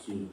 Sini.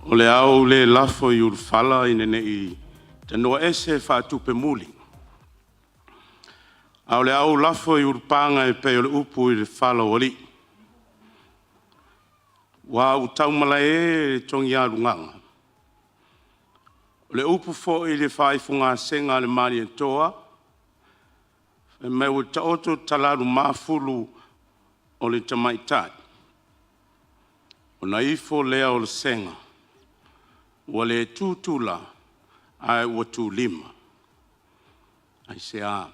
O le a ou le lafo i ulufala ina ne i tanoa ese faatupemuli, a o le a ou lafo i ulupaga e pei o le upu i le fala o alii. Ua ou taumalae le togialugaga, o le upu foi i le faaifogasega a le Malietoa, fai mai ua taoto talalu mafulu o le tamaitai, ona ifo lea o le sega, ua le tu tula ae ua tulima. Aisea?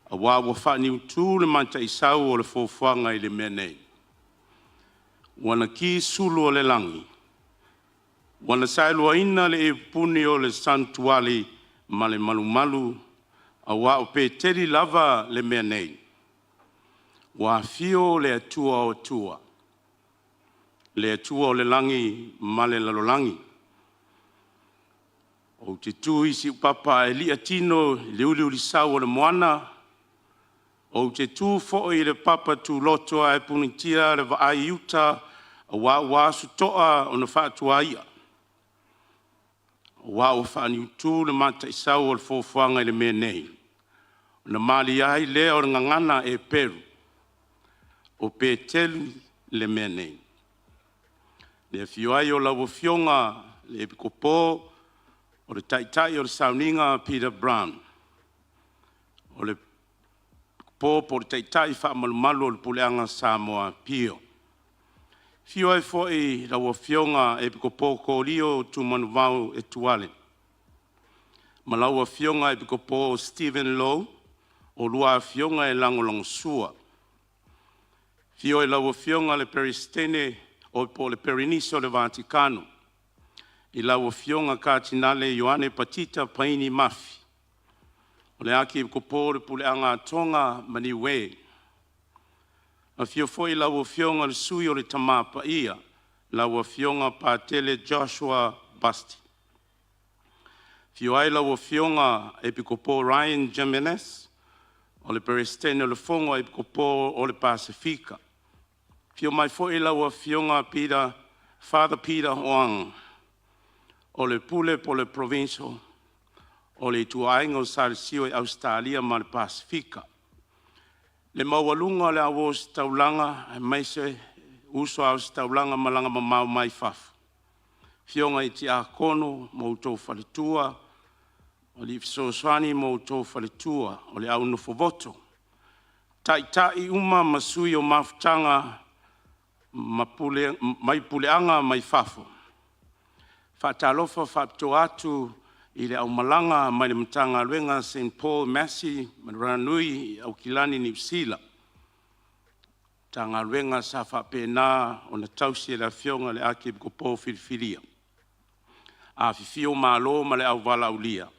Aua ua faaniutu le mataisau o le foafoaga i le mea nei. Ua na ki sulu o le lagi, ua na saeluaina le iupuni o le sanutuali ma le malumalu, aua o Peteli lava le mea nei. Ua afio le Atua o Atua, le Atua o le lagi ma le lalolagi. Ou te tu i siupapa ae li'a tino i le uliulisau o le moana, ou te tu foi i le papa tuloto ae punitia le vaai i uta aua ua asutoa ona faatuaia, aua ua faaniutu le mataisau o le foafoaga i le mea nei, ona malie ai lea o le gagana Eperu, o Peteli le mea nei. Le afio ai o lau Afioga i le Epikopo o le Taitai o le Sauniga Peter Brown, o le po po o le Taitai faamalumalu o le Puleaga Samoa Apia. Afio ai foi lau Afioga Epikopo Korio Tumanuvao Etuale ma lau Afioga Epikopo Steven Low, oulua Afioga e lagolagosua. Afio ai lau Afioga i le Peresetene o po o le Perenise o le Vatikano, i lau Afioga Katinale Ioane Patita Paini Mafi, o le Akiepikopo o le Puleaga a Toga ma Niue. Afio foi lau Afioga i le Sui o le Tama Paia, lau Afioga Patele Joshua Busty. Afio ai lau Afioga Epikopo Ryan Jimenez, o le Peresetene o le Fono a Epikopo o le Pasefika. Afio mai foi lau Afioga Peter, Father Peter Huang, o le Pule po o le Provincial o le Ituaiga o Salesio i Ausetalia ma le Pasefika. Le maualuga o le auositaulaga aemaise uso a ositaulaga malaga mamao mai fafo, afioga i Tiakono ma outou faletua, o alii fesoasoani ma outou faletua, o le au nofovoto, taitai uma ma sui o mafutaga ma pule, mai puleaga mai fafo. Faatalofa faapitoa atu i le aumalaga mai le Matagaluega St Paul Massey ma Ranui i Aukilani, Niu Sila. Matagaluega sa faapena ona tausi e le Afioga i le Akiepikopo filifilia. Afifio malo ma le auvalaaulia,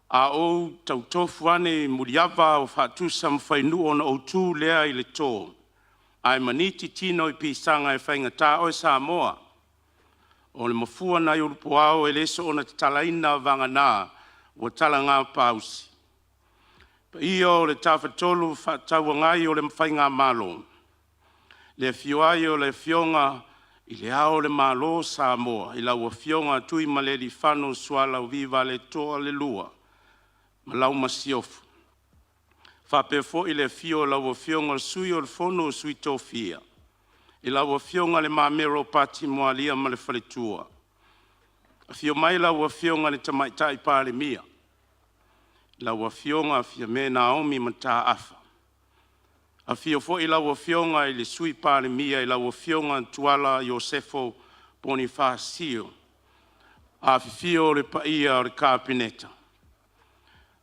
a ou tautofu ane i muliava o faatusa ma fainuu ona ou tu lea i le to, ae maniti tino i pisaga e faigata oe Samoa. O le mafua nai ulupuao e le soona tatalaina vagana ua talaga pausi. Paia o le Tafatolu Fefaatauagai o le Faigamalo, le afio ai o le Afioga i Le Ao o le Malo o Samoa i lau Afioga Tuimalealiifano Sualauvi Vaaletoa II ma lau Masiofo. E faapea foi le afio o lau Afioga i le Sui o le Fono a Sui Tofia, i lau Afioga Le Mamea Ropati Mualia ma le faletua. Afio mai lau Afioga i le Tamaitai Palemia, lau Afioga Fiame Naomi Mataafa. Afio foi lau Afioga i le Sui Palemia lau Afioga Tuala Iosefo Ponifasio. Afifio le paia o le Kapeneta.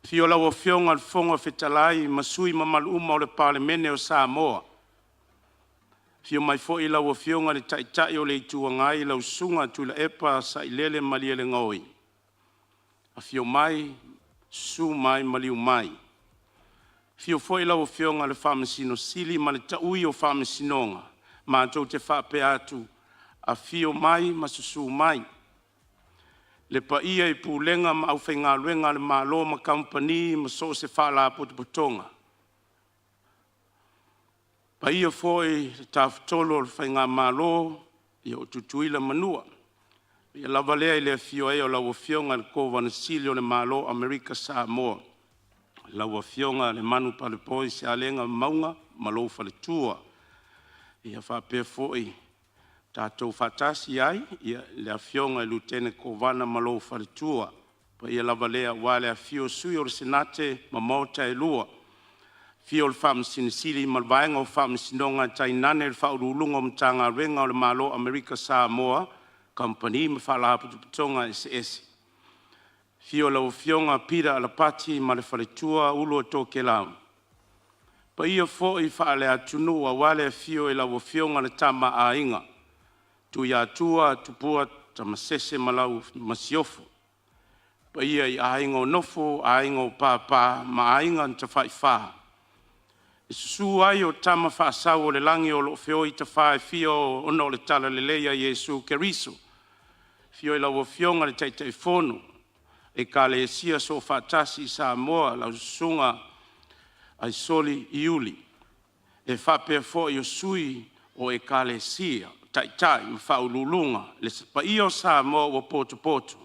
Afio lau Afioga i le Fofoga Fetalai ma sui usufono mamalu uma o le Palemene o Samoa. Afio mai foi lau Afioga i le Taitai o le Itu Agai, lau Susuga Tuilaepa Sailele Malielegaoi. Afio mai, susu mai, maliu mai. Afio foi lau Afioga i le Faamasino Sili ma le taui o Faamasinoga, matou te faapea atu, afio mai ma susu mai. Le paia i Pulega ma aufaigaluega a le Malo ma Kamupani ma so o se Faalapotopotoga. Paia foi i le Tafatolu o le Faigamalo o Tutuila ma Manua. Paia lava lea i le afio ai o lau Afioga i le Kovana Sili o le Malo o Amerika Samoa, lau Afioga Lemanu Palepoi Salega Mauga ma lou faletua. Ia faapea foi tatou faatasi ai le Afioga i le Lutena Kovana ma lou faletua. O le paia lava lea aua le afifio o Sui o le Senate ma Maota e Lua, afio le Faamasino Sili ma le Vaega o Faamasinoga, tainane le Faauluuluga o Matagaluega a le Malo o Amerika Samoa, Kamupani ma Faalapotopotoga eseese. Afio lau Afioga Peter Alapati ma le faletua Ulu Tokelau. O paia foi faaleatunuu aua le afio o lau Afioga i le Tama a Aiga, Tuiatua Tupua Tamasese ma lau Masiofo, paia i Aiga o Nofo, Aiga o Papa ma Aiga na Tafaifa. Susu ai o Tama Faasaoolelagi o le lagi o lo o feoi i tafa e fia ona o le talalelei a Iesu Keriso. Afio lau Afioga i le Taitaifono o Ekalesia Soofaatasi i Samoa, lau Susuga Aisoli Iuli, e faapea foi o sui o Ekalesia, Taitai ma Faauluuluga, le paia o Samoa ua potopoto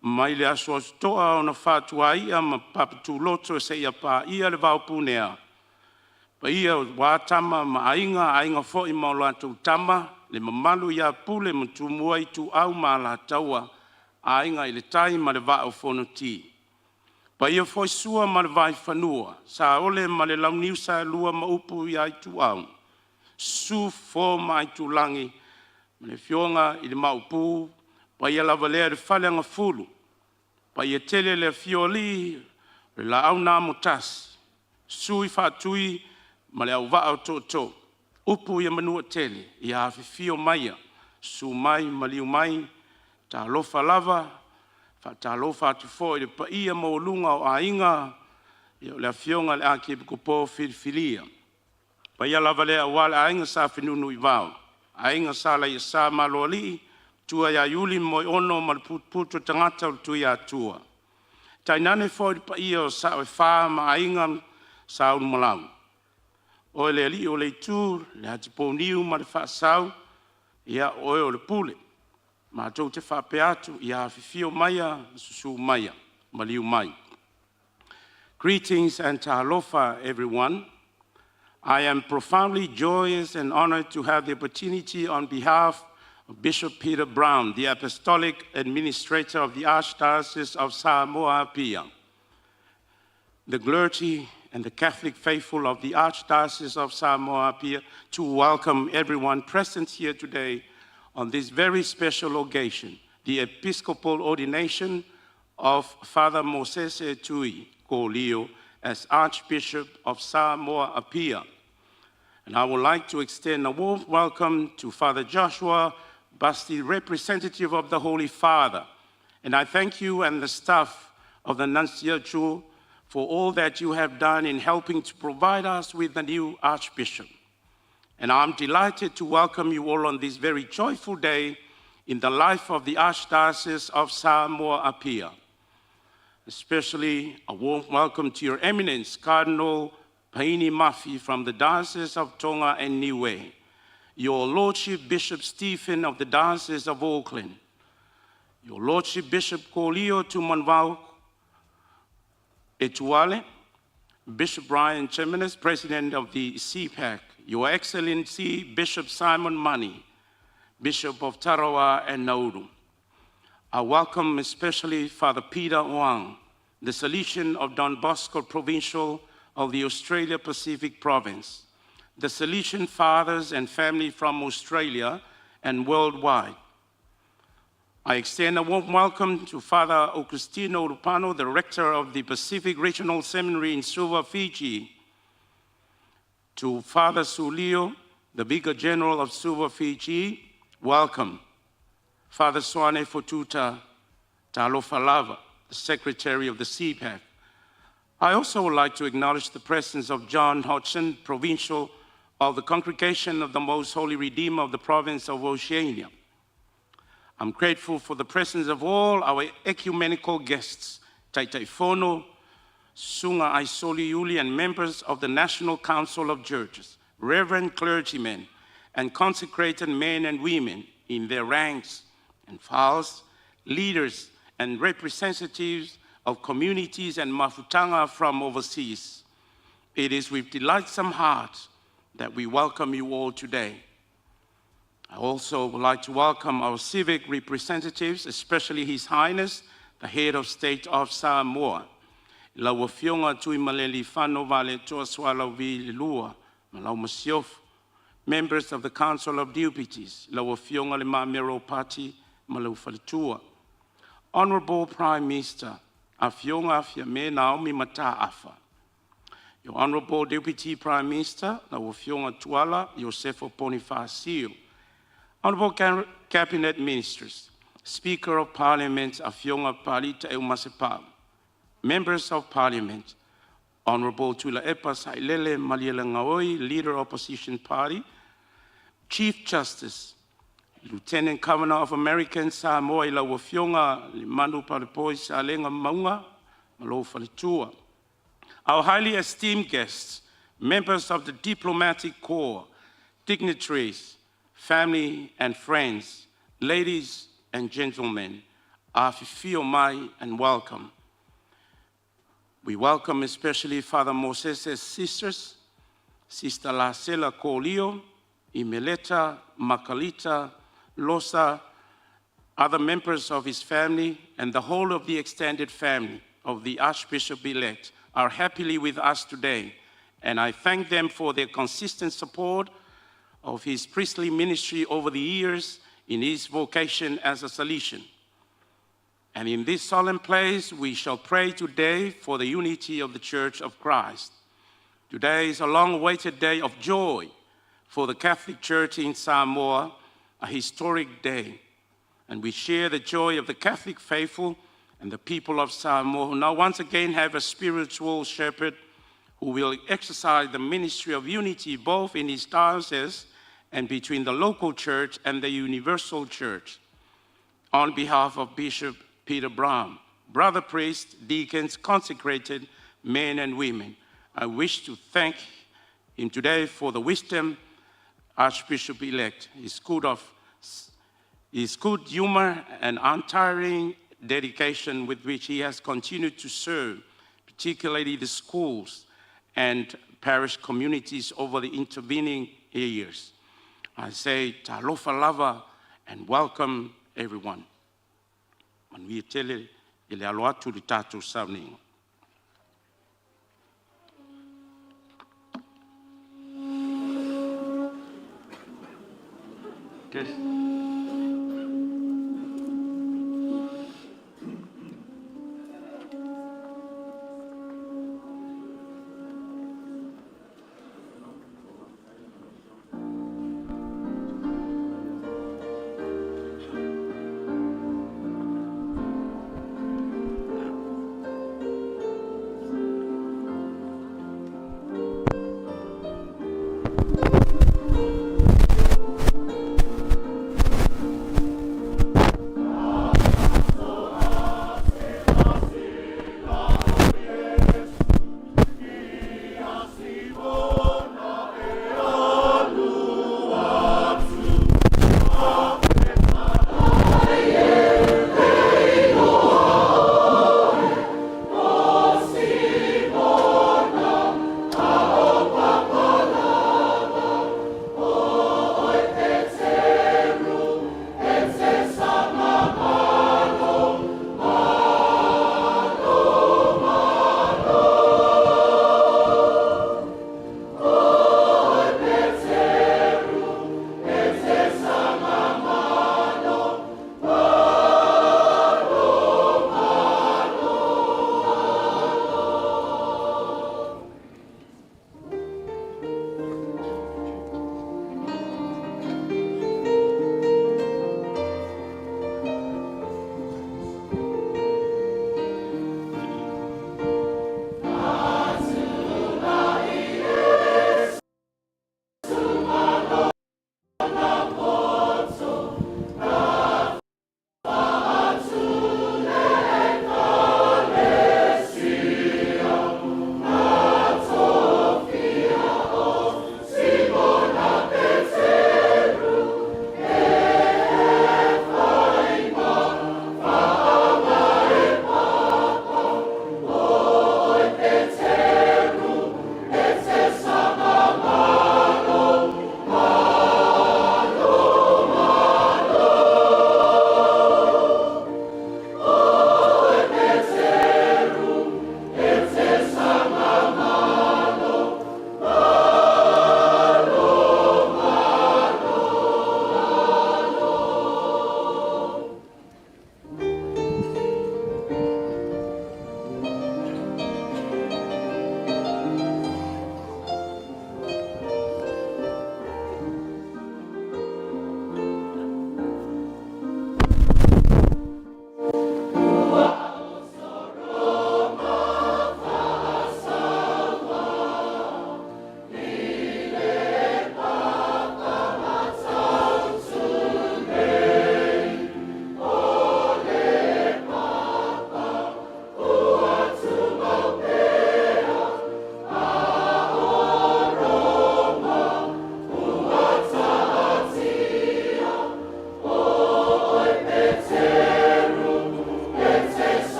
mai le asuasua ona faatuaia ma paputuuloto seia paia le vaopunea, paia aua Tama ma Aiga, Aiga foi ma latou Tama, le mamalu ia Pule ma Tumua, Ituau ma Alataua, Aiga i le Tai ma le Vaa o Fonoti. Paia foi Sua ma le Vaifanua, Saole ma le Launiu Saelua ma upu ia Ituau, susu Fofo ma Aitulagi, le Afioga i le Maopu, paia lava lea i le Faleagafulu, paia tele le afio o Alii, o le Laau na Amotasi, Susu Faatui ma le Auvaa o Tootoo, upu ia Manuatele, ia afifio maia, susu mai maliu mai. Talofa lava, faatalofa atu foi i le paia maualuga o Aiga, o le Afioga i le Akiepikopo filifilia. Le paia lava lea aua le Aiga Sa Fenunuivao, Aiga Sa Alaiasa Malualii, Matua ia Iuli ma Moeono ma le Putuputu o tagata o le Tuiatua, tainane foi le paia o Sao e Fa ma Aiga Sa Ulumalau, oe le alii o le itu, le Atipouniu ma le Faasau, ia o oe o le Pule. Matou te faapea atu, ia afifio maia, susu maia, maliu mai. Greetings and talofa everyone. I am profoundly joyous and honored to have the opportunity on behalf of Bishop Peter Brown, the Apostolic Administrator of the Archdiocese of Samoa Apia, the clergy and the Catholic faithful of the Archdiocese of Samoa Apia, to welcome everyone present here today on this very special occasion, the Episcopal ordination of Father Mosese Tui Ko Lio as Archbishop of Samoa Apia. And I would like to extend a warm welcome to Father Joshua Basti, representative of the Holy Father. And I thank you and the staff of the Nunciature for all that you have done in helping to provide us with the new Archbishop. And I'm delighted to welcome you all on this very joyful day in the life of the Archdiocese of Samoa Apia. Especially a warm welcome to Your Eminence, Cardinal Paini Mafi from the Diocese of Tonga and Niue, Your Lordship Bishop Stephen of the Diocese of Auckland, Your Lordship Bishop Kolio Tumanuvao Etuale, Bishop Brian Jimenez, President of the CPAC, Your Excellency Bishop Simon Money, Bishop of Tarawa and Nauru. I welcome especially Father Peter Wang, the Salesian of Don Bosco Provincial of the Australia Pacific Province, the Salesian fathers and family from Australia and worldwide. I extend a warm welcome to Father Augustino Lupano, the rector of the Pacific Regional Seminary in Suva, Fiji, to Father Sulio, the Vicar General of Suva, Fiji, welcome. Father Swane Fotuta Talofalava, the Secretary of the CPAC. I also would like to acknowledge the presence of John Hodgson, Provincial of the Congregation of the Most Holy Redeemer of the Province of Oceania. I'm grateful for the presence of all our ecumenical guests, Taitaifono, Susuga Aisoli Uli, and members of the National Council of Churches, reverend clergymen, and consecrated men and women in their ranks and files, leaders and representatives of communities and mafutaga from overseas. It is with delightsome heart that we welcome you all today. I also would like to welcome our civic representatives, especially His Highness, the Head of State of Samoa, lau Afioga Tuimalealiifano Vaaletoa Sualauvi II ma lau Masiofo, members of the Council of Deputies, lau Afioga Le Mamea Ropati ma lou faletua. Honorable Prime Minister, Afioga Fiame Naomi Mataafa, your Honorable Deputy Prime Minister, lau Afioga Tuala Iosefo Ponifasio, Honorable Cabinet Ministers, Speaker of Parliament, Afioga Papali'i Taeu Masepau, Members of Parliament, Honorable Tuilaepa Sailele Malielegaoi, Leader of Opposition Party, Chief Justice, Lieutenant Governor of American Samoa, lau Afioga Lemanu Palepoi Salega Mauga ma lou faletua. Our highly esteemed guests, members of the diplomatic corps, dignitaries, family and friends, ladies and gentlemen, afifio mai and welcome. We welcome especially Father Moses' sisters, Sister Lasela Kolio, Imeleta, Makalita, Losa, other members of his family, and the whole of the extended family of the Archbishop-elect are happily with us today, and I thank them for their consistent support of his priestly ministry over the years in his vocation as a Salesian. And in this solemn place, we shall pray today for the unity of the Church of Christ. Today is a long-awaited day of joy for the Catholic Church in Samoa, a historic day. And we share the joy of the Catholic faithful and the people of Samoa, who now once again have a spiritual shepherd who will exercise the ministry of unity both in his diocese and between the local church and the universal church. On behalf of Bishop Peter Brown, brother priests, deacons, consecrated men and women, I wish to thank him today for the wisdom Archbishop-elect, his good humor and untiring dedication with which he has continued to serve, particularly the schools and parish communities over the intervening years. I say talofa lava and welcome everyone. Manuia tele i le alo atu i le tatou sauniga. Test.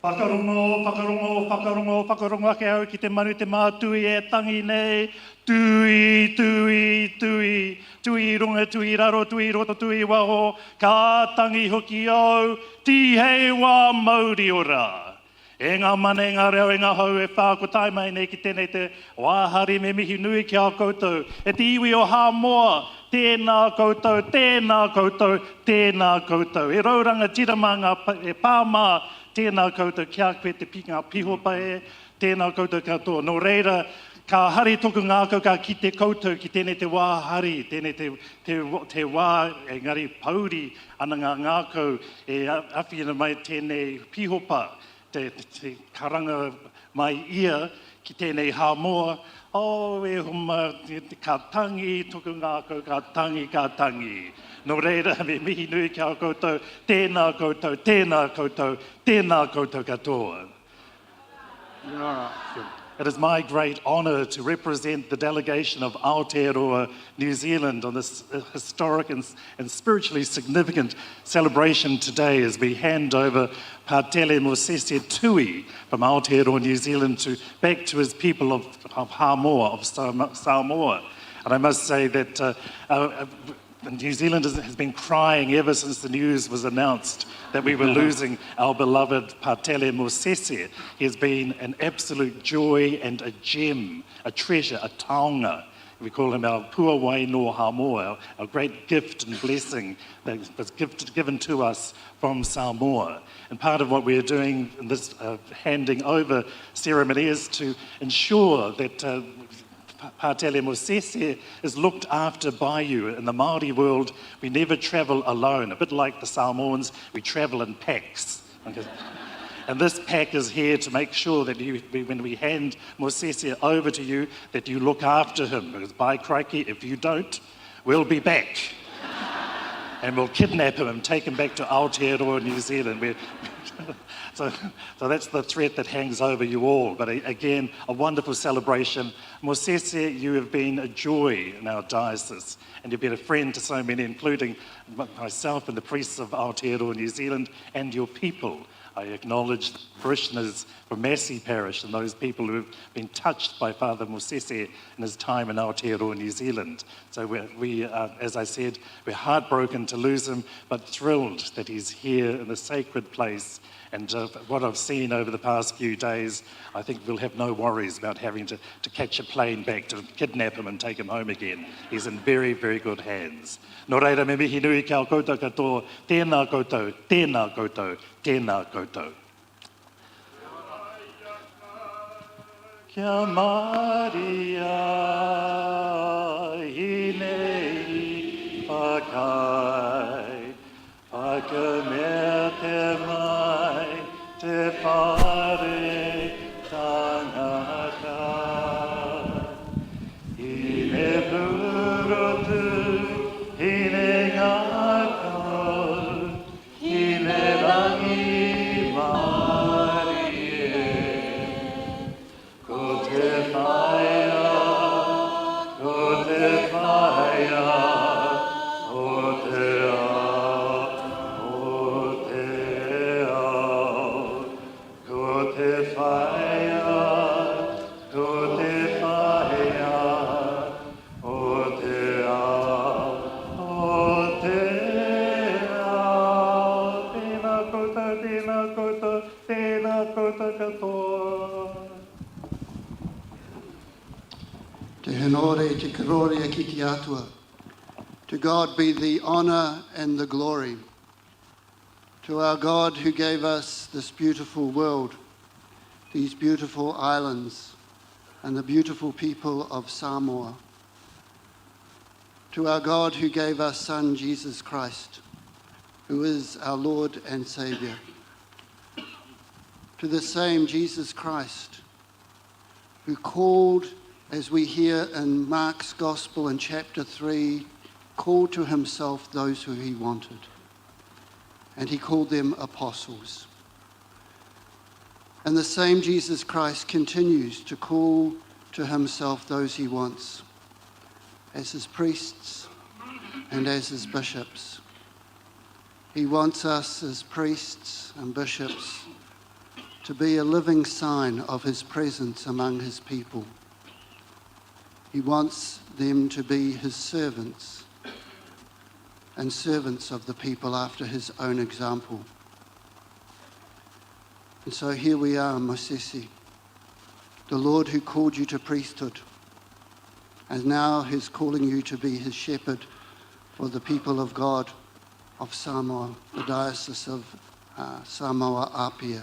Whakarongo, whakarongo, whakarongo, whakarongo ake au ki te manu te mātui e tangi nei. Tui, tui, tui, tui runga, tui raro, tui roto, tui waho, ka tangi hoki au, tihei wā mauri ora. E ngā mana, e ngā reo, e ngā hau e whā ko tae mai nei ki tēnei te wā hari me mihi nui ki a koutou. E te iwi o Hāmoa, tēnā koutou, tēnā koutou, tēnā koutou. E rau rangatira mā ngā, e pā mā, tēnā koutou ki a koe te ngā pihopa e, tēnā koutou katoa. Nō reira, ka hari toku ngākau ka kite koutou ki tēnei te wā hari, tēnei te, te, te wā engari pouri ana ngā ngākau e awhina mai tēnei pihopa, te, te karanga mai ia ki tēnei Hāmoa, oh, e homa, ka tangi toku ngākau, ka tangi, ka tangi. Nō reira, me mihi nui ki a koutou, tēnā koutou, tēnā koutou, tēnā koutou katoa. It is my great honour to represent the delegation of Aotearoa, New Zealand on this historic and spiritually significant celebration today as we hand over Patele Mosese Tui from Aotearoa, New Zealand to back to his people of Hamoa, of Samoa. And I must say that New Zealand has been crying ever since the news was announced that we were losing our beloved Patele Mosese. He has been an absolute joy and a gem, a treasure, a taonga. We call him our puawai no Hamoa, our great gift and blessing that was given to us from Samoa. And part of what we are doing in this handing over ceremony is to ensure that Patele Mosese is looked after by you. In the Māori world, we never travel alone. A bit like the Samoans, we travel in packs. Okay. And this pack is here to make sure that when we hand Mosese over to you, that you look after him. Because by crikey, if you don't, we'll be back. And we'll kidnap him and take him back to Aotearoa, New Zealand. So that's the threat that hangs over you all. But again, a wonderful celebration. Mosese, you have been a joy in our diocese, and you've been a friend to so many, including myself and the priests of Aotearoa, New Zealand, and your people. I acknowledge the parishioners from Massey Parish and those people who have been touched by Father Mosese in his time in Aotearoa, New Zealand. So we as I said, we're heartbroken to lose him, but thrilled that he's here in the sacred place. And what I've seen over the past few days, I think we'll have no worries about having to catch a plane back to kidnap him and take him home again. He's in very, very good hands. Nō reira, me mihi nui ki a koutou katoa, tēnā koutou, tēnā koutou, tēnā koutou. Kia Maria i nei whakai, whakamea te mai te whare tangata. Hine purotu, hine ngākau, hine rangi marie. Ko te whaia, ko te whaia, o te ao, o te ao. Ko te whaia, ko te whaia, o te ao, o te ao. Tēnā koutou, tēnā koutou, tēnā koutou katoa. Te henore, te kororia ki te atua. To God be the honor and the glory. To our God who gave us this beautiful world, these beautiful islands, and the beautiful people of Samoa. To our God who gave us Son Jesus Christ, who is our Lord and Saviour. To the same Jesus Christ, who called, as we hear in Mark's Gospel in chapter 3, called to himself those who he wanted. And he called them apostles. And the same Jesus Christ continues to call to himself those he wants, as his priests and as his bishops. He wants us as priests and bishops to be a living sign of his presence among his people. He wants them to be his servants and servants of the people after his own example. And so here we are, Mosese, the Lord who called you to priesthood, and now he's calling you to be his shepherd for the people of God of Samoa, the Diocese of Samoa Apia.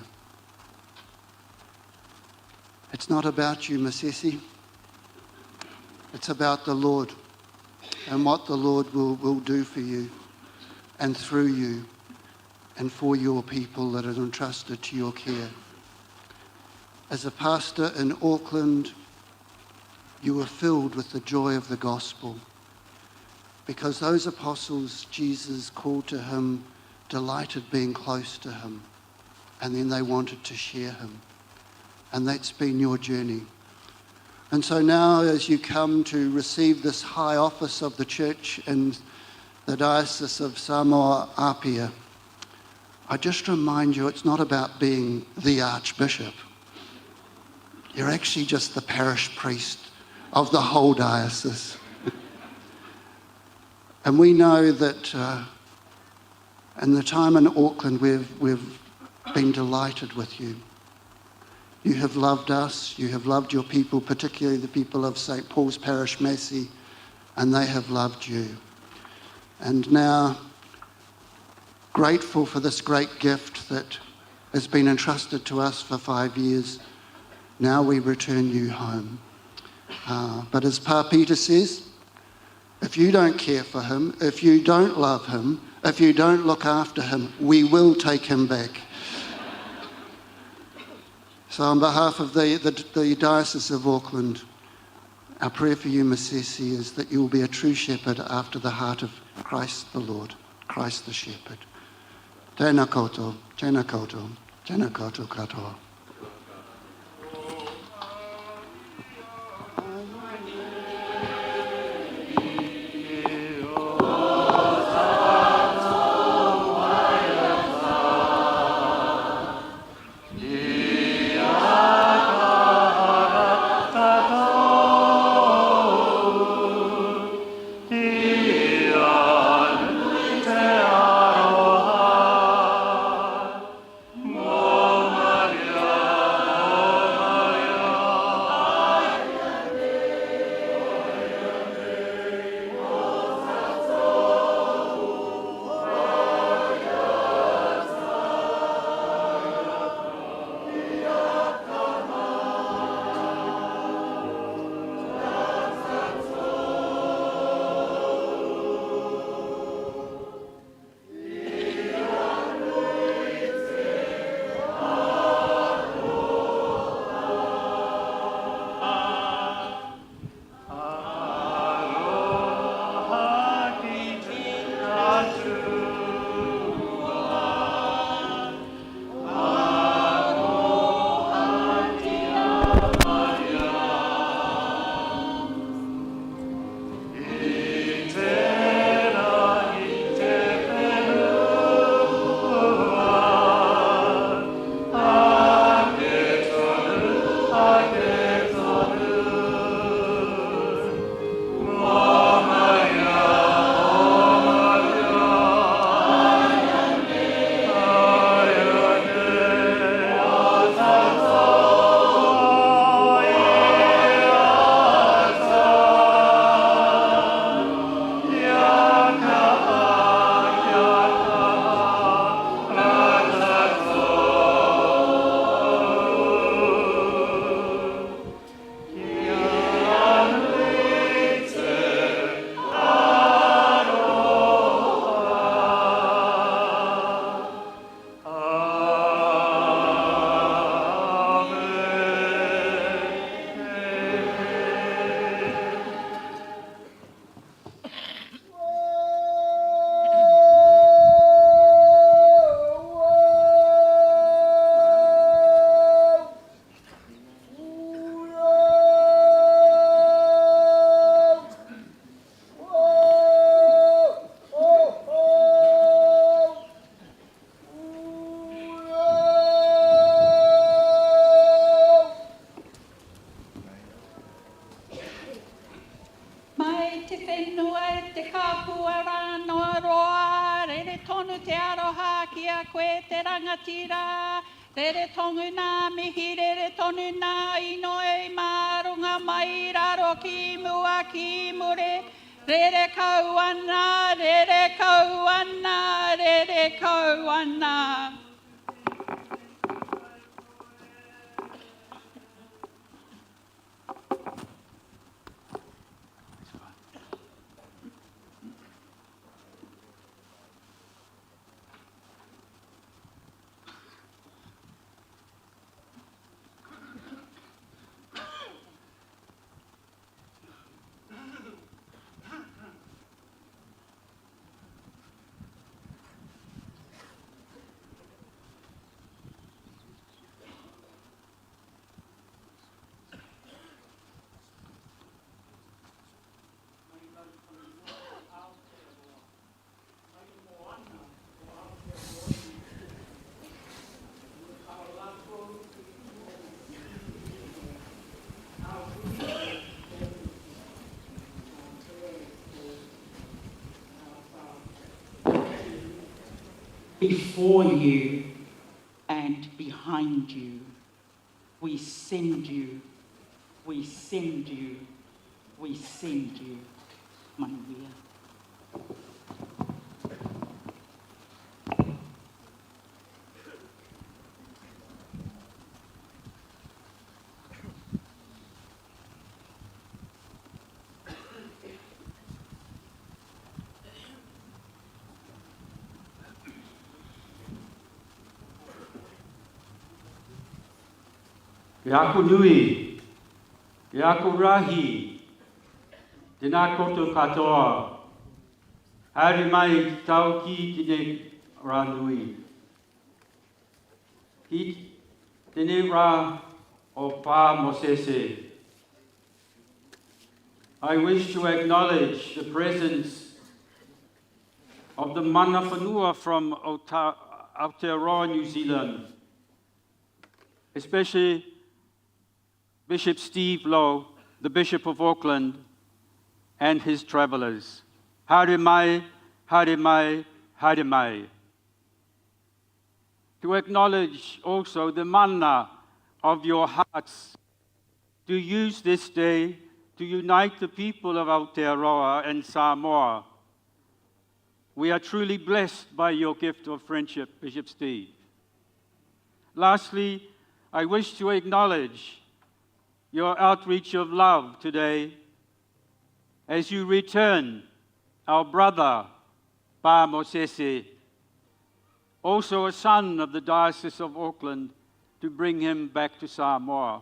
It's not about you, Mosese. It's about the Lord and what the Lord will do for you and through you and for your people that are entrusted to your care. As a pastor in Auckland, you were filled with the joy of the gospel because those apostles Jesus called to him delighted being close to him, and then they wanted to share him. And that's been your journey. And so now, as you come to receive this high office of the church in the Diocese of Samoa Apia, I just remind you it's not about being the archbishop. You're actually just the parish priest of the whole diocese. And we know that in the time in Auckland, we've been delighted with you. You have loved us, you have loved your people, particularly the people of St. Paul's Parish, Massey, and they have loved you. And now, grateful for this great gift that has been entrusted to us for 5 years, now we return you home. But as Pa Peter says, if you don't care for him, if you don't love him, if you don't look after him, we will take him back. So on behalf of the Diocese of Auckland, our prayer for you, Mosese, is that you will be a true shepherd after the heart of Christ the Lord, Christ the Shepherd. Tēnā koutou, tēnā koutou, tēnā koutou katoa. whenua e te kapua rā noa roa, rere tonu te aroha ki a koe te rangatira, rere tonu nā mihi, rere tonu nā inoi, mā runga mai raro ki mua ki muri, rere kau ana, rere kau ana, rere kau ana. Before you and behind you, we send you, we send you, we send you, Manuia. Ke ako nui, ke ako rahi, tēnā koutou katoa. Haere mai ki tau ki tēnei rā nui. Ki tēnei rā o Pā Mosese. I wish to acknowledge the presence of the mana whenua from Aotearoa, New Zealand, especially Bishop Steve Lowe, the Bishop of Auckland, and his travelers. Haere mai, haere mai, haere mai. To acknowledge also the mana of your hearts, to use this day to unite the people of Aotearoa and Samoa. We are truly blessed by your gift of friendship, Bishop Steve. Lastly, I wish to acknowledge your outreach of love today as you return our brother, Ba Mosese, also a son of the Diocese of Auckland, to bring him back to Samoa.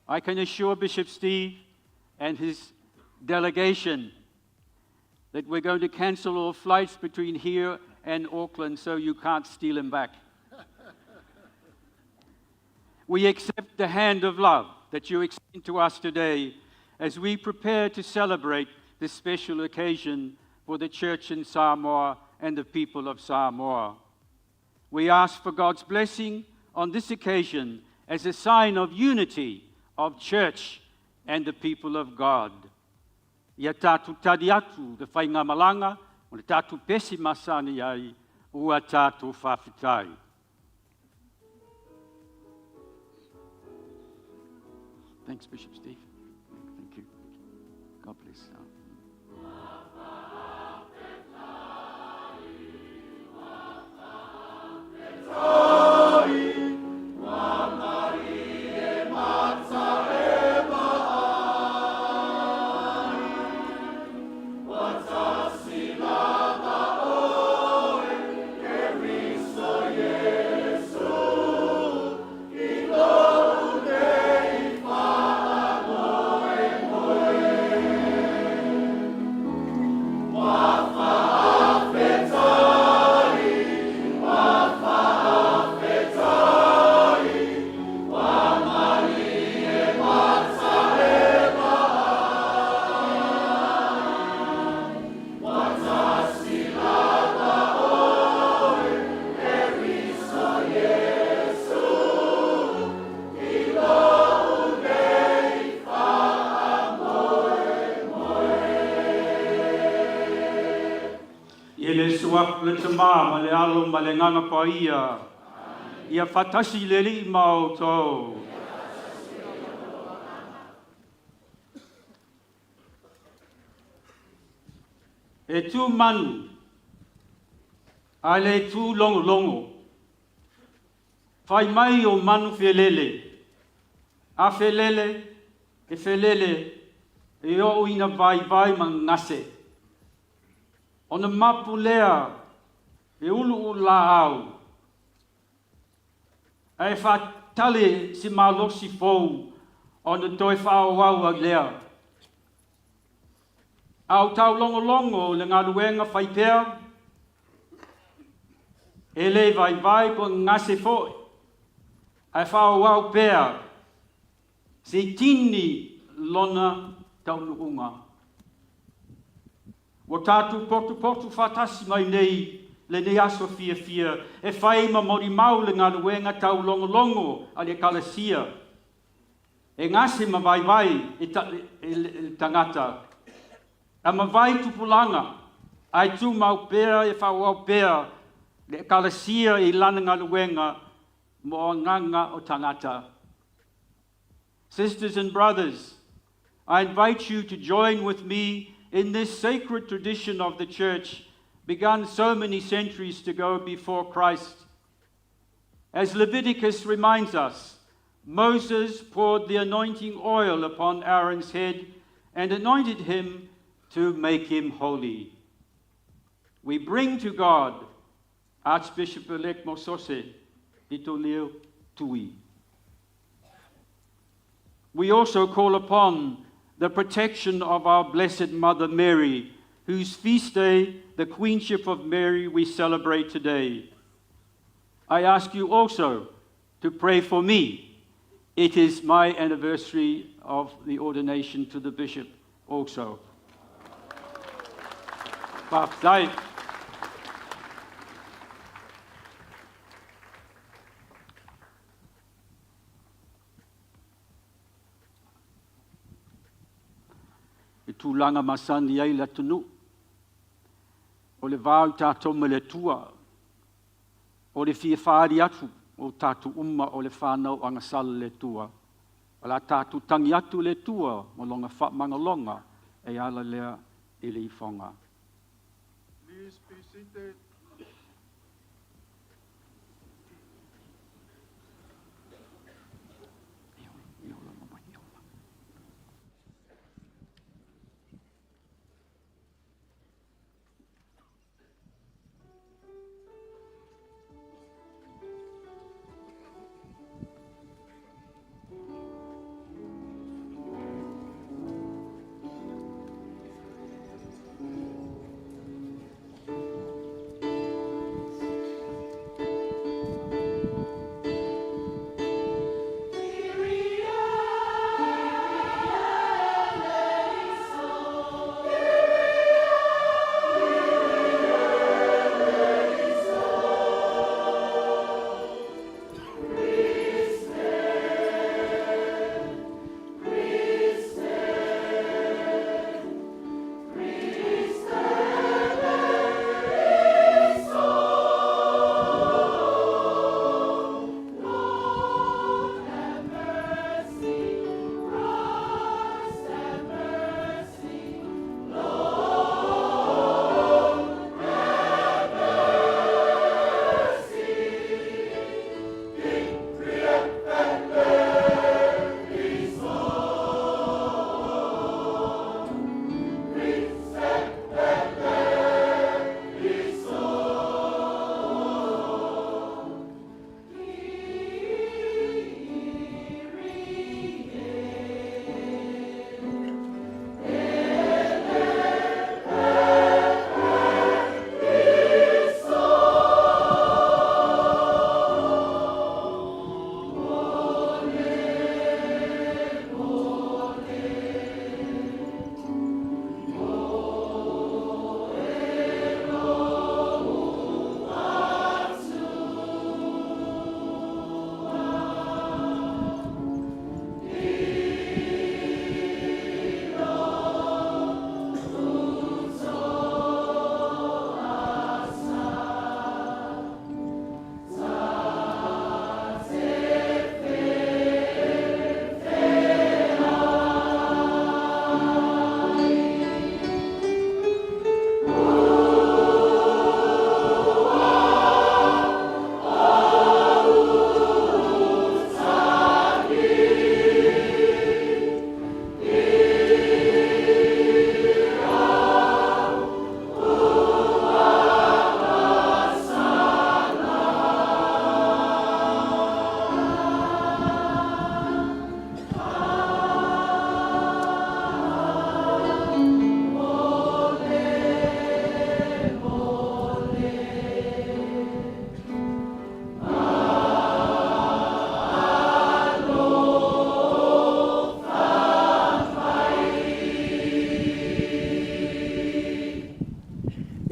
I can assure Bishop Steve and his delegation that we're going to cancel all flights between here and Auckland so you can't steal him back. We accept the hand of love that you extend to us today as we prepare to celebrate this special occasion for the church in Samoa and the people of Samoa. We ask for God's blessing on this occasion as a sign of unity of church and the people of God. Ia tātou tari atu te whaingamalanga, o le tātou pesi masani ai, ua tātou whawhitai. Thanks, Bishop Steve. Thank you. God bless. I le suafa o le Tama ma le Alo ma le Agaga Paia. Ia faatasi le Alii ma outou. E tu manu, ae le tu logologo. Fai mai o manu felele, a felele, e felele, e oo ina vaivai ma gase. Ona mapu lea e uluulu laau, ae faatali se malosi fou ona toe faaauau ai lea. A o taulogologo le galuega fai pea, e le vaivai po o gase foi, ae faaauau pea seia tini lona taunuuga. Ua tatou potopoto faatasi mai nei lenei aso fiafia e fai ma molimau le galuega taulogologo a le Ekalesia. E gase ma vaivai e, ta, e, e tagata, a mavae tupulaga, ae tumau pea e faaauau pea le Ekalesia i lana galuega mo agaga o tagata. Sisters and brothers, I invite you to join with me in this sacred tradition of the church begun so many centuries to go before Christ. As Leviticus reminds us, Moses poured the anointing oil upon Aaron's head and anointed him to make him holy. We bring to God Archbishop elect Mosose Itoleo Tui. We also call upon the protection of our Blessed Mother Mary, whose feast day, the Queenship of Mary, we celebrate today. I ask you also to pray for me. It is my anniversary of the ordination to the bishop also. Faafetai. I tulaga masani ai le atunuu, o le va o tatou ma le Atua, o le fia faaali atu o tatou uma o le fanau agasala i le Atua. O le a tatou tagi atu i le Atua ma lona faamagaloga e ala lea i le ifoga. Please be seated.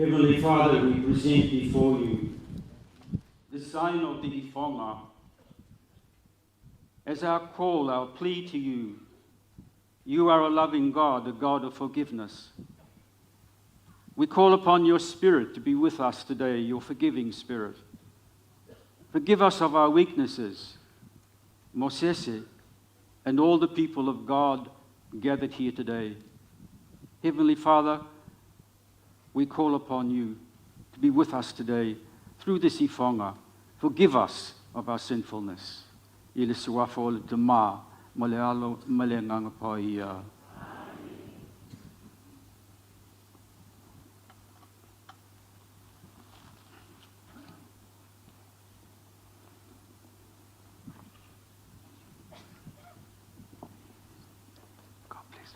Heavenly Father, we present before you the sign of the Ifoga as our call, our plea to you. You are a loving God, a God of forgiveness. We call upon your Spirit to be with us today, your forgiving Spirit. Forgive us of our weaknesses, Mosese, and all the people of God gathered here today. Heavenly Father, we call upon you to be with us today through this ifoga. Forgive us of our sinfulness. I le suafa o le Tama, ma le Alo, ma le Agaga Paia. God bless.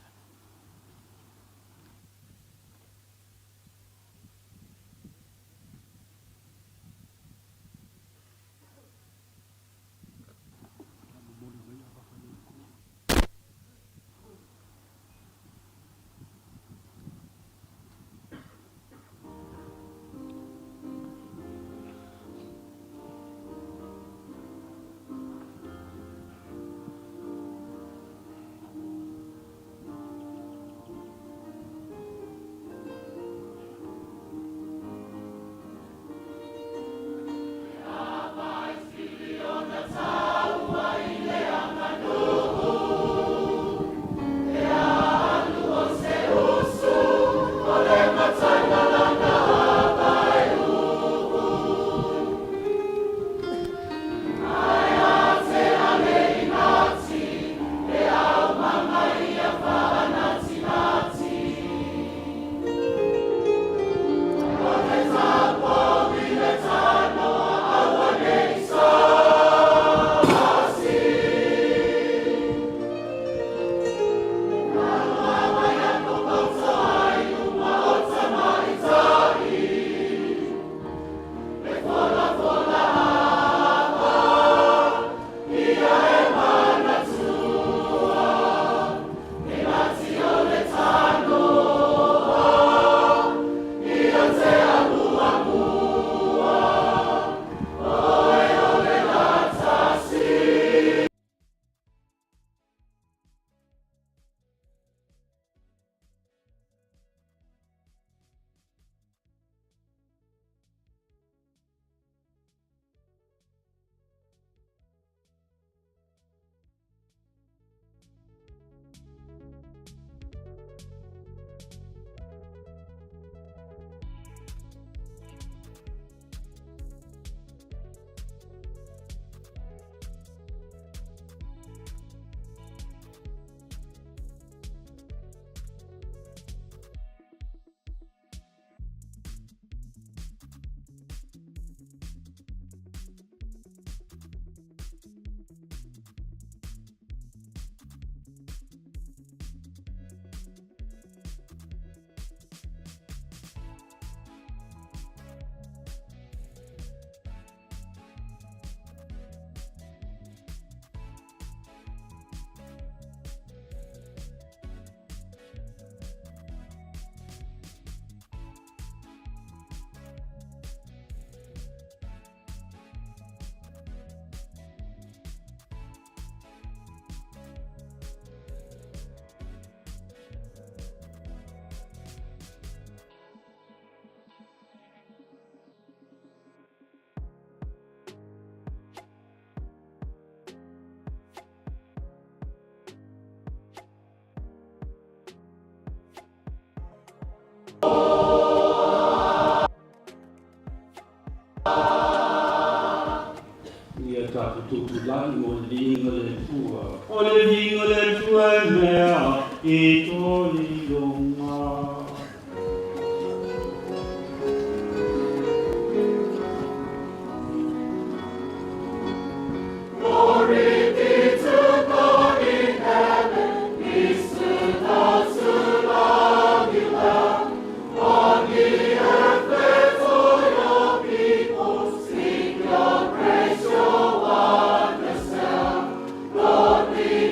Ia tatou tutulagi mo le viiga o le Atua. O le viiga o le Atua e mea i tō liloga.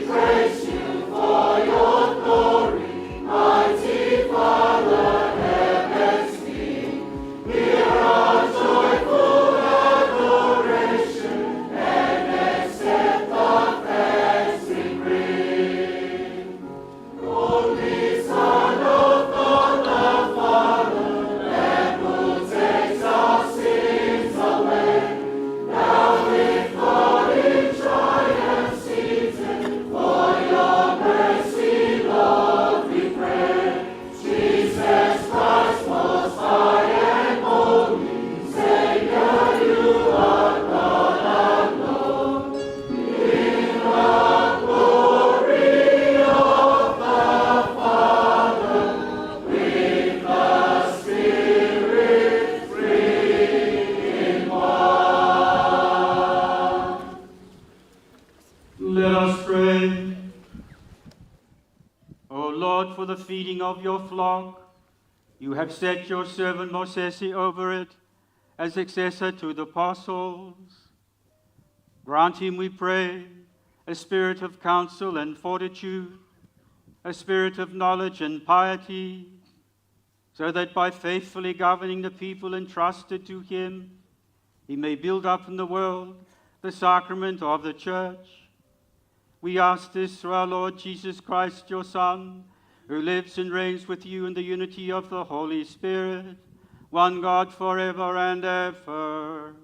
Praise you for your glory, mighty. the feeding of your flock. You have set your servant Mosese over it as successor to the apostles. Grant him, we pray, a spirit of counsel and fortitude, a spirit of knowledge and piety, so that by faithfully governing the people entrusted to him, he may build up in the world the sacrament of the church. We ask this through our Lord Jesus Christ, your Son, who lives and reigns with you in the unity of the Holy Spirit, one God forever and ever.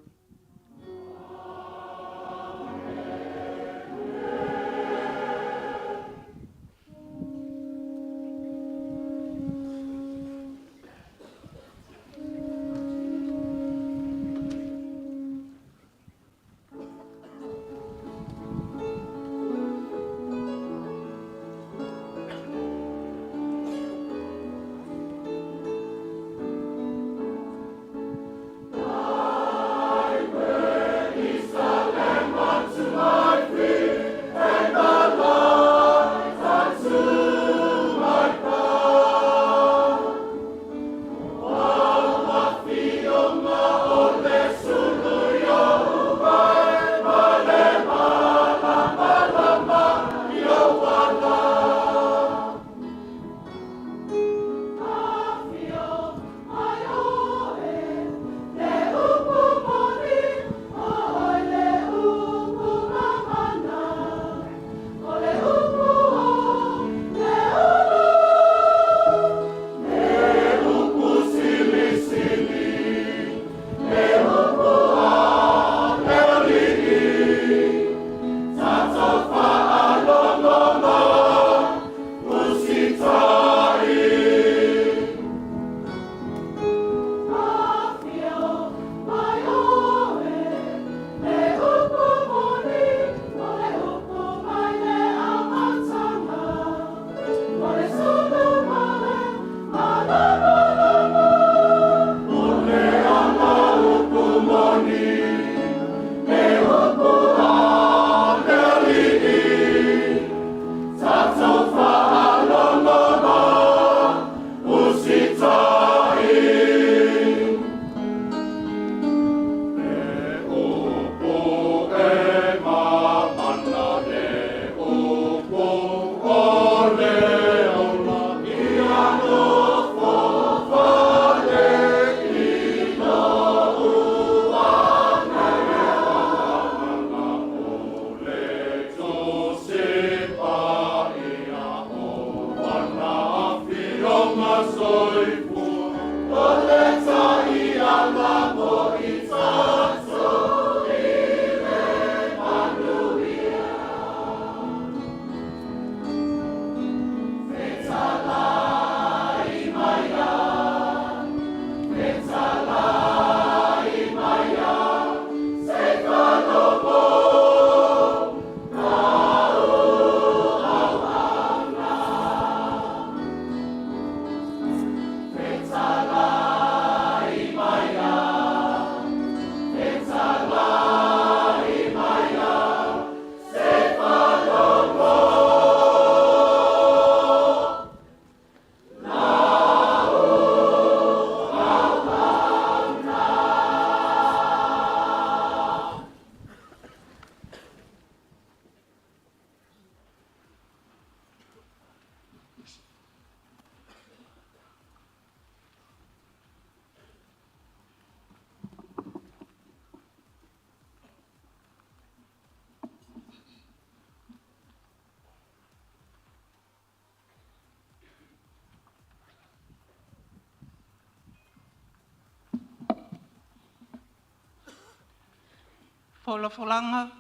Folafolaga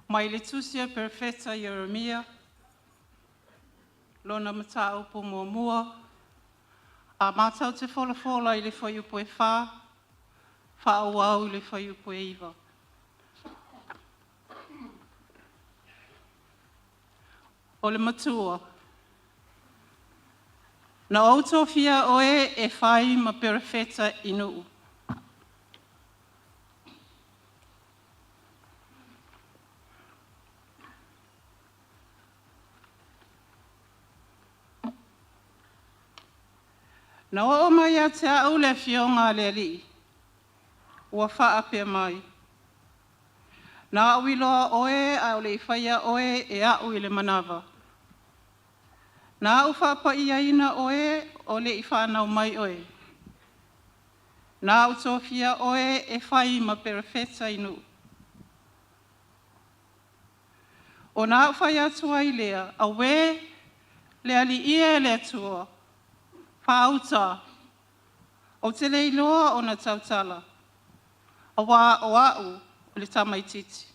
mai le Tusi a Perofeta Ieremia, lona mataupu muamua, a matou te folafola i le fuaiupu e 4, faaauau i le fuaiupu e 9. O le Matua, na ou tofia oe e fai ma perofeta i nuu. Na oo mai ia te a'u le afioga a le Alii, ua faapea mai, “Na ou iloa oe a o le i faia oe e a'u i le manava. Na ou faapaiaina oe o le i fanau mai oe. Na ou tofia oe e fai ma perofeta i nuu.” Ona ou fai atu ai lea, “Auē, le Alii e le Atua, faauta, ou te le iloa ona tautala, auā o a'u o le tamaitiiti.”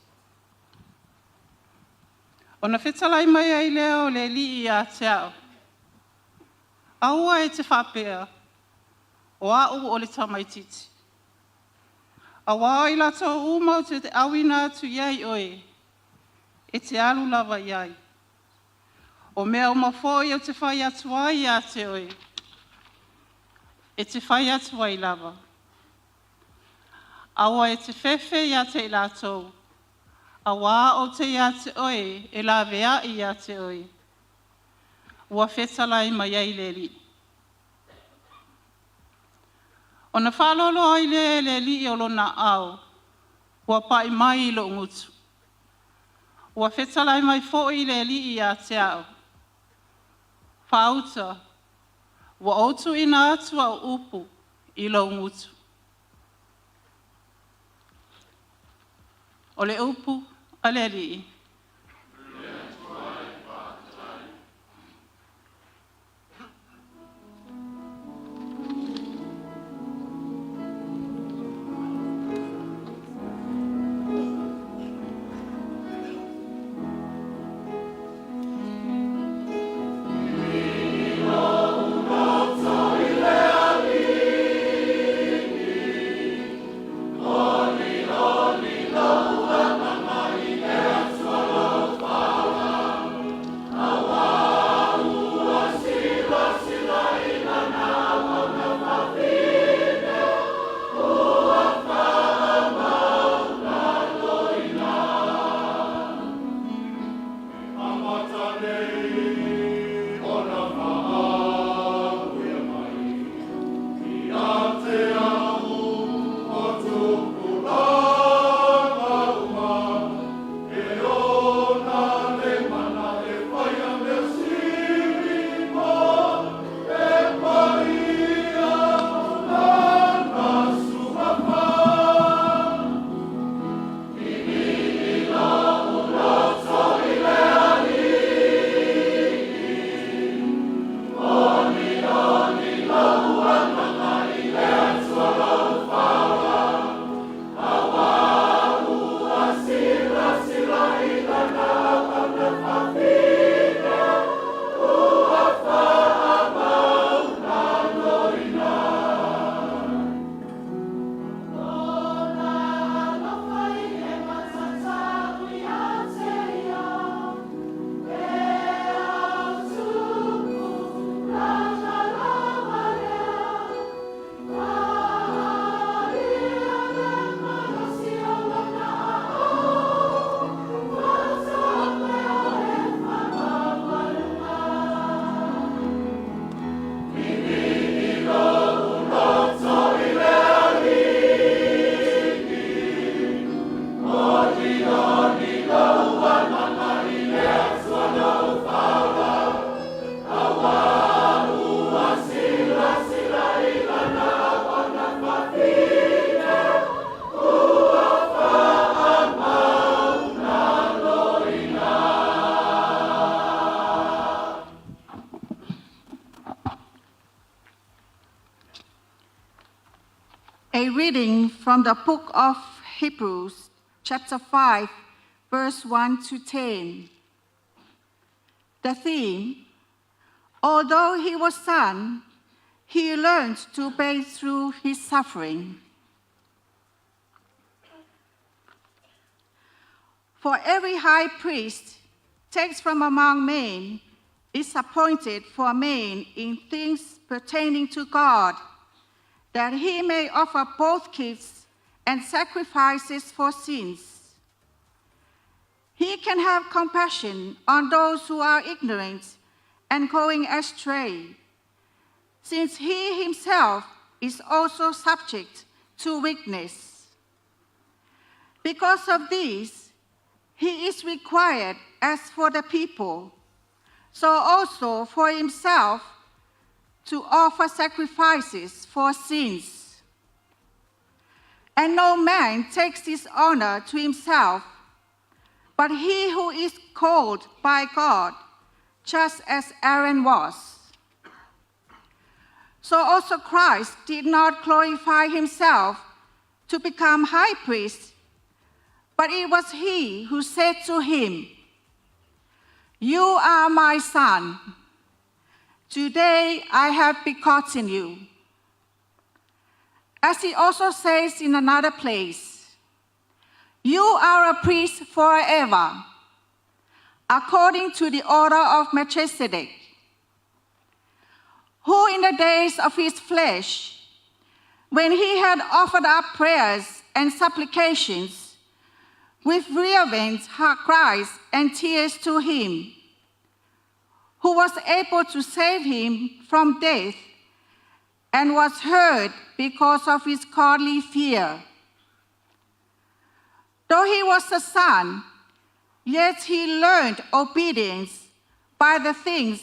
Ona fetalai mai ai lea o le Alii ia te a'u, “Aua e te faapea, o a'u o le tamaitiiti, auā o i latou uma ou te auina atu i ai oe, e te alu lava i ai. O mea uma foi ou te fai atu ai ia te oe, e te fai atu ai lava. Aua e te fefe ia te i latou, auā ou te ia te oe e laveai ia te oe.” Ua fetalai mai ai le Alii. Ona faaloalo ai lea e le Alii o Lona aao ua pai mai i lo'u gutu. Ua fetalai mai foi le Alii ia te a'u, “Faauta, ua ou tuuina atu au upu i lou gutu.” O le upu a le Alii. I le Amata nei ona mai ia te au o tupulaga uma, e ona le mana e faia mea sili mo e paia lana suafa. I le Olioli lou agaga i le Atua lou faola, Auā ua silasila i lana auauna fafine, Ua faamaualaloina. Lona alofa i le matatau ia te ia, E au lava lea, Faaalia le malosi o Lona aao, Faatopea le faamaualuga. I lou loto i le Alii, Olioli lou agaga i le Atua lou faola, Auā ua silasila i lana auauna fafine, Ua faamaualaloina. A reading from the book of Hebrews, chapter 5, verse 1 to 10. The theme: Although he was son, he learned to obey through his suffering. For every high priest takes from among men is appointed for men in things pertaining to God, that he may offer both gifts and sacrifices for sins. He can have compassion on those who are ignorant and going astray, since he himself is also subject to weakness. Because of this, he is required as for the people, so also for himself to offer sacrifices for sins. And no man takes this honor to himself, but he who is called by God, just as Aaron was. So also Christ did not glorify himself to become high priest, but it was he who said to him, You are my son. Today I have begotten you. As he also says in another place, You are a priest forever, according to the order of Melchizedek, who in the days of his flesh, when he had offered up prayers and supplications, with fervent cries and tears to him, who was able to save him from death, and was heard because of his godly fear. Though he was a son, yet he learned obedience by the things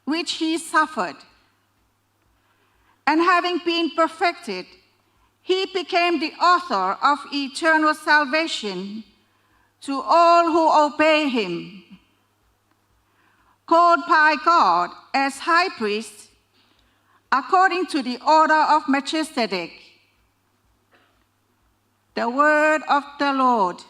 which he suffered. And having been perfected, he became the author of eternal salvation to all who obey him. Called by God as high priest, according to the order of Melchizedek. The word of the Lord.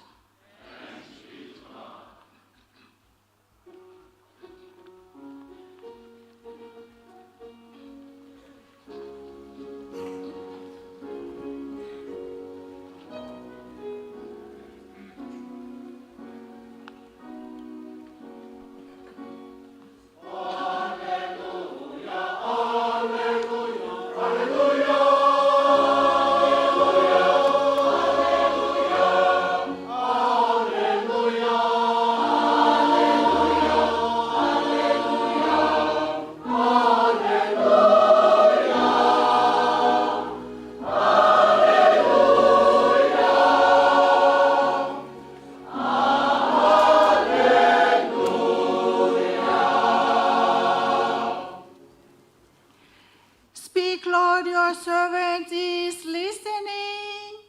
Speak, Lord, your servant is listening.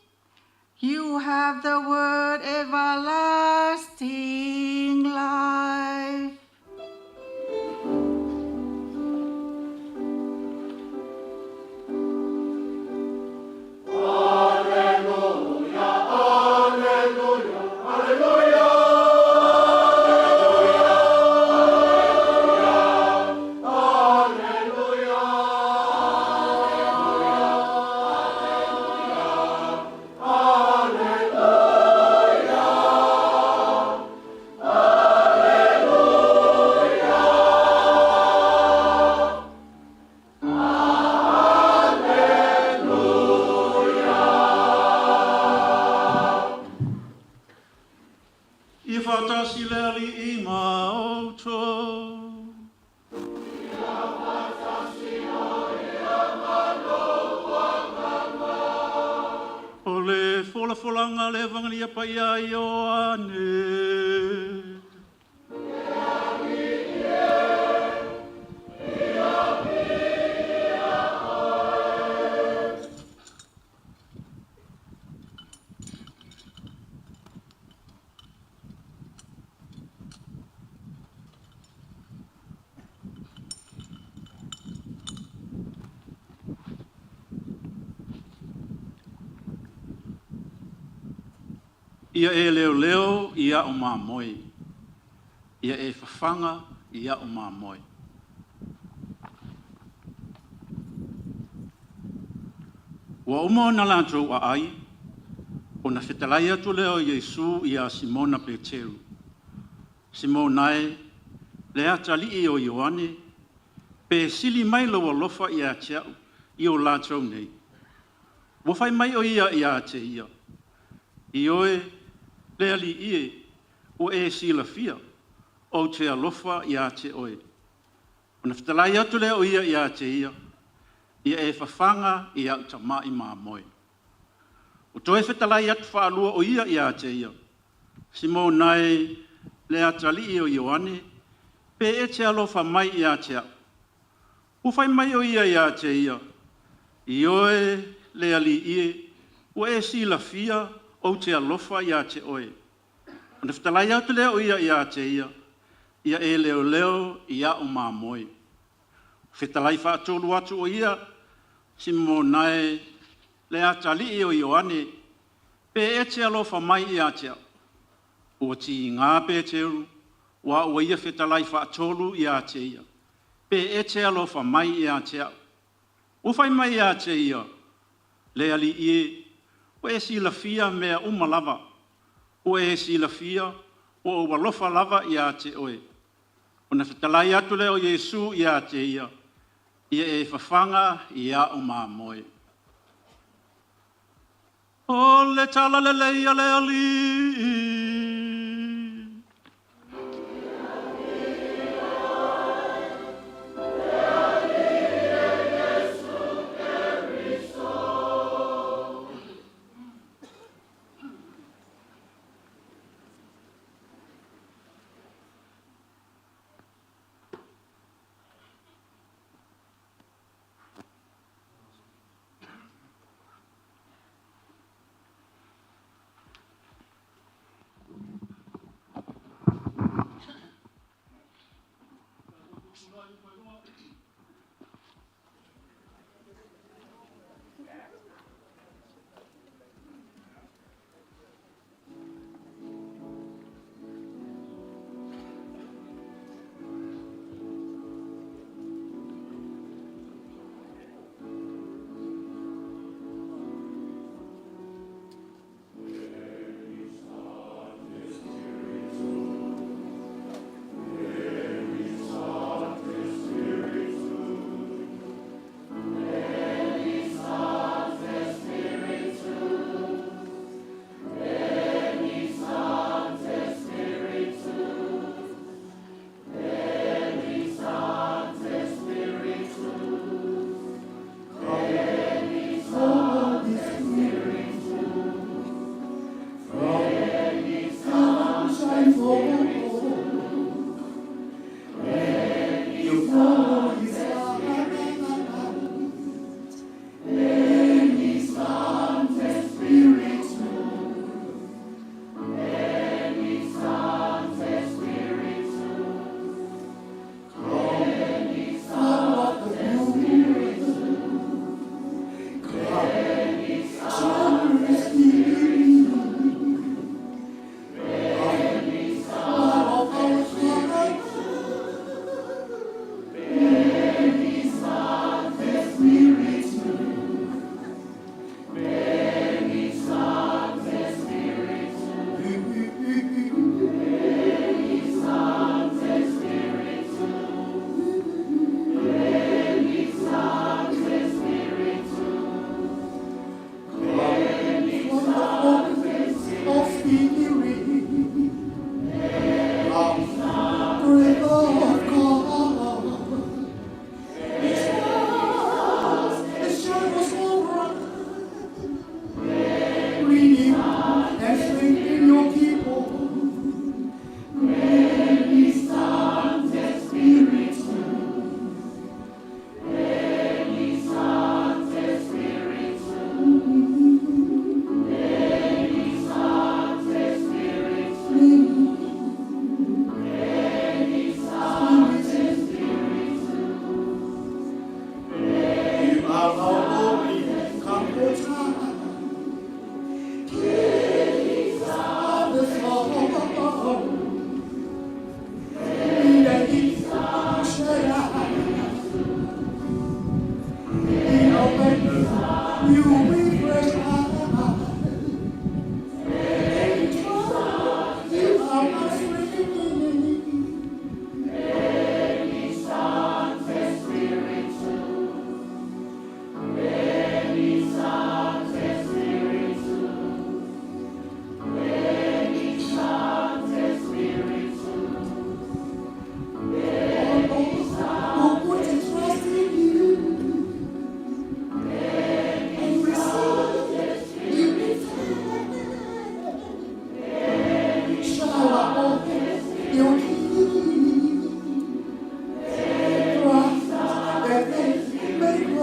You have the word everlasting life. Ia faatasi le Alii ma outou. O le folafolaga a le Evagelia Paia a Ioane. Ia e leoleo i a'u mamoe, ia e fafaga i a'u mamoe. Ua uma ona latou aai, ona fetalai atu lea o Iesu ia Simona Peteru. Simona e, le atalii o Ioane, pe sili mai lou alofa ia te a'u i o latou nei. Ua fai mai o ia ia te ia, Ioe, le Alii e, ua e silafia, ou te alofa ia te oe. Ona fetalai atu lea o ia ia te ia, Ia e fafaga i a'u tama'i mamoe. Ua toe fetalai atu faalua o ia iā te ia, Simona e, le atalii o Ioane, pe e te alofa mai ia te a'u? Ua fai mai o ia iā te ia, Ioe le Alii e, ua e silafia ou te alofa iā te oe. Ona fetalai atu lea o ia iā te ia, Ia e leoleo i a'u mamoe. Fetalai faatolu atu o ia, Simona e, le atalii o Ioane, pe e te alofa mai ia te a'u? Ua tiga Peteru, aua ua ia fetalai faatolu ia te ia, pe e te alofa mai ia te a'u? Ua fai mai ia te ia, le Alii e, ua e silafia mea uma lava, ua e silafia ua ou alofa lava ia te oe. Ona fetalai atu lea o Iesu ia te ia, Ia e fafaga i a'u mamoe. O le tala lelei a le Alii.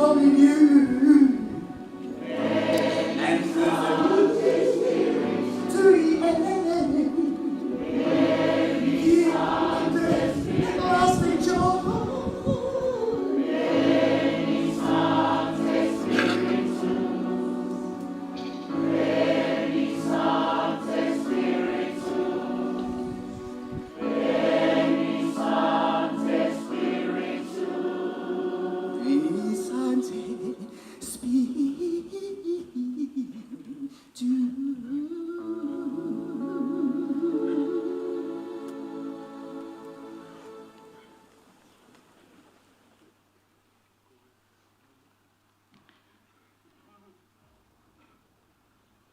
from you. And through the to the end. Give the lasting joy. Veni Sancte Spiritus.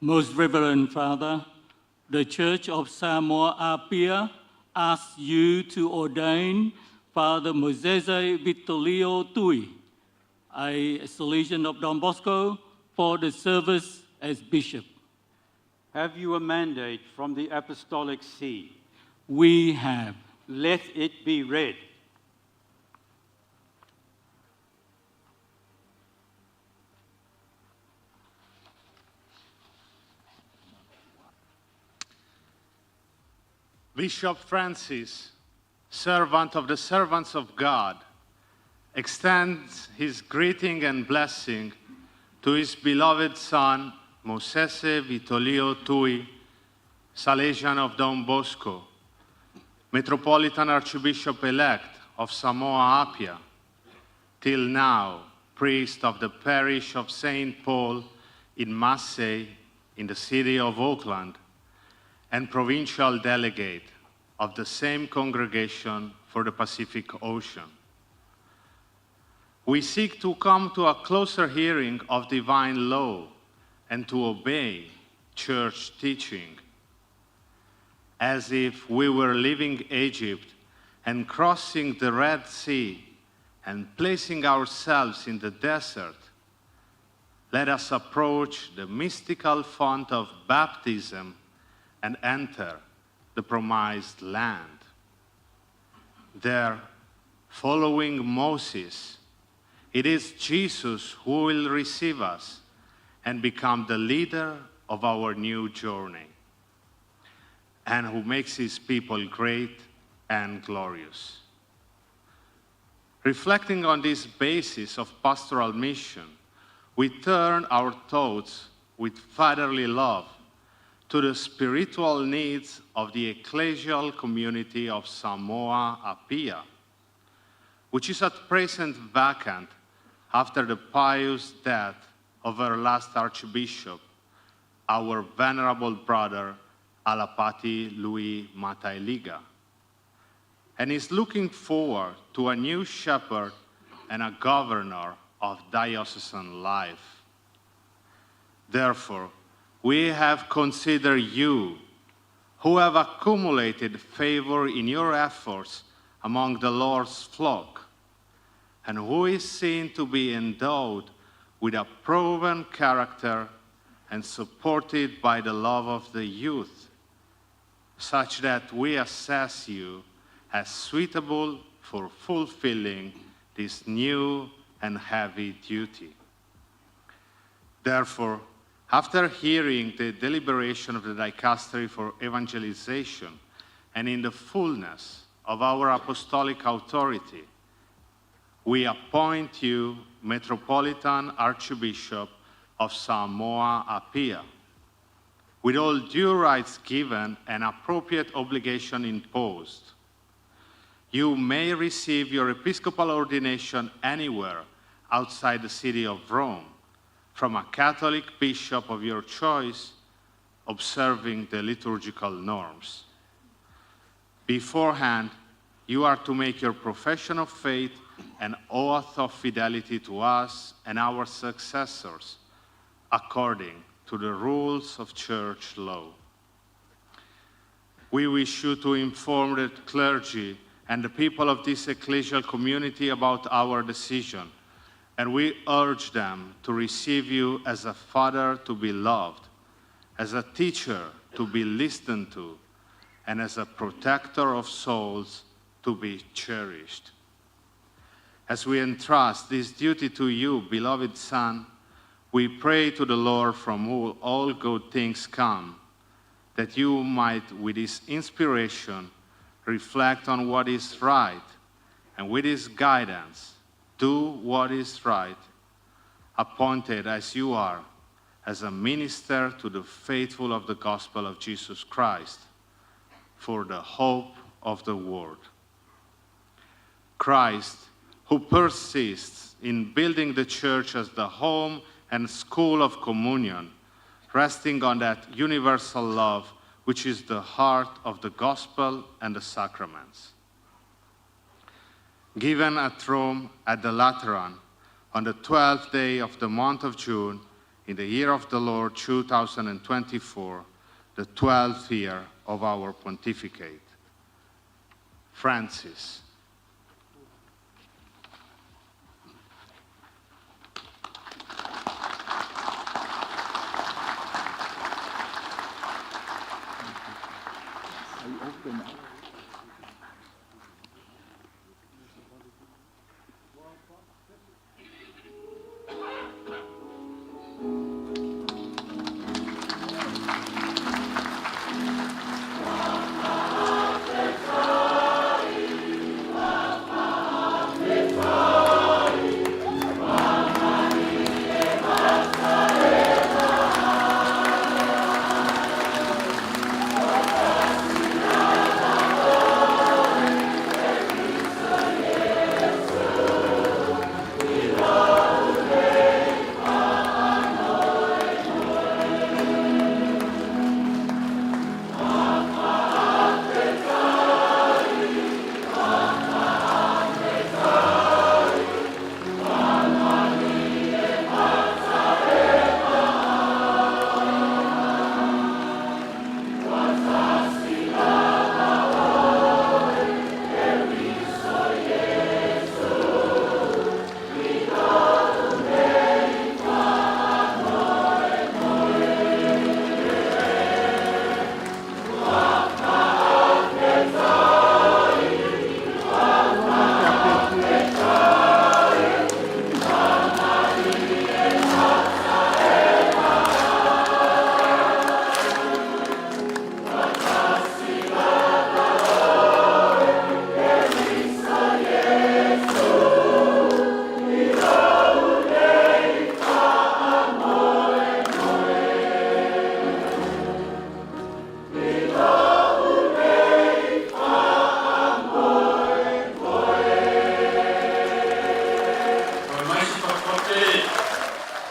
Most Reverend Father, the Church of Samoa Apia asks you to ordain Father Mosese Vitolio Tui, a Salesian of Don Bosco, for the service as bishop. Have you a mandate from the Apostolic See? We have. Let it be read. Bishop Francis, servant of the servants of God, extends his greeting and blessing to his beloved son, Mosese Vitolio Tui, Salesian of Don Bosco, Metropolitan Archbishop-elect of Samoa Apia, till now priest of the parish of St. Paul in Massey in the city of Auckland, and provincial delegate of the same congregation for the Pacific Ocean. We seek to come to a closer hearing of divine law and to obey church teaching, as if we were leaving Egypt and crossing the Red Sea and placing ourselves in the desert. Let us approach the mystical font of baptism and enter the promised land. There, following Moses, it is Jesus who will receive us and become the leader of our new journey, and who makes his people great and glorious. Reflecting on this basis of pastoral mission, we turn our thoughts with fatherly love to the spiritual needs of the ecclesial community of Samoa Apia, which is at present vacant after the pious death of her last archbishop, our venerable brother Alapati Lui Mataeliga, and is looking forward to a new shepherd and a governor of diocesan life. Therefore, we have considered you, who have accumulated favor in your efforts among the Lord's flock, and who is seen to be endowed with a proven character and supported by the love of the youth, such that we assess you as suitable for fulfilling this new and heavy duty. Therefore, after hearing the deliberation of the Dicastery for Evangelization and in the fullness of our apostolic authority, we appoint you Metropolitan Archbishop of Samoa Apia, with all due rights given and appropriate obligation imposed. You may receive your episcopal ordination anywhere outside the city of Rome from a Catholic bishop of your choice, observing the liturgical norms. Beforehand, you are to make your profession of faith and oath of fidelity to us and our successors, according to the rules of church law. We wish you to inform the clergy and the people of this ecclesial community about our decision, and we urge them to receive you as a father to be loved, as a teacher to be listened to, and as a protector of souls to be cherished. As we entrust this duty to you, beloved Son, we pray to the Lord from whom all good things come, that you might, with his inspiration, reflect on what is right, and with his guidance, do what is right, appointed as you are, as a minister to the faithful of the gospel of Jesus Christ, for the hope of the world. Christ, who persists in building the church as the home and school of communion, resting on that universal love which is the heart of the gospel and the sacraments. Given at Rome at the Lateran on the 12th day of the month of June, in the year of the Lord 2024, the 12th year of our pontificate. Francis.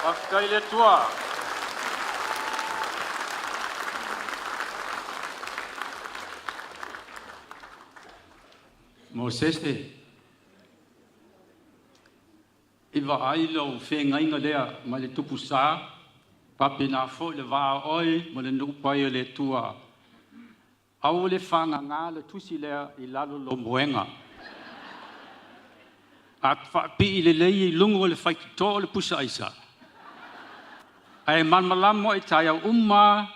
Faafetai i le Atua. Mosese, i vaai lou feagaiga lea ma le Tupu Sa, faapena foi le va o oe ma le nuu paia o le Atua. Aua le fagaga le tusi lea i lalo o lou moega. A faapipii lelei i luga o le faitotoa o le pusa aisa, ae malamalama oe i taeao uma lava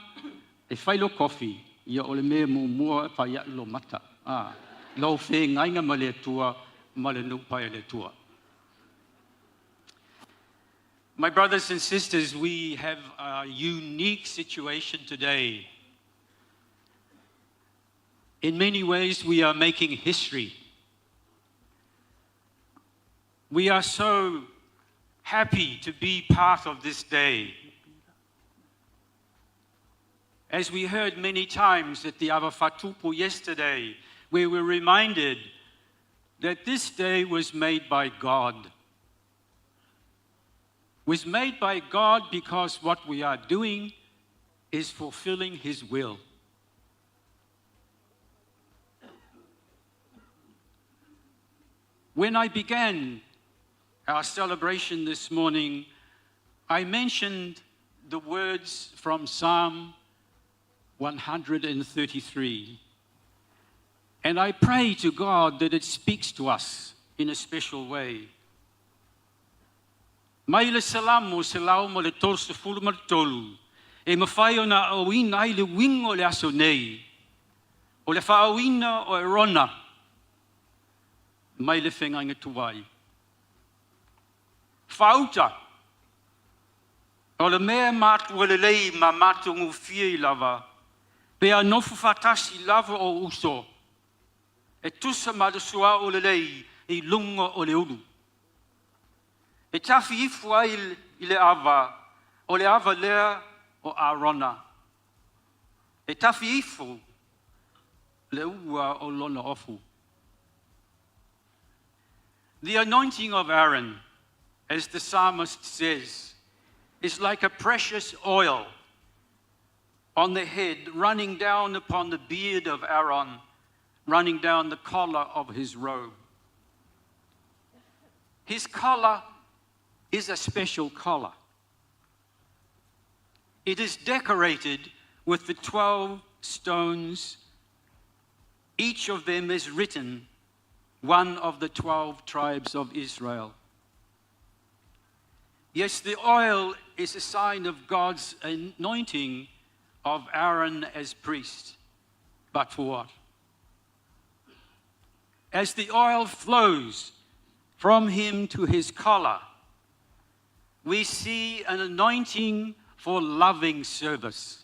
e fai lou kofi, ia o le mea muamua e fai a'e lou mata, a, lou feagaiga ma le Atua ma le nuu paia o le Atua. My brothers and sisters, we have a unique situation today. In many ways, we are making history. We are so happy to be part of this day. As we heard many times at the Ava Fatupu yesterday, we were reminded that this day was made by God. Was made by God because what we are doing is fulfilling His will. When I began our celebration this morning, I mentioned the words from Psalm 133. And I pray to God that it speaks to us in a special way. Mai le Salamo 133, e mafai ona aoina ai le uiga o le aso nei, o le faaoina o Arona mai le feagaiga tuai. Faauta, o le mea matua lelei ma matagofie lava, pe a nofo faatasi lava ou uso, e tusa ma le suauu lelei i luga o le ulu. E tafi ifo ai i le ava, o le ava lea o Arona. E tafi ifo le ua o lona ofu. The anointing of Aaron, as the psalmist says, is like a precious oil on the head, running down upon the beard of Aaron, running down the collar of his robe. His collar is a special collar. It is decorated with the 12 stones. Each of them is written one of the 12 tribes of Israel. Yes, the oil is a sign of God's anointing of Aaron as priest. But for what? As the oil flows from him to his collar, we see an anointing for loving service.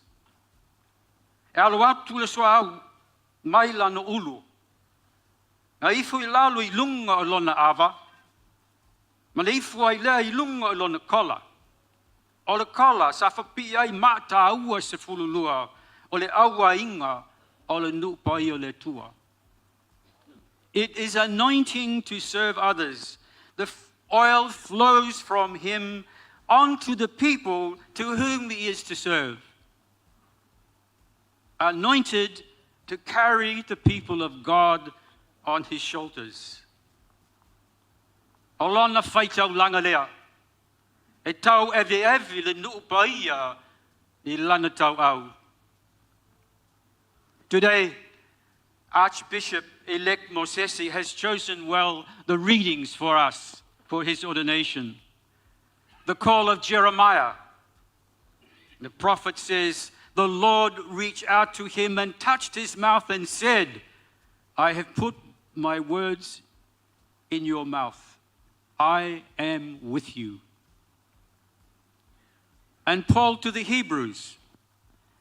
E alo atu le suauu mai lana ulu. Na ifo i lalo i luga o lona ava, ma le ifo ai lea i luga o lona kola. O le kola sa faapipii ai maa taua e 12 o le auaiga o le nuu paia o le Atua. It is anointing to serve others. The oil flows from him onto the people to whom he is to serve. Anointed to carry the people of God on his shoulders. O lona faitaulaga lea, e tauaveave le nuu paia i lana tauau. Today, Archbishop-elect Mosese has chosen well the readings for us for his ordination. The call of Jeremiah. The prophet says, "The Lord reached out to him and touched his mouth and said, 'I have put my words in your mouth. I am with you.'" And Paul to the Hebrews,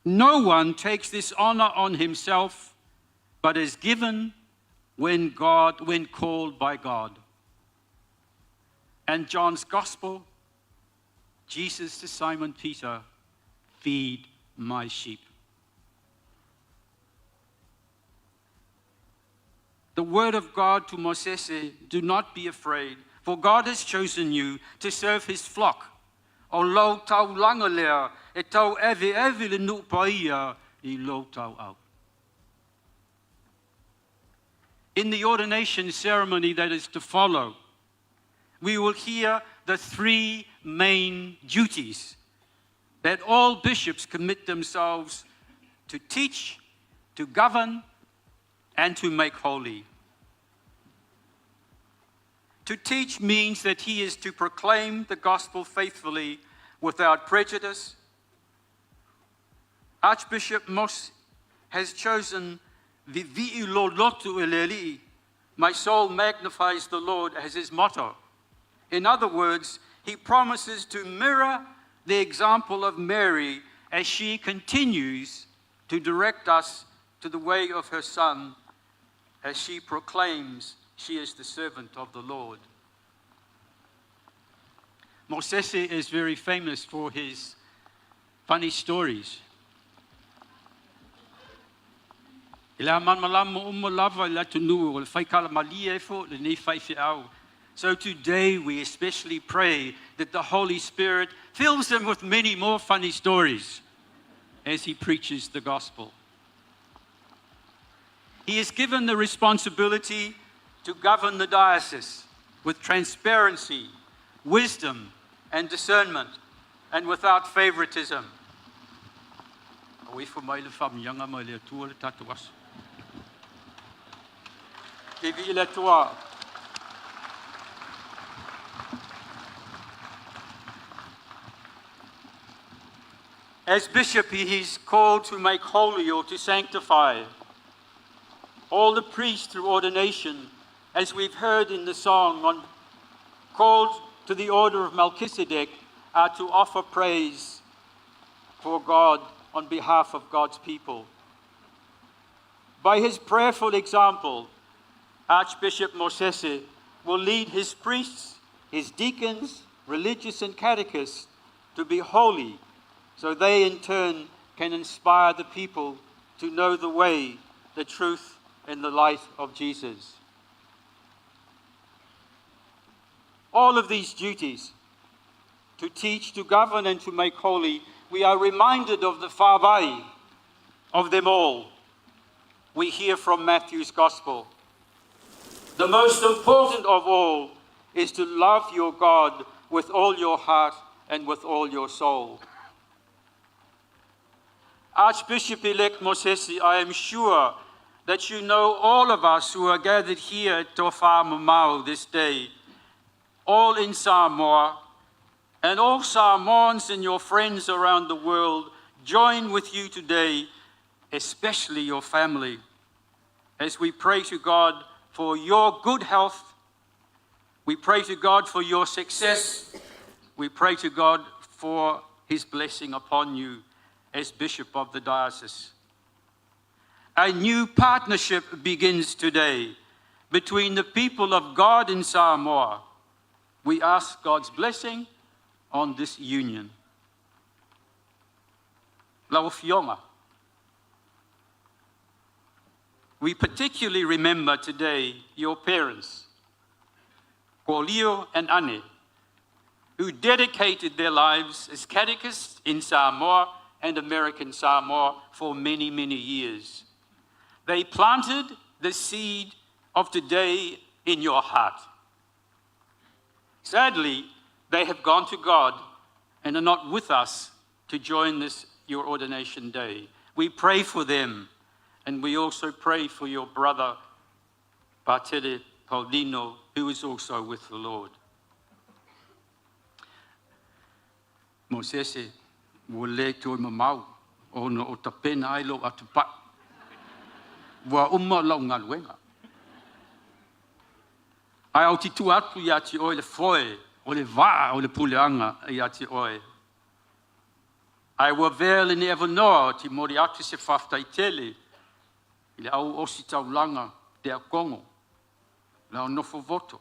"No one takes this honor on himself, but is given when called by God." And John's Gospel, Jesus to Simon Peter, "Feed my sheep." The word of God to Mosese, "Do not be afraid, for God has chosen you to serve his flock." O lau taulaga lea e tauaveave le nuu paia i lou tauau. In the ordination ceremony that is to follow, we will hear the three main duties that all bishops commit themselves to teach, to govern, and to make holy. To teach means that he is to proclaim the gospel faithfully without prejudice. Archbishop Mos has chosen Vivii lou loto i le Alii, "My soul magnifies the Lord," as his motto. In other words, he promises to mirror the example of Mary as she continues to direct us to the way of her Son, as she proclaims she is the servant of the Lord. Mosese is very famous for his funny stories. I le malamalama uma lava i le atunuu o le faikala e fo lenei faifeau. So today we especially pray that the Holy Spirit fills him with many more funny stories as he preaches the gospel. He is given the responsibility to govern the diocese with transparency, wisdom, and discernment, and without favoritism. O ifo mai le faamanuiaga mai le Atua le tatou aso. Vivi le Atua. As bishop, he is called to make holy or to sanctify all the priests through ordination, as we've heard in the song, on called to to the order of Melchizedek are to offer praise for God on behalf of God's people. By his prayerful example, Archbishop Mosese will lead his priests, his deacons, religious and catechists to be holy so they in turn can inspire the people to know the way, the truth, and the light of Jesus. All of these duties, to teach, to govern, and to make holy, we are reminded of the faavae of them all. We hear from Matthew's Gospel. The most important of all is to love your God with all your heart and with all your soul. Archbishop-elect Mosese, I am sure that you know all of us who are gathered here at Tofa Mamau this day, all in Samoa, and all Samoans and your friends around the world join with you today, especially your family, as we pray to God for your good health. We pray to God for your success. We pray to God for his blessing upon you as Bishop of the diocese. A new partnership begins today between the people of God in Samoa. We ask God's blessing on this union. Lau Afioga. We particularly remember today your parents, Kolio and Anne, who dedicated their lives as catechists in Samoa and American Samoa for many, many years. They planted the seed of today in your heart. Sadly, they have gone to God and are not with us to join this, your ordination day. We pray for them, and we also pray for your brother, Patele Paulino, who is also with the Lord. Mosese, ua le toe mamao ona o tapena ai lou atupai. Ua uma lau galuega. Ae ou te tuu atu ia te oe le foe o le vaa o le puleaga ia te oe. Ae ua avea lenei avanoa ou te momoli atu se faafetai tele i le au ositaulaga tiakono, le au nofovoto,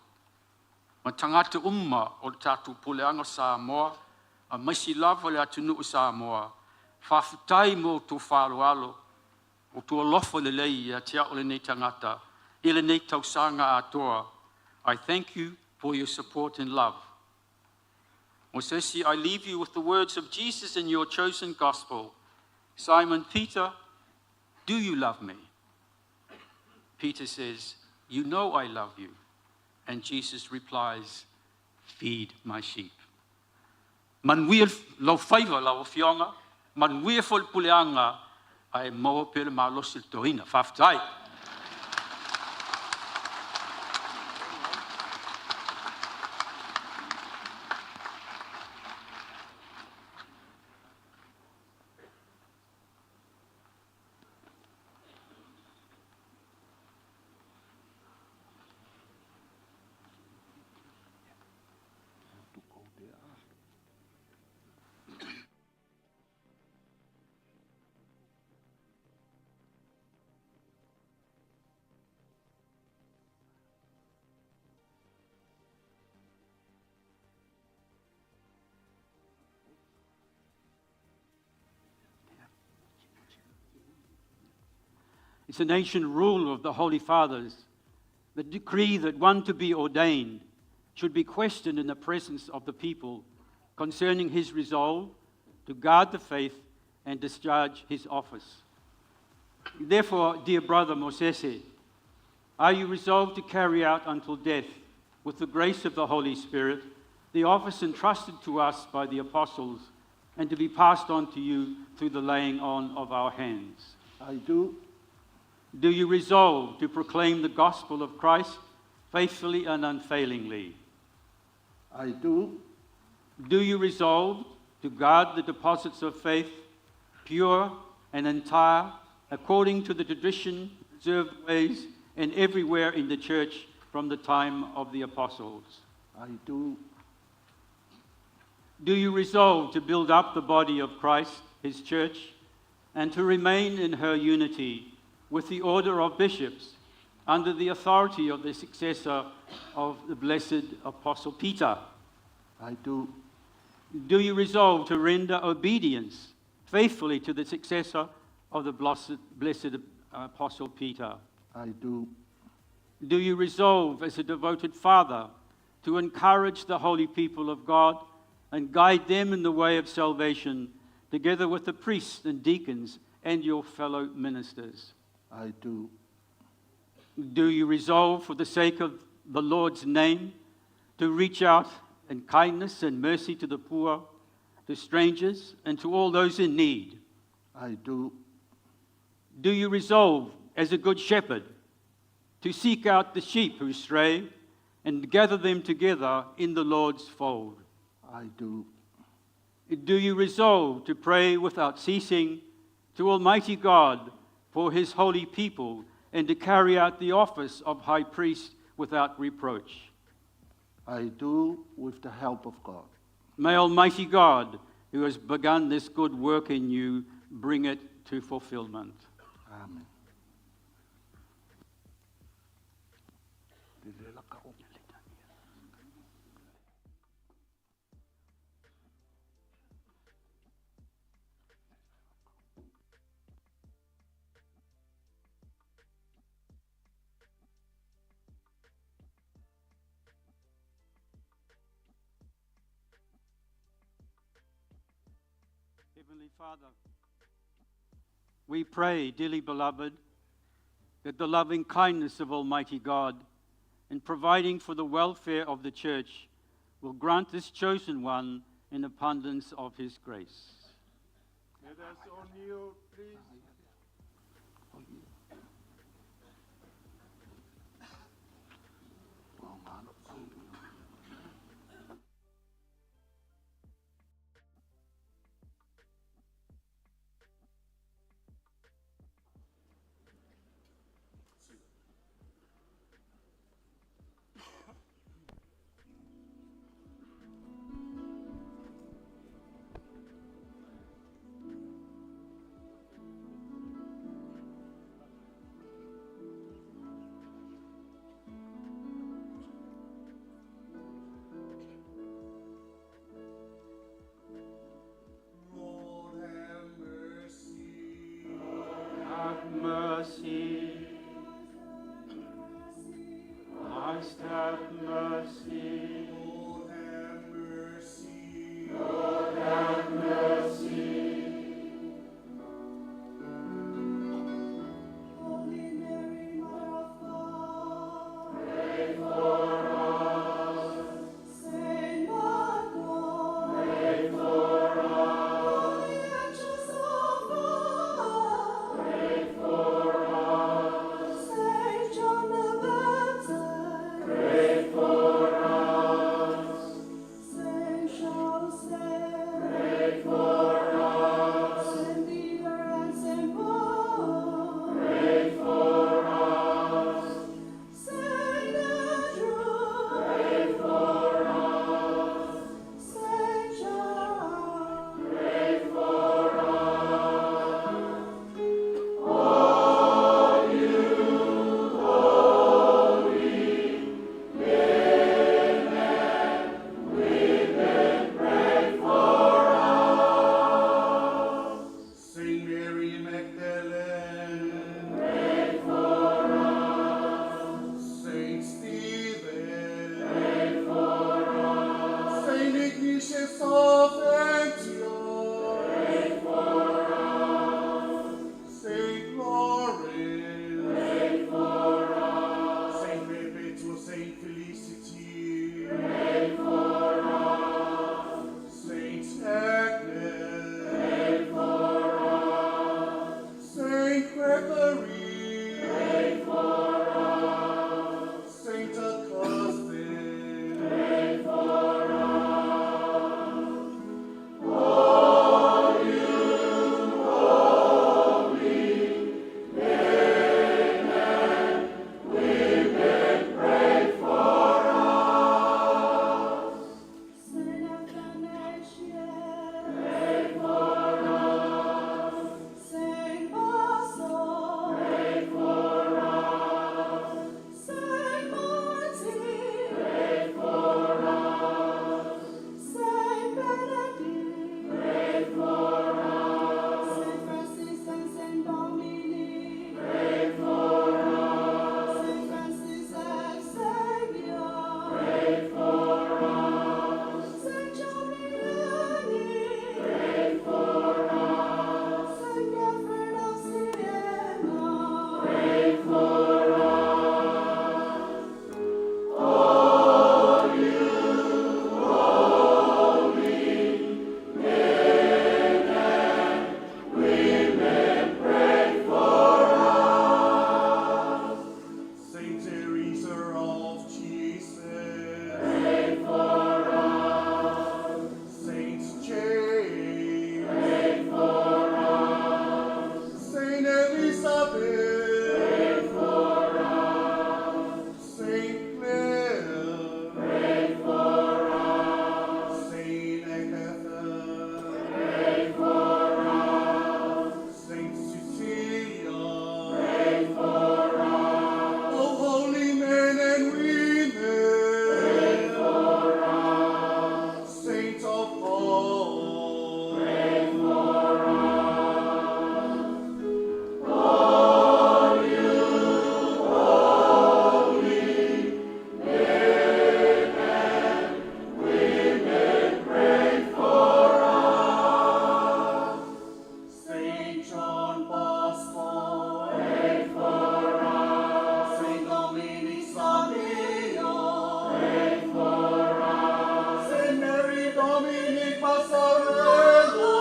ma tagata uma o le tatou puleaga Samoa, aemaise lava le atunuu Samoa. Faafetai mo outou faaaloalo, outou alofa lelei ia te au lenei tagata i lenei tausaga atoa. I thank you for your support and love. Mosese, I leave you with the words of Jesus in your chosen gospel. Simon Peter, do you love me? Peter says, You know I love you. And Jesus replies, Feed my sheep. Manuia lou faiva lau afioga, manuia foi le puleaga, ae maua pea le malosi i le toeaina. Faafetai. It's an ancient rule of the Holy Fathers that decree that one to be ordained should be questioned in the presence of the people concerning his resolve to guard the faith and discharge his office. Therefore, dear brother Mosese, are you resolved to carry out until death, with the grace of the Holy Spirit, the office entrusted to us by the apostles and to be passed on to you through the laying on of our hands? I do. Do you resolve to proclaim the gospel of Christ faithfully and unfailingly? I do. Do you resolve to guard the deposits of faith, pure and entire, according to the tradition, preserved ways, and everywhere in the church from the time of the apostles? I do. Do you resolve to build up the body of Christ, his church, and to remain in her unity with the order of bishops under the authority of the successor of the blessed Apostle Peter? I do. Do you resolve to render obedience faithfully to the successor of the blessed Apostle Peter? I do. Do you resolve, as a devoted father, to encourage the holy people of God and guide them in the way of salvation, together with the priests and deacons and your fellow ministers? I do. Do you resolve, for the sake of the Lord's name, to reach out in kindness and mercy to the poor, to strangers, and to all those in need? I do. Do you resolve, as a good shepherd, to seek out the sheep who stray and gather them together in the Lord's fold? I do. Do you resolve to pray without ceasing to Almighty God for his holy people and to carry out the office of high priest without reproach? I do, with the help of God. May Almighty God, who has begun this good work in you, bring it to fulfillment. Amen. Heavenly Father, we pray, dearly beloved, that the loving kindness of Almighty God in providing for the welfare of the church will grant this chosen one an abundance of his grace. Let us all kneel, please. Lord, have mercy. Have mercy. Christ, have mercy. Lord, have mercy. Lord, have mercy. Holy Mary, Mother of God, Pray for us. Saint Michael, Pray for us. Holy Angels of God, Pray for us. Saint John the Baptist, Pray for us. Saint Joseph, Pray for us. Saint Peter and Saint Paul, Pray for us. Saint Andrew, Pray for us. Saint John, Pray for us. All you holy men and women, pray for us. Saint Mary Magdalene. Pray for us. Saint Stephen. Pray for us. Saint Ignatius of Antioch. Pray for us. Saint Lawrence. Pray for us. Saint Perpetua, Saint Felicity. Pray for us. Saint Agnes. Pray for us. Saint Gregory. Pray for us. Saint Augustine. Pray for us. Mazzarello,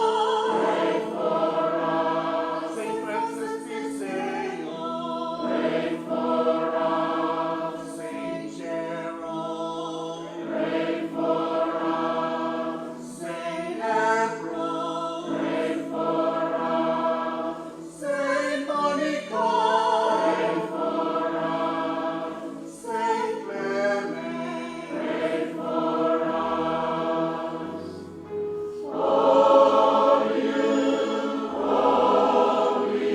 pray for us. Saint Francis de Sales, pray for us. Saint Jerome, pray for us. Saint Ambrose, pray for us. Saint Monica, pray for us. Saint Clement, pray for us. All you holy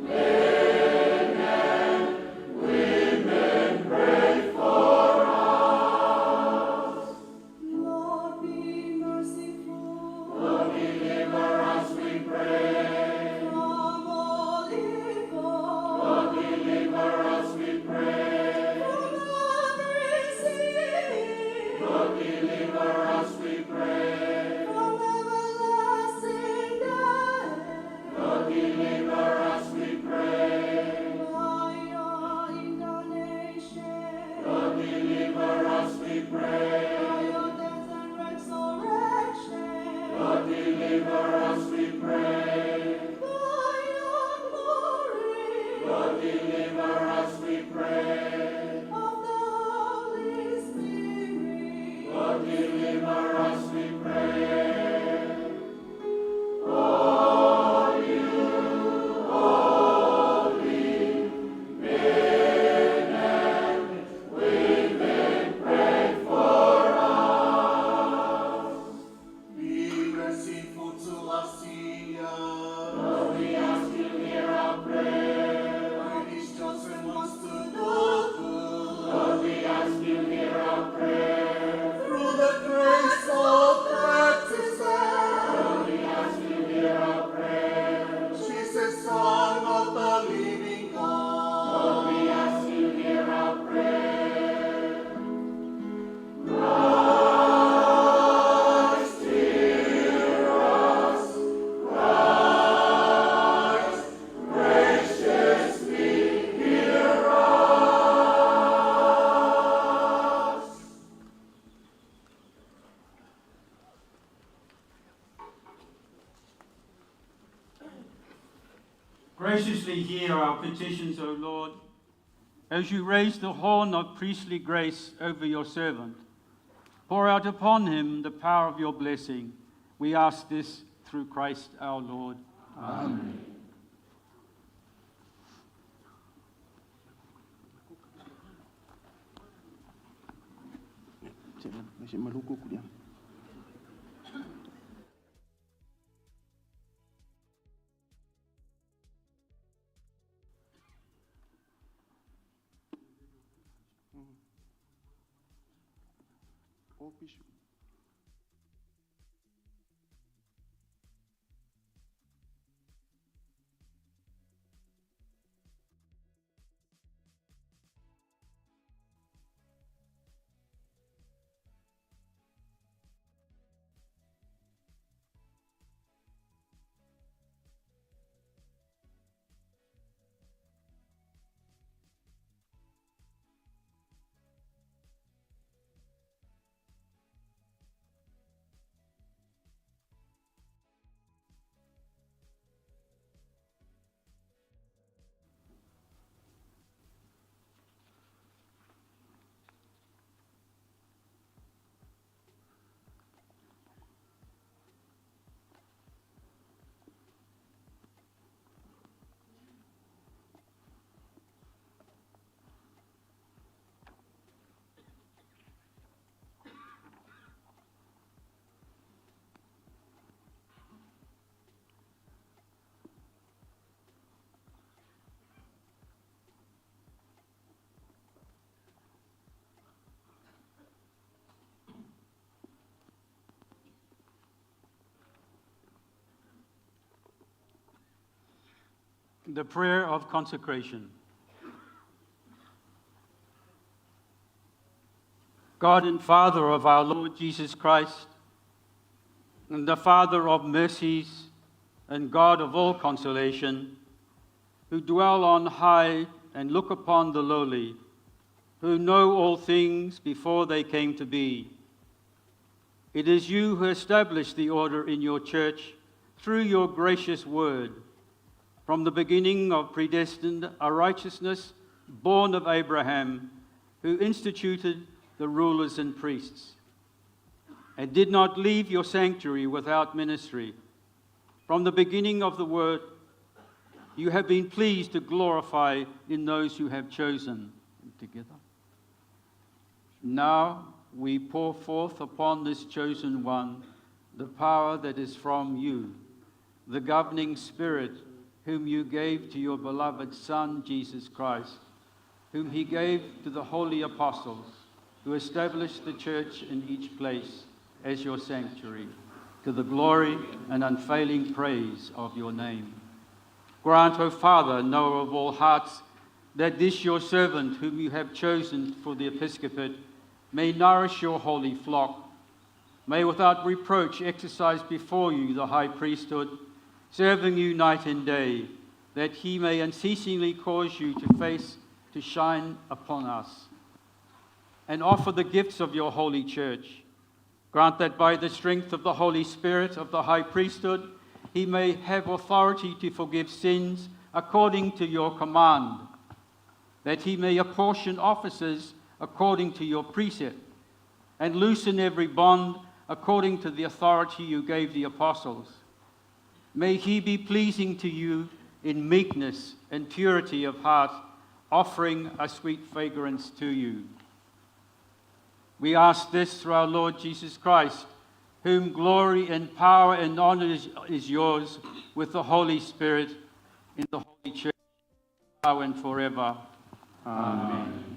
men and women, pray for us. Lord, be merciful. Lord, deliver us, we pray. From all evil. Lord, deliver us, we pray. From every sin. Lord, deliver us, we pray. From everlasting death. Lord, deliver us, we pray. By your incarnation. Lord, deliver us, we pray. By your death and resurrection. Lord, deliver us, we pray. By your glory. Lord, deliver us, we pray. Of the Holy Spirit. Lord, deliver us, we pray. All you holy men and women, pray for us. Be merciful to us sinners. Lord, we ask you hear our prayer. When his chosen ones to do good. Lord, we ask you hear our prayer. Through the grace of baptism. Lord, we ask you hear our prayer. Jesus, Son of the living God. Lord, we ask you hear our prayer. Christ, hear us. Christ, graciously hear us. Graciously hear our petitions, O Lord, as you raise the horn of priestly grace over your servant. Pour out upon him the power of your blessing. We ask this through Christ our Lord. Amen. The prayer of consecration. God and Father of our Lord Jesus Christ, and the Father of mercies and God of all consolation, who dwell on high and look upon the lowly, who know all things before they came to be. It is you who established the order in your church through your gracious word. From the beginning of predestined a righteousness born of Abraham, who instituted the rulers and priests, and did not leave your sanctuary without ministry. From the beginning of the word, you have been pleased to glorify in those who have chosen together. Now we pour forth upon this chosen one the power that is from you, the governing Spirit whom you gave to your beloved Son, Jesus Christ, whom he gave to the holy apostles who established the church in each place as your sanctuary, to the glory and unfailing praise of your name. Grant, O Father, knower of all hearts, that this your servant, whom you have chosen for the episcopate, may nourish your holy flock, may without reproach exercise before you the high priesthood, serving you night and day, that he may unceasingly cause you to face to shine upon us, and offer the gifts of your holy church. Grant that by the strength of the Holy Spirit of the high priesthood, he may have authority to forgive sins according to your command, that he may apportion offices according to your precept, and loosen every bond according to the authority you gave the apostles. May he be pleasing to you in meekness and purity of heart, offering a sweet fragrance to you. We ask this through our Lord Jesus Christ, whom glory and power and honor is yours with the Holy Spirit in the Holy Church, now and forever. Amen.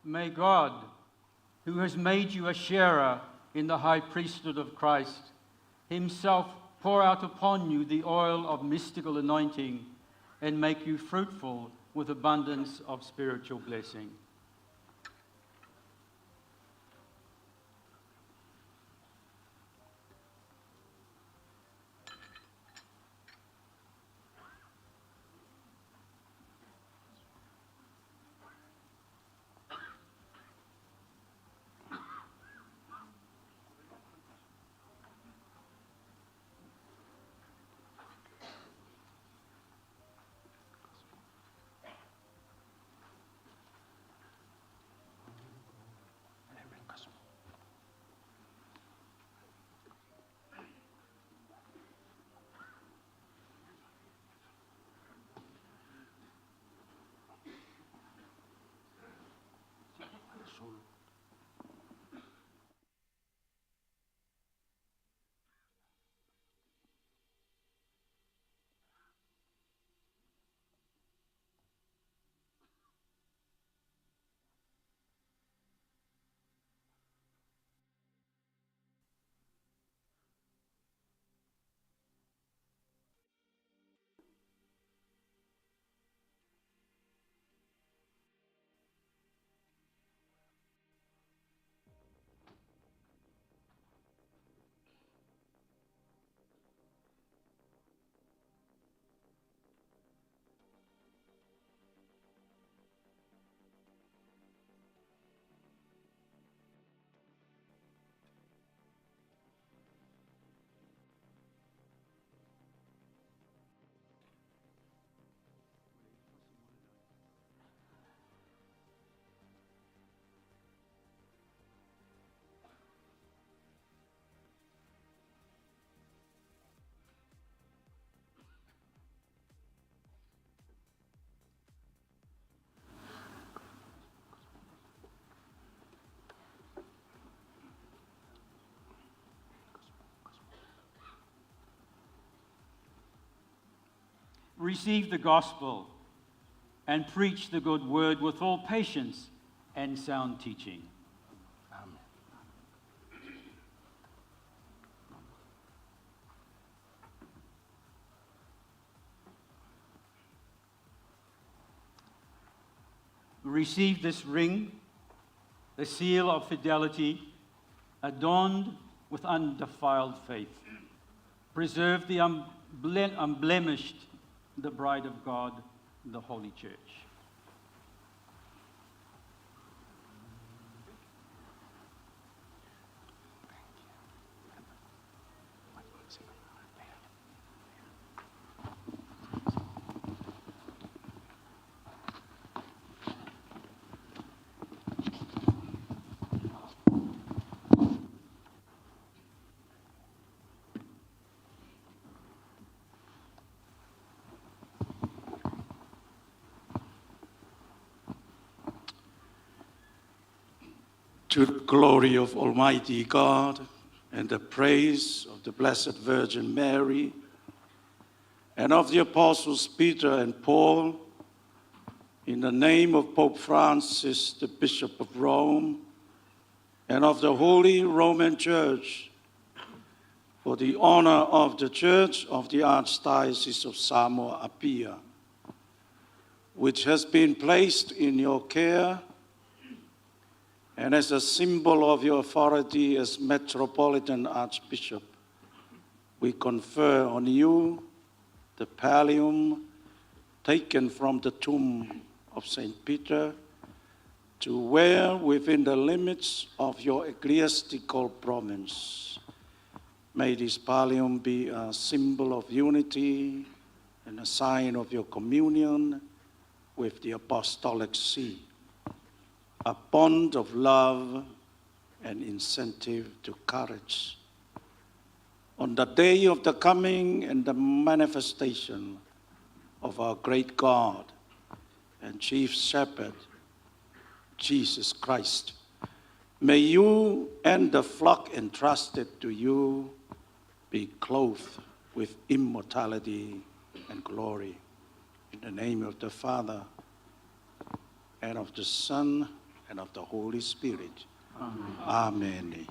May God, who has made you a sharer in the high priesthood of Christ, himself pour out upon you the oil of mystical anointing and make you fruitful with abundance of spiritual blessing. Receive the gospel and preach the good word with all patience and sound teaching. Amen. Receive this ring, the seal of fidelity, adorned with undefiled faith. Preserve the unblemished, the bride of God, the Holy Church. To the glory of Almighty God and the praise of the Blessed Virgin Mary and of the Apostles Peter and Paul, in the name of Pope Francis, the Bishop of Rome, and of the Holy Roman Church, for the honor of the Church of the Archdiocese of Samoa Apia, which has been placed in your care and as a symbol of your authority as Metropolitan Archbishop, we confer on you the pallium taken from the tomb of St. Peter to wear within the limits of your ecclesiastical province. May this pallium be a symbol of unity and a sign of your communion with the Apostolic See, a bond of love and incentive to courage. On the day of the coming and the manifestation of our great God and Chief Shepherd, Jesus Christ, may you and the flock entrusted to you be clothed with immortality and glory. In the name of the Father, and of the Son, and of the Holy Spirit. Amen. Amen.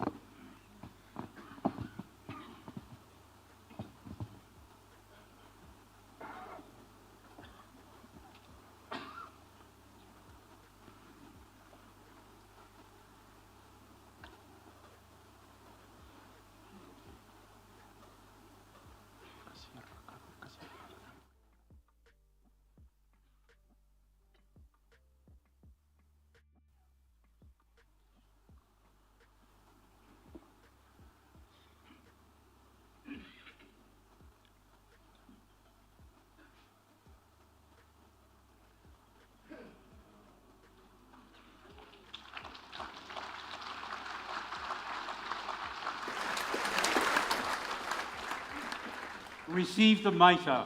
Receive the mitre,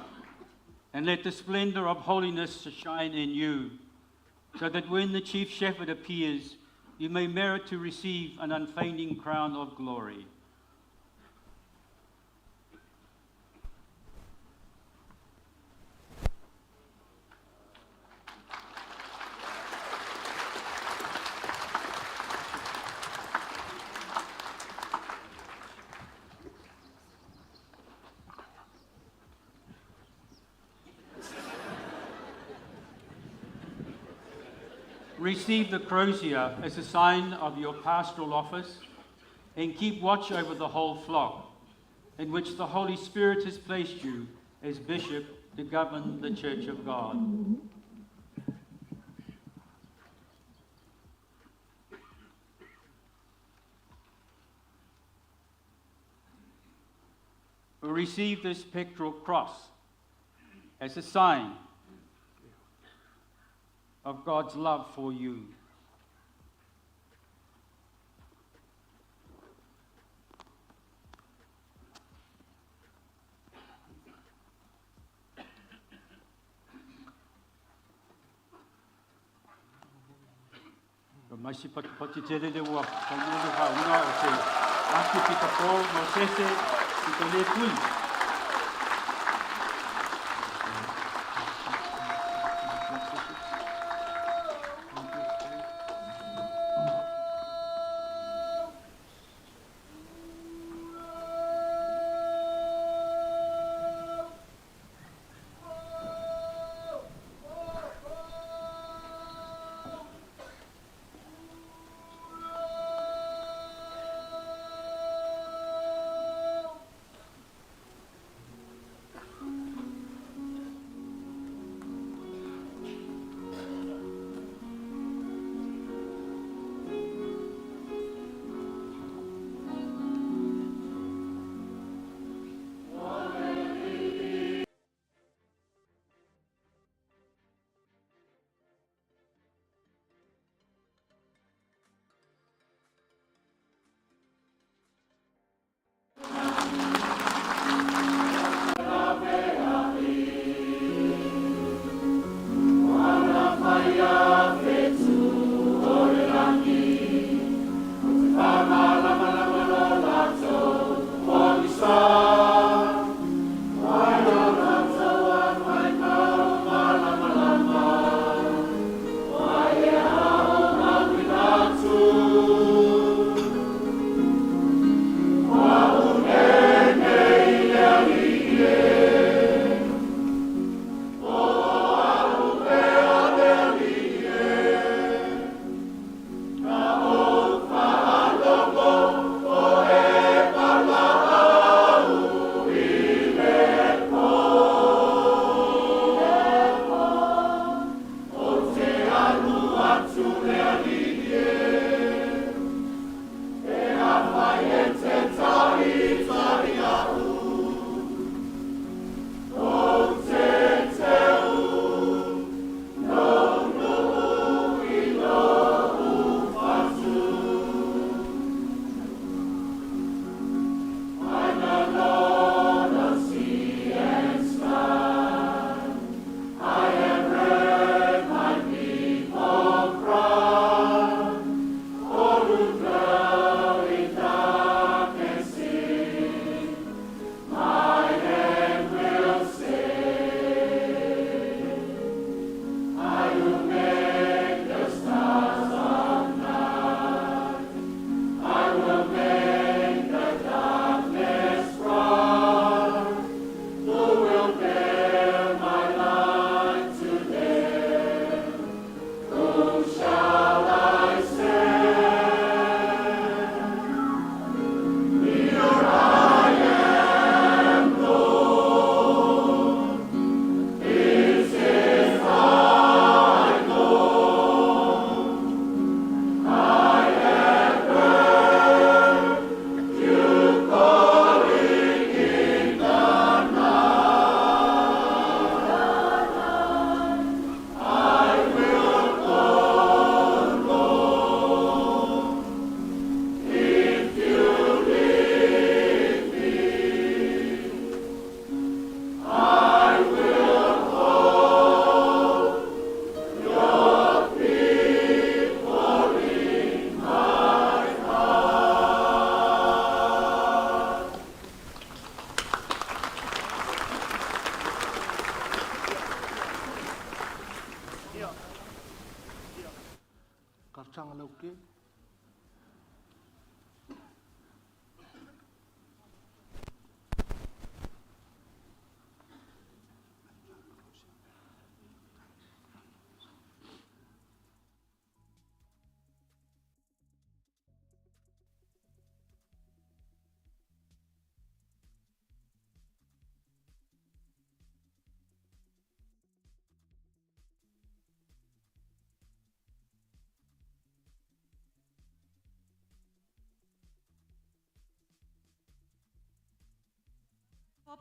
and let the splendor of holiness shine in you, so that when the chief shepherd appears, you may merit to receive an unfading crown of glory. Receive the crozier as a sign of your pastoral office, and keep watch over the whole flock, in which the Holy Spirit has placed you as bishop to govern the church of God. Receive this pectoral cross as a sign of God's love for you. Mai si patipati tele le ua whaumolu haunga o te Ākipikapo Mosese i te le tui.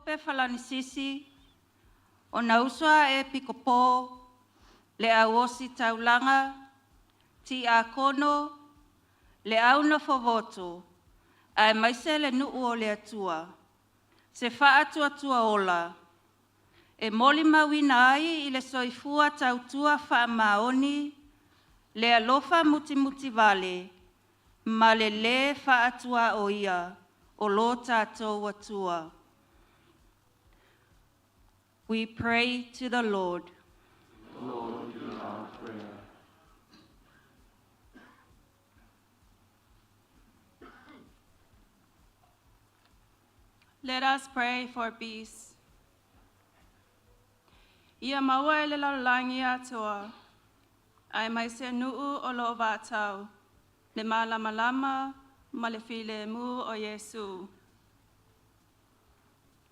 Pope Falanisisi, ona uso a Epikopo, le au ositaulaga, tiakono, le au nofovoto, aemaise le nuu o le Atua, se faatuatua ola, e molimauina ai i le soifua tautua faamaoni, le alofa mutimutivale, ma le lē faatuaoia o lo tatou Atua. We pray to the Lord. Lord, hear our prayer. Let us pray for peace. Ia maua e le lalolagi atoa, aemaise nuu o lo o vaatau, le malamalama ma le filemu o Iesu.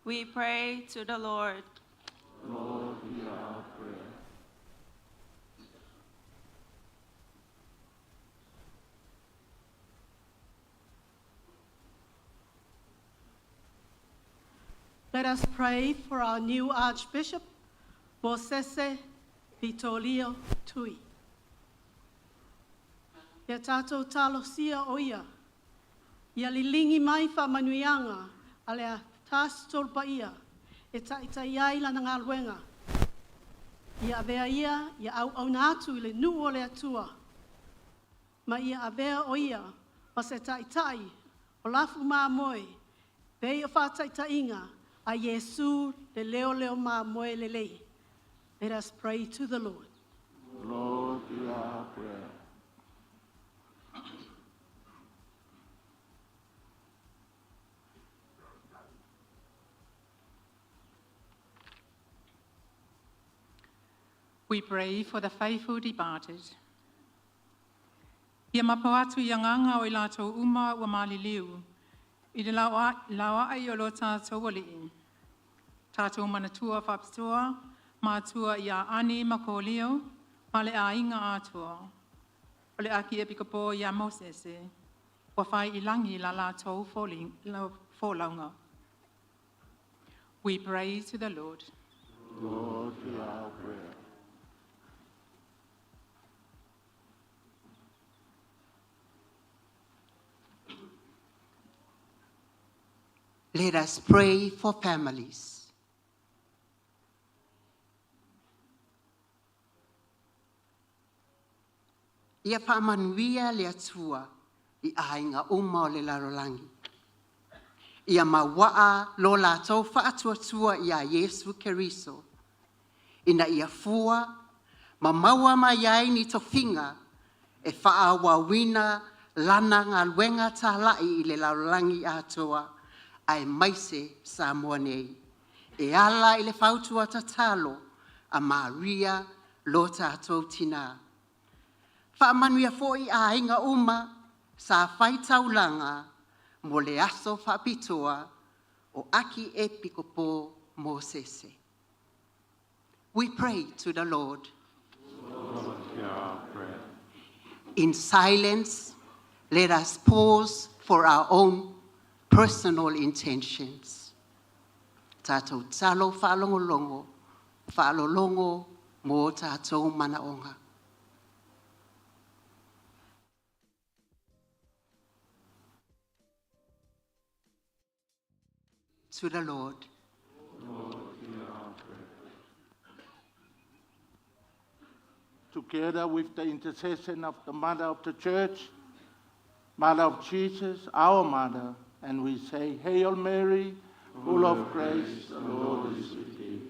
We pray to the Lord. Lord, hear our prayer. Let us pray for our new Archbishop, Mosese Vitolio Tui. Ia tātou talosia o ia, ia lilingi mai whaamanuiaga a le Aposetolo Paia e taitai ai lana galuega. Ia avea ia ia auauna atu i le nuu o le Atua, ma ia avea o ia ma se taitai o lafu mamoe, pei o faataitaiga a Iesu le leoleo mamoe lelei. Let us pray to the Lord. Lord, hear our prayer. We pray for the faithful departed. Ia mapo atu i agaga o i latou uma ua maliliu, i le laoai o lo tatou Alii. Tatou manatua faapitoa, matua ia Ani Makolio, ma le aiga atoa. O le Akiepikopo ia Mosese, ua fai i lagi la latou folauga. We pray to the Lord. Lord, hear our prayer. Let us pray for families. Ia faamanuia le Atua i aiga uma o le lalolagi. Ia mauaa lo latou faatuatua ia Iesu Keriso, ina ia fua ma maua mai ai ni tofiga e faaauauina lana galuega talai i le lalolagi atoa aemaise Samoa nei. E ala i le fautua tatalo a Maria lo tatou tina. Faamanuia foi aiga uma sa fai taulaga mo le aso faapitoa o Akiepikopo Mosese. We pray to the Lord. Lord, hear our prayer. In silence, let us pause for our own personal intentions. Tatou talo faalogologo, faalologo mo tatou manaoga. To the Lord. Lord, hear our prayer. Together with the intercession of the Mother of the Church, Mother of Jesus, our Mother, and we say, Hail Mary, full of grace, the Lord is with thee.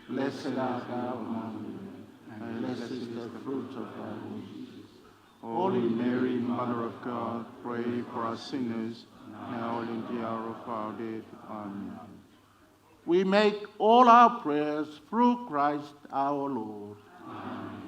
Blessed art thou among women, and blessed is the fruit of thy womb, Jesus. Holy Mary, Mother of God, pray for us sinners, now and in the hour of our death. Amen. We make all our prayers through Christ our Lord. Amen.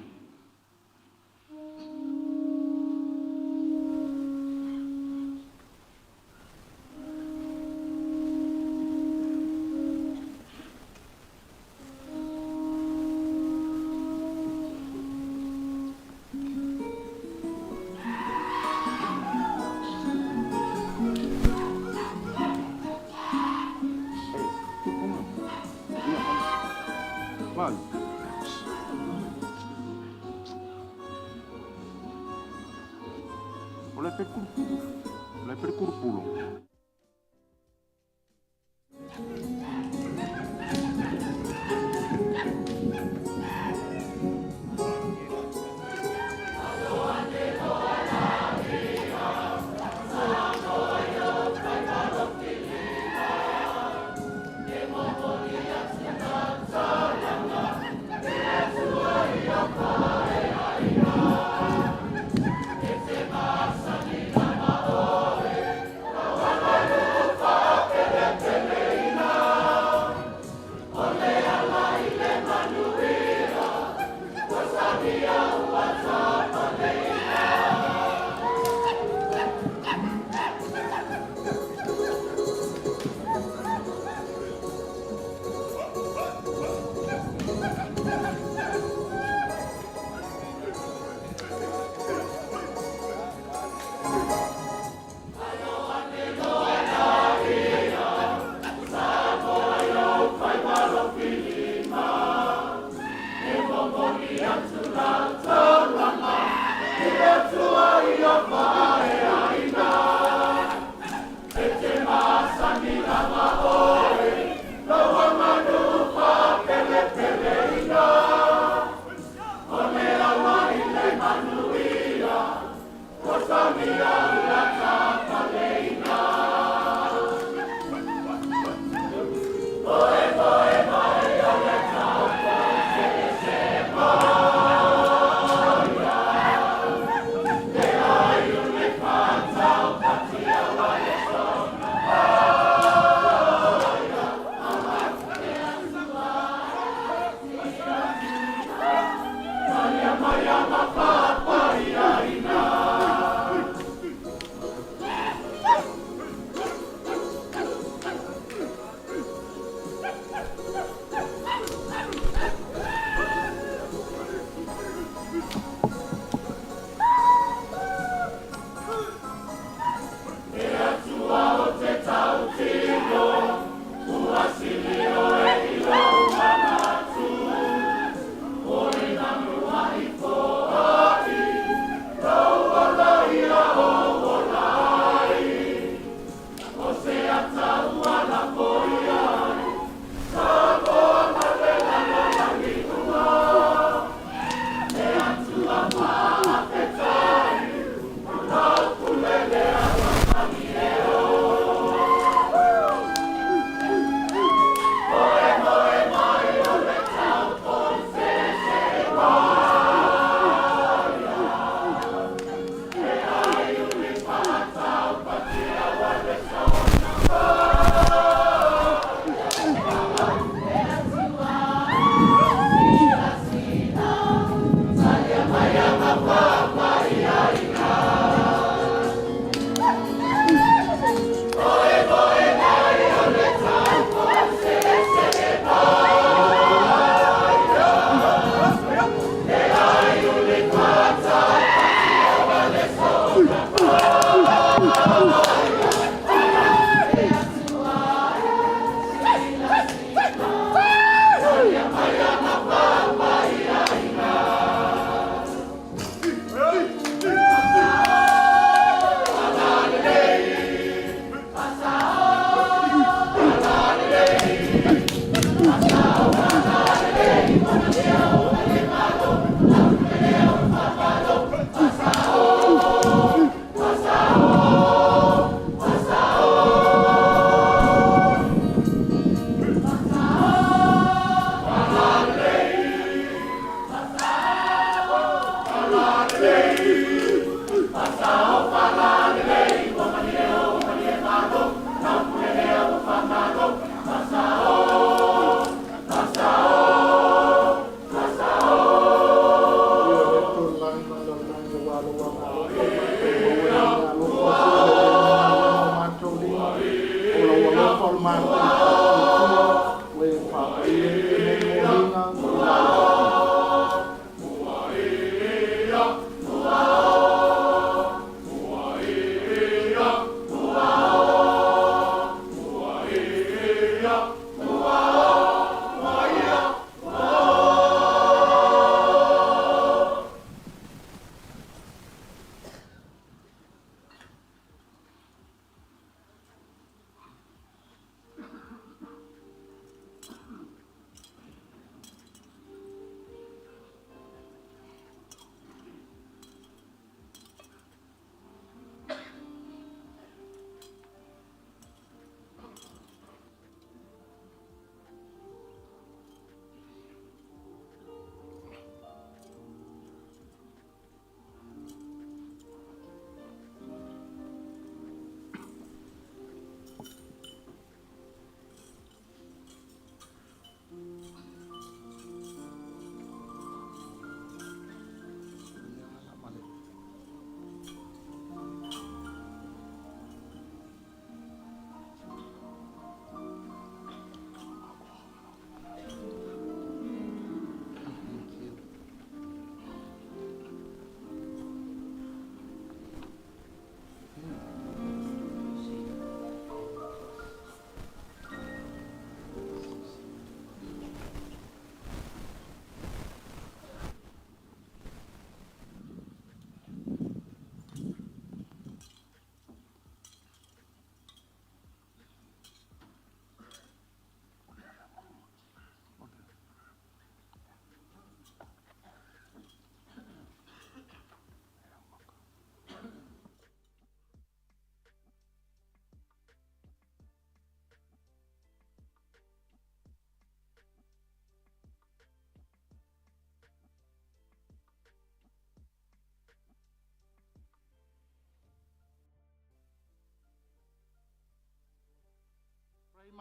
Pulu, la e pulu.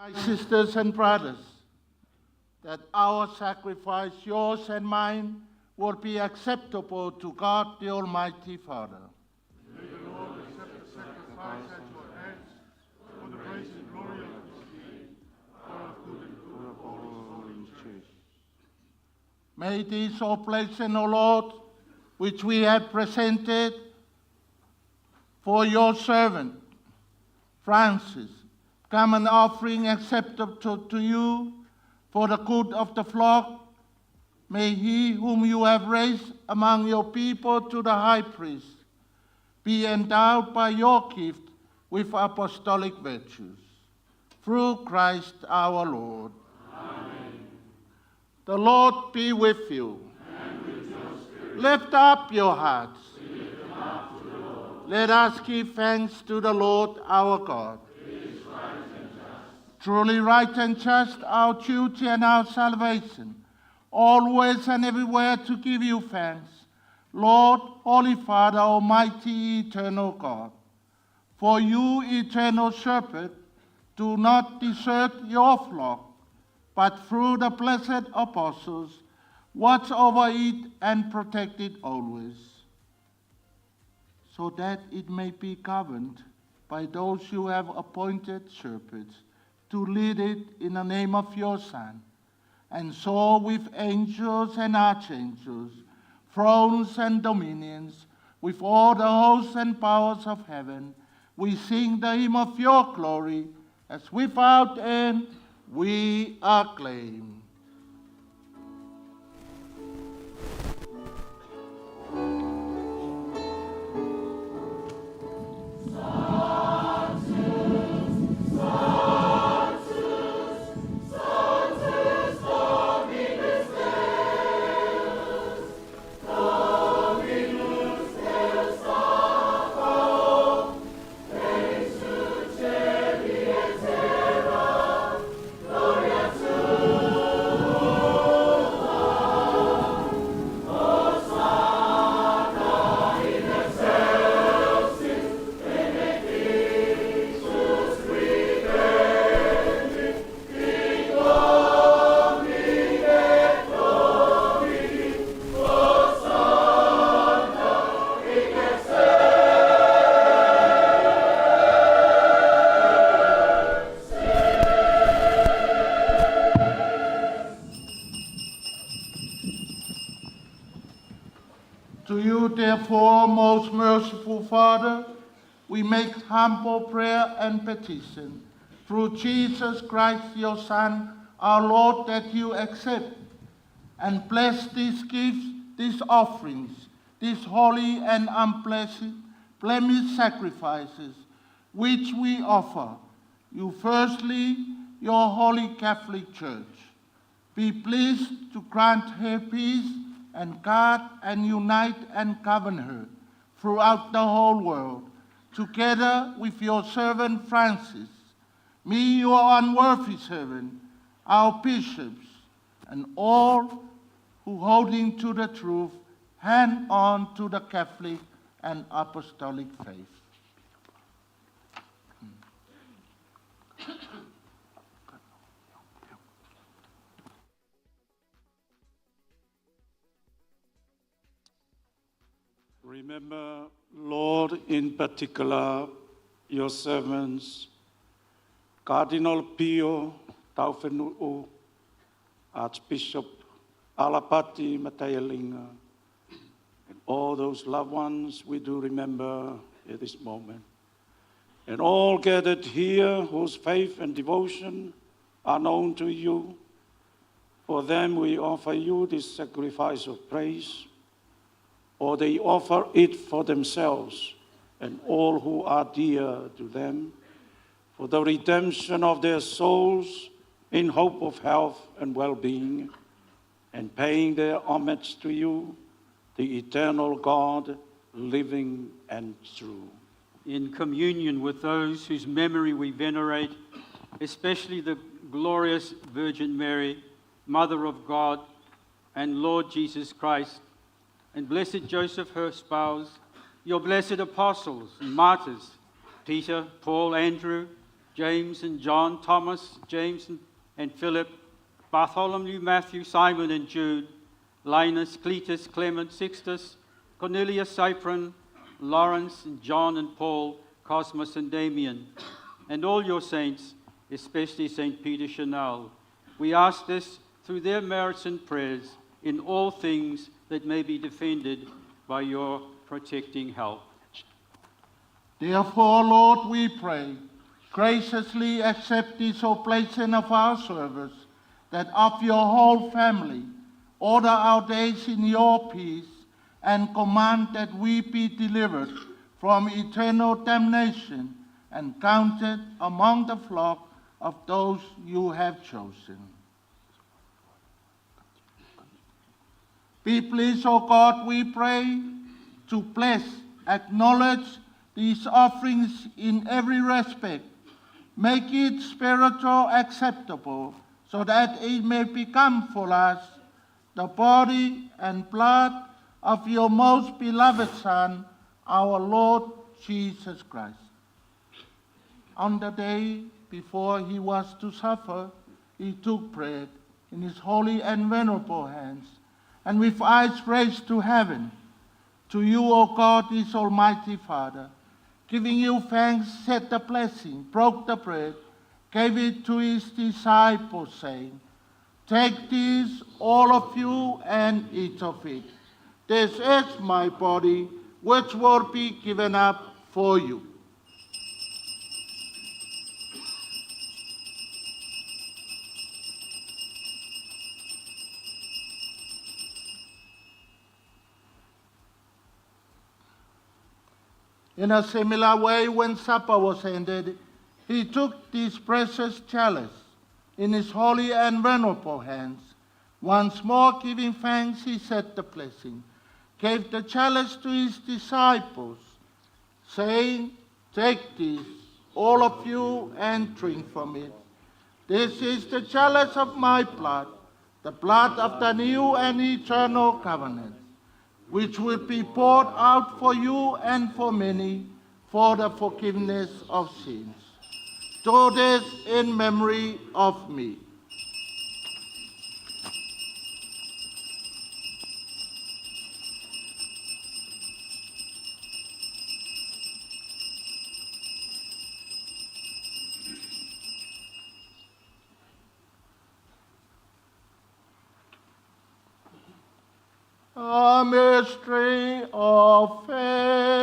My sisters and brothers, that our sacrifice, yours and mine, will be acceptable to God the Almighty Father. May the Lord accept the sacrifice at your hands for the praise and glory of his name, for our good and good of all his holy church. May this oblation, O Lord, which we have presented for your servant, Francis, come an offering acceptable to you for the good of the flock. May he whom you have raised among your people to the high priest be endowed by your gift with apostolic virtues. Through Christ our Lord. Amen. The Lord be with you. And with your spirit. Lift up your hearts. We lift them up to the Lord. Let us give thanks to the Lord our God. It is right and just. Truly right and just, our duty and our salvation, always and everywhere to give you thanks, Lord, Holy Father, Almighty, Eternal God. For you, eternal Shepherd, do not desert your flock, but through the blessed apostles, watch over it and protect it always, so that it may be governed by those you have appointed shepherds to lead it in the name of your Son. And so with angels and archangels, thrones and dominions, with all the hosts and powers of heaven, we sing the hymn of your glory, as without end we acclaim. To you, therefore, most merciful Father, we make humble prayer and petition through Jesus Christ, your Son, our Lord, that you accept and bless these gifts, these offerings, these holy and unblemished sacrifices, which we offer you firstly, your holy Catholic Church. Be pleased to grant her peace and guard and unite and govern her throughout the whole world, together with your servant Francis, me, your unworthy servant, our bishops, and all who, holding to the truth, hand on to the Catholic and Apostolic faith. Remember, Lord, in particular, your servants, Cardinal Pio Taufenu'u, Archbishop Alapati Mataealiga, and all those loved ones we do remember at this moment, and all gathered here whose faith and devotion are known to you. For them we offer you this sacrifice of praise, or they offer it for themselves and all who are dear to them, for the redemption of their souls in hope of health and well-being, and paying their homage to you, the eternal God, living and true. In communion with those whose memory we venerate, especially the glorious Virgin Mary, Mother of God, and Lord Jesus Christ, and blessed Joseph, her spouse, your blessed apostles and martyrs, Peter, Paul, Andrew, James and John, Thomas, James and Philip, Bartholomew, Matthew, Simon and Jude, Linus, Cletus, Clement, Sixtus, Cornelius, Cyprian, Lawrence, and John and Paul, Cosmas and Damian, and all your saints, especially St. Peter Chanel. We ask this through their merits and prayers in all things that may be defended by your protecting help. Therefore, Lord, we pray, graciously accept this oblation of our service, that of your whole family, order our days in your peace, and command that we be delivered from eternal damnation and counted among the flock of those you have chosen. Be pleased, O God, we pray, to bless, acknowledge these offerings in every respect. Make it spiritual acceptable, so that it may become for us the body and blood of your most beloved Son, our Lord Jesus Christ. On the day before he was to suffer, he took bread in his holy and venerable hands, and with eyes raised to heaven, to you, O God, his almighty Father, giving you thanks, said the blessing, broke the bread, gave it to his disciples, saying, Take this, all of you, and eat of it. This is my body, which will be given up for you. In a similar way, when supper was ended, he took this precious chalice in his holy and venerable hands. Once more giving thanks, he said the blessing, gave the chalice to his disciples, saying, Take this, all of you, and drink from it. This is the chalice of my blood, the blood of the new and eternal covenant, which will be poured out for you and for many for the forgiveness of sins. Do this in memory of me. A mystery of faith.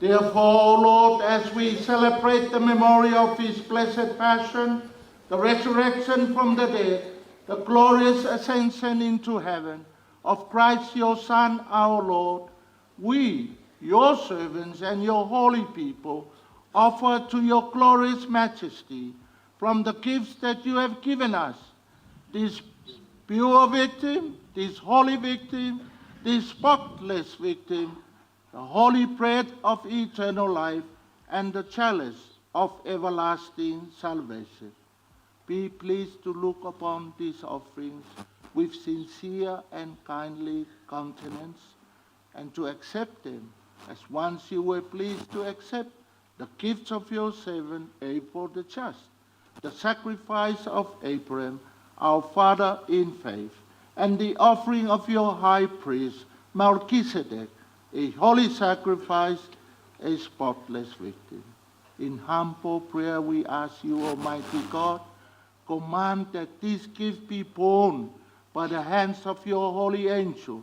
Therefore, O Lord, as we celebrate the memorial of his blessed passion, the resurrection from the dead, the glorious ascension into heaven of Christ your Son, our Lord, we, your servants and your holy people, offer to your glorious majesty from the gifts that you have given us, this pure victim, this holy victim, this spotless victim, the holy bread of eternal life, and the chalice of everlasting salvation. Be pleased to look upon these offerings with sincere and kindly countenance, and to accept them as once you were pleased to accept the gifts of your servant Abel the just, the sacrifice of Abraham, our father in faith, and the offering of your high priest Melchizedek, a holy sacrifice, a spotless victim. In humble prayer we ask you, Almighty God, command that this gift be borne by the hands of your holy angel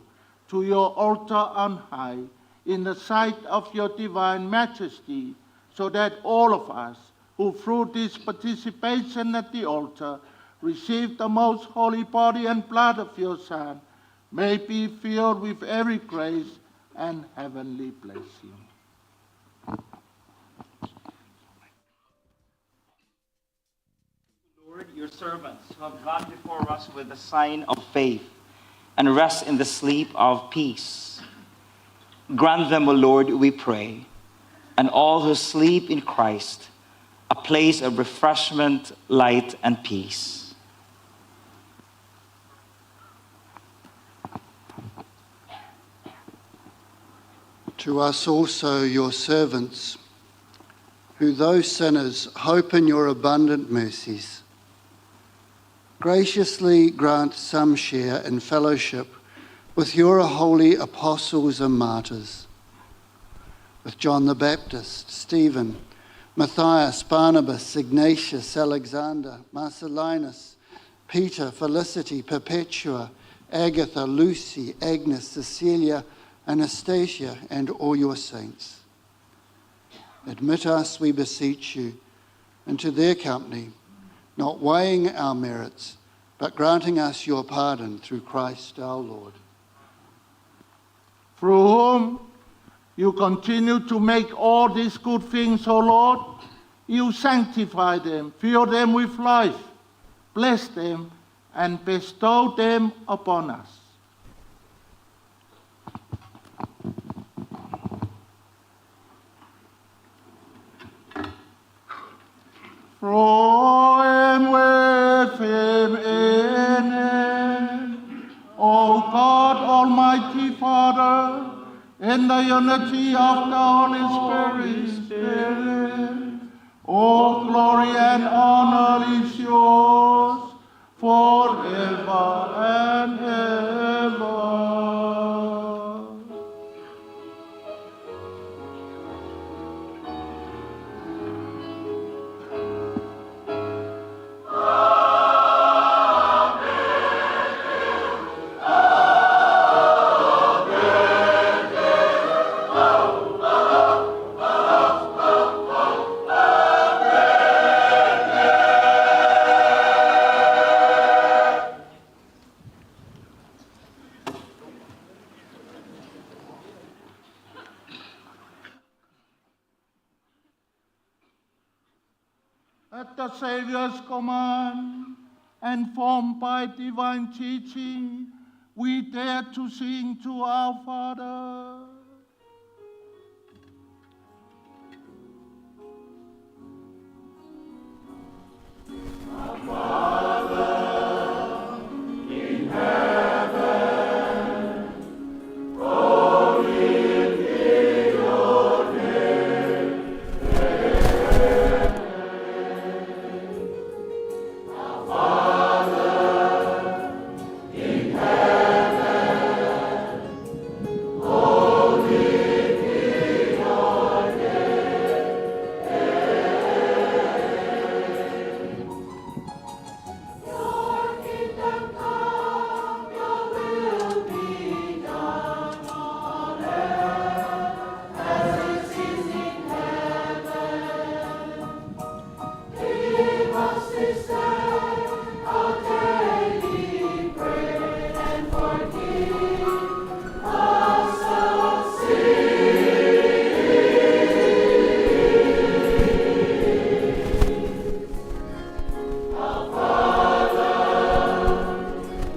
to your altar on high, in the sight of your divine majesty, so that all of us who through this participation at the altar receive the most holy body and blood of your Son may be filled with every grace and heavenly blessing. servants who have gone before us with the sign of faith and rest in the sleep of peace. Grant them, O Lord, we pray, and all who sleep in Christ, a place of refreshment, light, and peace. To us also, your servants, who, though sinners, hope in your abundant mercies, graciously grant some share in fellowship with your holy apostles and martyrs, with John the Baptist, Stephen, Matthias, Barnabas, Ignatius, Alexander, Marcellinus, Peter, Felicity, Perpetua, Agatha, Lucy, Agnes, Cecilia, Anastasia, and all your saints. Admit us, we beseech you, into their company, not weighing our merits, but granting us your pardon through Christ our Lord. Through whom you continue to make all these good things, O Lord. You sanctify them, fill them with life, bless them, and bestow them upon us. Through him, with him, in him, O God, Almighty Father, in the unity of the Holy Spirit, all glory and honor is yours forever and ever. At the Savior's command and formed by divine teaching, we dare to sing to our Father. Our Father in heaven, holy be your name. Our Father in heaven, holy be your name. Your kingdom come, your will be done on earth as it is in heaven. Give us this day our daily bread, and forgive us our sins. Our Father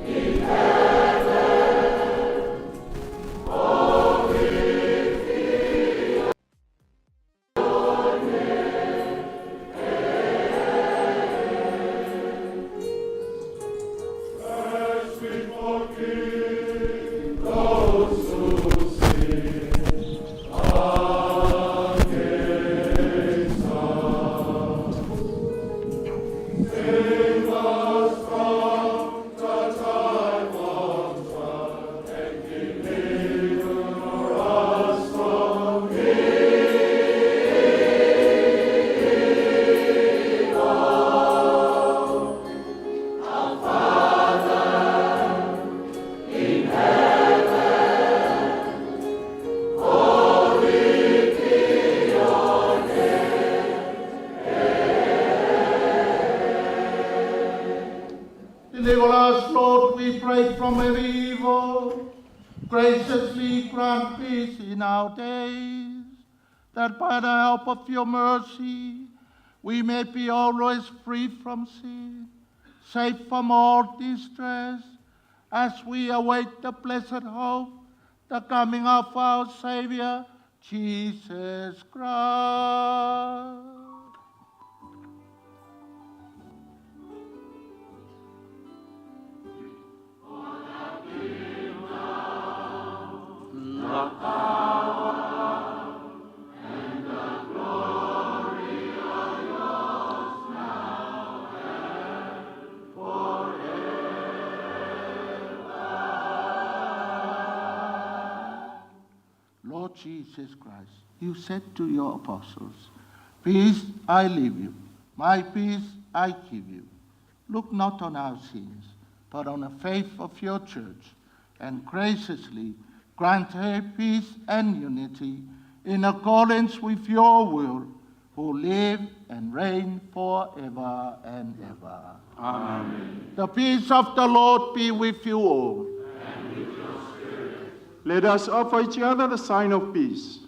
in heaven, holy be your name. As we forgive those who sin against us, save us from the time of trial and deliver us from evil. Our Father in heaven, holy be your name. Deliver us, Lord, we pray, from every evil. Graciously grant peace in our days, that by the help of your mercy we may be always free from sin safe from all distress, as we await the blessed hope, the coming of our Savior, Jesus Christ. The power and the glory are yours now and forever. Lord Jesus Christ, you said to your apostles, Peace I leave you, my peace I give you. Look not on our sins, but on the faith of your church, and graciously grant her peace and unity in accordance with your will, who live and reign forever and ever. Amen. The peace of the Lord be with you all. And with your spirit. Let us offer each other the sign of peace.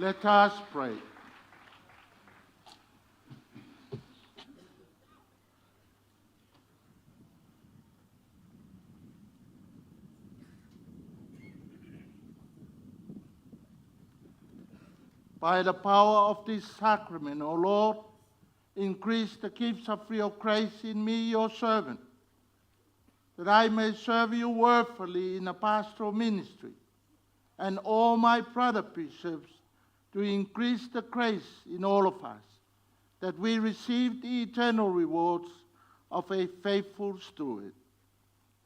Let us pray. By the power of this sacrament, O Lord, increase the gifts of your grace in me, your servant, that I may serve you worthily in the pastoral ministry, and all my brother bishops, to increase the grace in all of us, that we receive the eternal rewards of a faithful steward.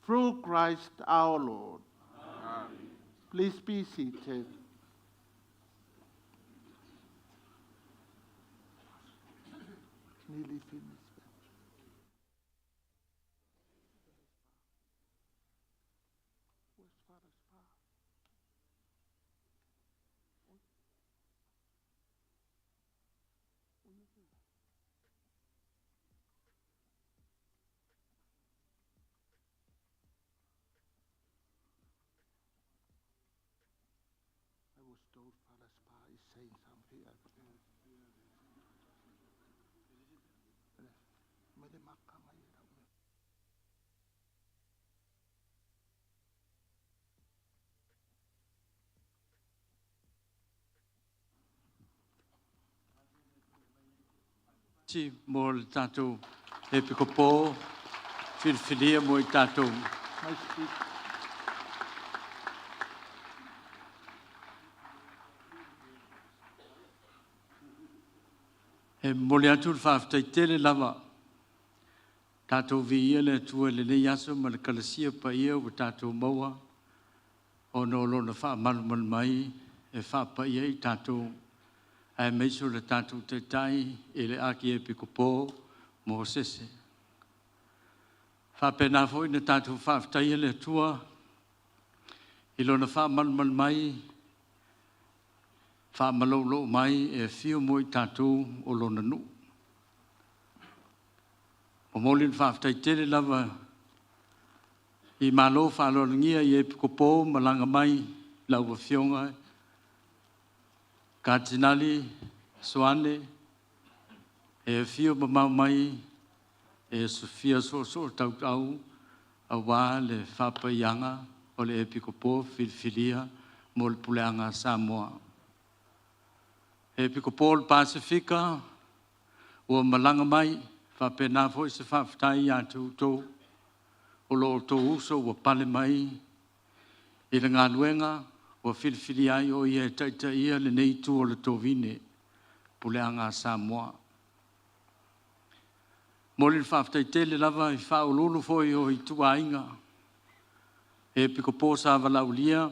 Through Christ our Lord. Amen. Please be seated. Nearly finished. I was told Father Spa is saying something. Ti mo le tātou epikopo, filifilia mo i tātou. E momoli atu le faafetai tele lava. Tatou viia le Atua i lenei aso ma le kalasia paia ua tatou maua ona o lona faamalumalu mai e faapaia i tatou aemaise o le tatou taitai i le Akiepikopo Mosese. Faapena foi na tatou faafetaia le Atua i lona faamalumalu mai, faamaloulou mai e afio mo i tatou o lona nuu. Momoli le faafetai tele lava i malo faaaloalogia i Epikopo malaga mai lau afioga Katinali Soane e afio mamao mai e Sofia Soosoo Tautau auā le faapaiaga o le Epikopo filifilia mo le puleaga a Samoa. Epikopo o le Pasefika ua malaga mai faapena foi se faafetai ia te outou o lo outou uso ua pale mai i le galuega ua filifilia ai o ia e taitaia lenei itu o le tovine puleaga a Samoa. Momoli le faafetai tele lava i faauluulu foi o ituaiga e pikopo sa valaaulia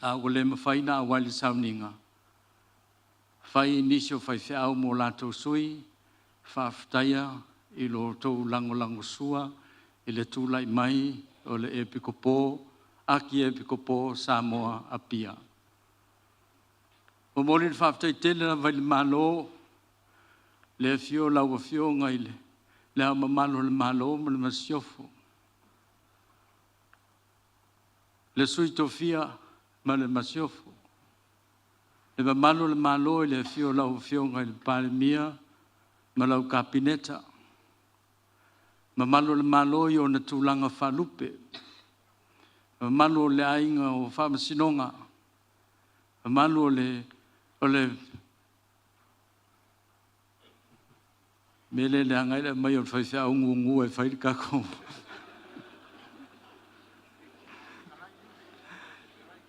a ua le mafai ona auai le sauniga fai nisi o faifeau mo latou sui faafetaia i lo outou lagolagosua i le tulai mai o le Epikopo Aki Epikopo Samoa Apia. Momoli le faafetai tele lava i le Malo, le afio o lau afioga i le Ao Mamalu o le Malo ma le Masiofo, le Sui Tofia ma le Masiofo, le mamalu o le Malo i le afio o lau afioga i le Palemia ma lau Kapeneta, mamalu o le Malo i ona tulaga faalupe, mamalu o le aiga o Faamasinoga, mamalu o le mea lea e leaga ai le aumai o le faifeau gugu e fai le tatou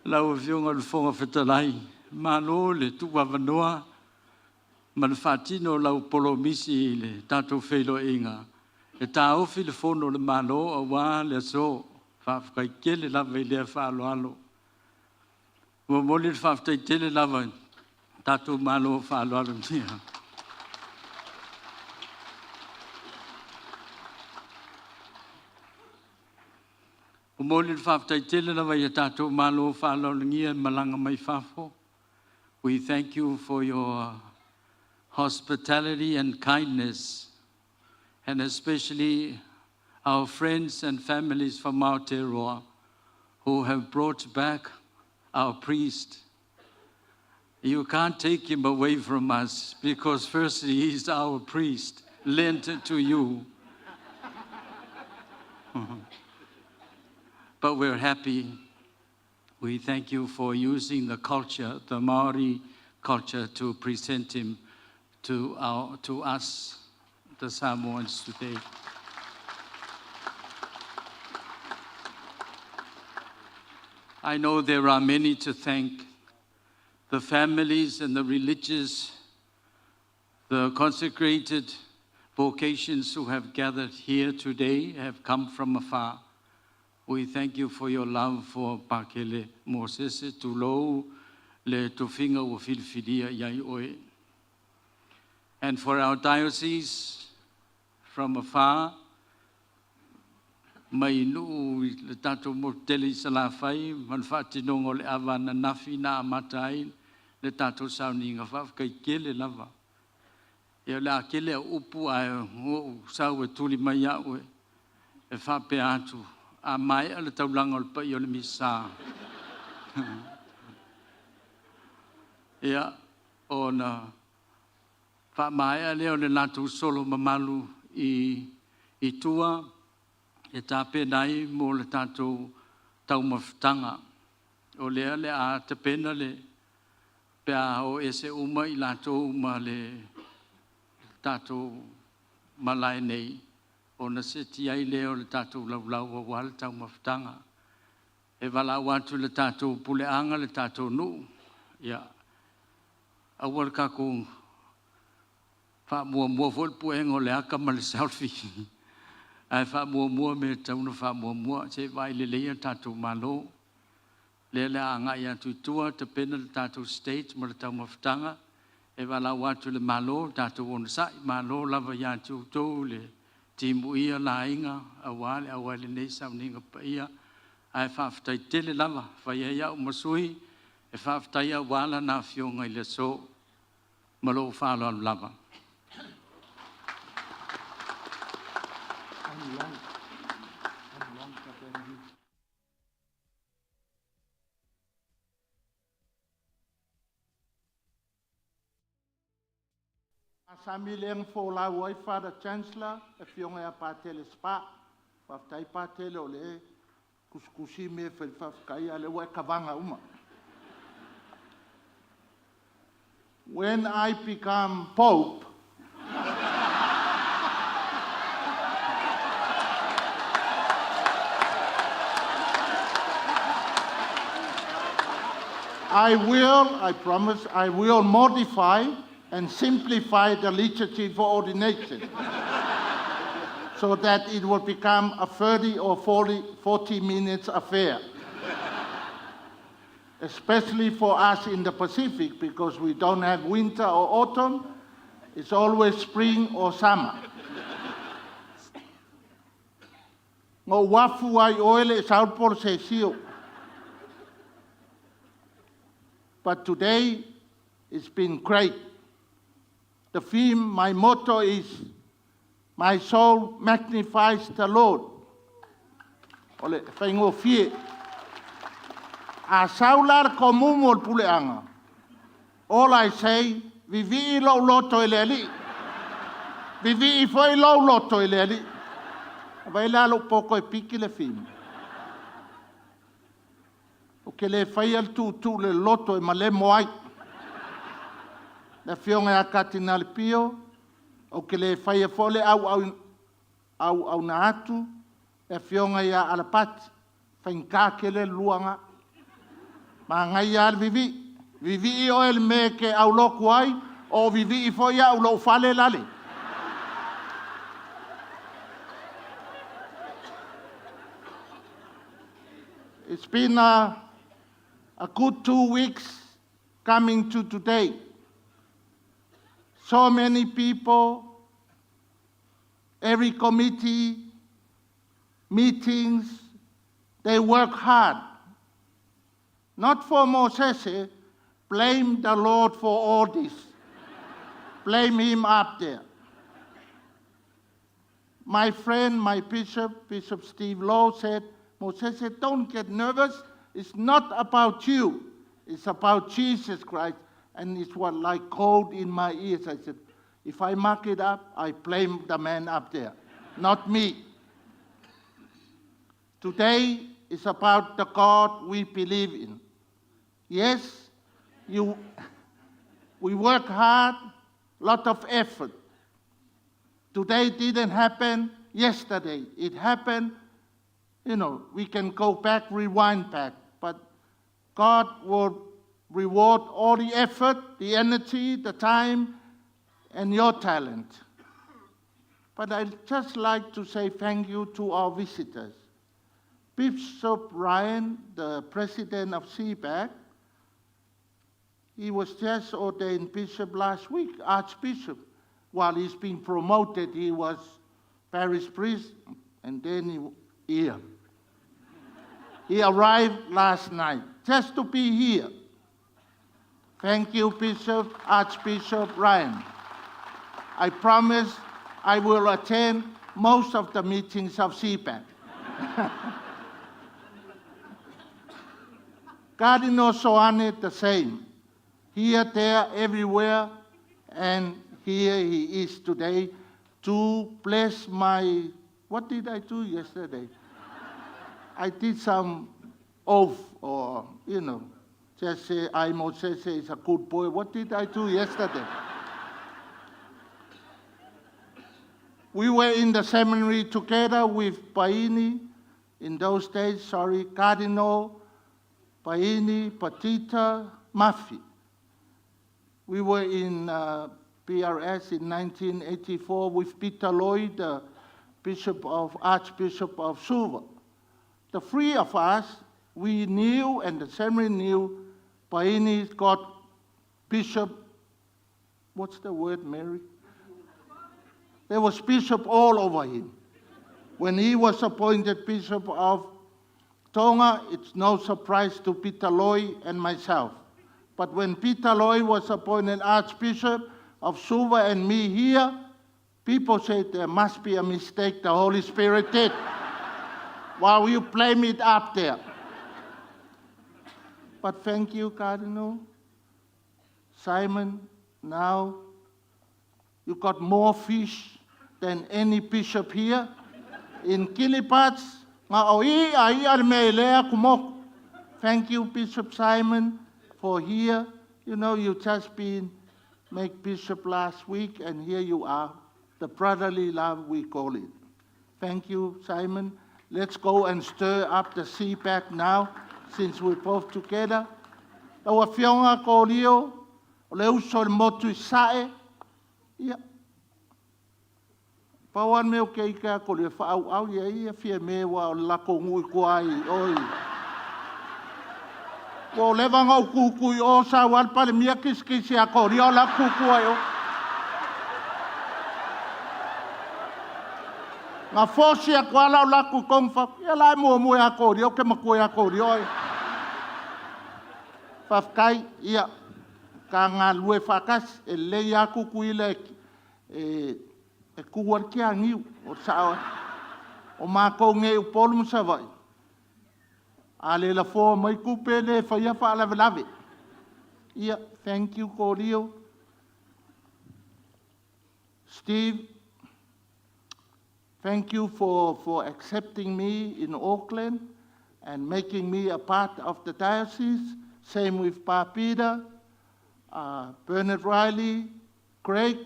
Lau Afioga i le Fofoga Fetalai, malo le tuuavanoa ma le faatino o lau polomisi i le tatou feiloaiga e taofi le fono a le Malo aua le aso. Faafetai tele lava i lea faaaloalo. Momoli le faafetai tele lava i tatou malo faaaloalogia. Momoli le faafetai tele lava i a tatou malo faaaloalogia e malaga mai fafo. We thank you for your hospitality and kindness, and especially our friends and families from Aotearoa who have brought back our priest. You can't take him away from us because, firstly, he's our priest, lent to you. But we're happy. We thank you for using the culture, the Maori culture, to present him to, our, to us, the Samoans today. I know there are many to thank the families and the religious, the consecrated vocations who have gathered here today have come from afar. We thank you for your love for Pakele Mosese tulou le tofiga ua filifilia ia oe. And for our diocese from afar, mai Nuu i le tatou motu tele i Salafai ma le faatinoga o le ava ananafi na amata ai le tatou sauniga faafetai tele lava. Ia o le a tele au upu ae ua ou sau e tuli mai au e faapea atu a maea le taulaga o le paia o le Misa. Ia ona faamaea lea o le latou solo mamalu i i tua e tapena ai mo le tatou taumafataga. O lea le a tapena le pe a o ese uma i latou ma le tatou malae nei ona seeti ai lea o le tatou laulau aua le taumafataga. E valaau atu le tatou puleaga le tatou nuu, ia aua le tatou faamuamua foi le puega o le ata ma le selfie. Ae faamuamua mea e tatau ona faamuamua, se i vaai lelei a tatou Malo. Lea le a agai atu i tua, tapena le tatou stage ma le taumafataga, e valaau atu le Malo, tatou onosai, malo lava ia te outou le timuia laina aua le auai lenei sauniga paia. Ae faafetai tele lava, fai ai au ma sui, e faafetai aua lana afioga i le aso. Ma lou faaaloalo lava. Sami lea na folau ai Father Chancellor, afioga ia Patele Spa. Faafetai Patele o le tusitusi mea e fai faafetai a o lea ua e kavaina uma. When I become Pope, I will, I promise, I will modify and simplify the liturgy for ordination so that it will become a 30 or 40, 40 minutes affair. Especially for us in the Pacific, because we don't have winter or autumn, it's always spring or summer. Na ou afu ai i oe le i sau le polosesio. But today, it's been great. The theme, my motto is, My soul magnifies the Lord. O le faigofie. A sau la le komumu o le puleaga, all I say, vivii lou loto i le Alii. Vivii foi lou loto i le Alii. Vaai la lou poto e piki le fimu. Ou te le faia le tuutuu le loto e malemo ai. Le afioga ia Katinale Pio, ou te le faia foi le auauna atu, le afioga ia Alapati, faigata tele le lua na. Manaia lava le vivii. Vivii oe i le mea e te aulotu ai, o vivii foi au i lou fale lale. It's been a good 2 weeks coming to today. So many people, every committee, meetings, they work hard. Not for Mosese, blame the Lord for all this. Blame him up there. My friend, my bishop, Bishop Steve Lowe, said, Mosese, don't get nervous. It's not about you. It's about Jesus Christ. And it was like cold in my ears. I said, if I mark it up, I blame the man up there, not me. Today is about the God we believe in. Yes, you, we work hard, lot of effort. Today didn't happen yesterday. It happened, you know, we can go back, rewind back, but God will reward all the effort, the energy, the time, and your talent. But I'd just like to say thank you to our visitors. Bishop Ryan, the president of CBAC, he was just ordained bishop last week, archbishop. While he's being promoted, he was parish priest, and then he, here. He arrived last night just to be here. Thank you, Bishop, Archbishop Ryan. I promise I will attend most of the meetings of CPAC. Cardinal Soane the same. Here, there, everywhere, and here he is today to bless my. What did I do yesterday? I did some oath or, you know, just say, I, Moses, is a good boy. What did I do yesterday? We were in the seminary together with Paini in those days, sorry, Cardinal, Paini, Patita, Mafi. We were in PRS in 1984 with Peter Lloyd, the Bishop of, Archbishop of Suva. The three of us, we knew and the seminary knew Paini got bishop, what's the word, Mary? There was bishop all over him. When he was appointed bishop of Tonga, it's no surprise to Peter Loy and myself. But when Peter Loy was appointed Archbishop of Suva and me here, people said there must be a mistake the Holy Spirit did. While you blame it up there. But thank you, Cardinal. Simon, now you got more fish than any bishop here. In Kiribati, thank you, Bishop Simon, for here. You know, you just been made bishop last week, and here you are. The brotherly love, we call it. Thank you, Simon. Let's go and stir up the sea back now, since we're both together. Lau afioga Kolio, o le uso le motu i sae, ia. Pau an meo ke ika ko le whaau au ia ia fia me wa o lako ngui kua ai oi. Ua o leva ngau kuku i o sa wal pale mia kis kisi a ko rio la kuku ai o. Ngā fōsi a kwa lau laku kong fa, ia lai mua mua a ko rio ke makue a ko rio ai. Whawhkai, ia, ka ngā lue whakas, e lei a kuku i le, e, e kuar kia ngiu, o sao, o mākou nge upolu msawai. A le la fō mai kupe le whaia wha lave. Ia, thank you, Korio. Steve, thank you for accepting me in Auckland and making me a part of the diocese. Same with Pa Peter, Bernard Riley, Craig.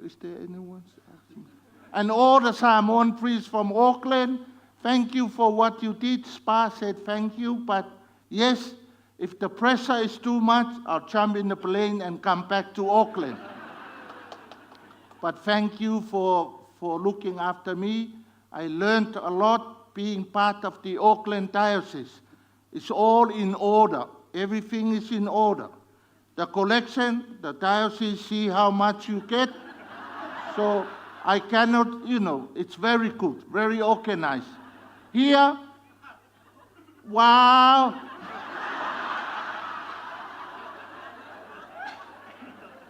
Is there anyone? And all the Samoan priests from Auckland, thank you for what you did. Spa said thank you, but yes, if the pressure is too much, I'll jump in the plane and come back to Auckland. But thank you for looking after me. I learned a lot being part of the Auckland Diocese. It's all in order. Everything is in order. The collection, the diocese see how much you get. So I cannot, you know, it's very good, very organized. Here, wow.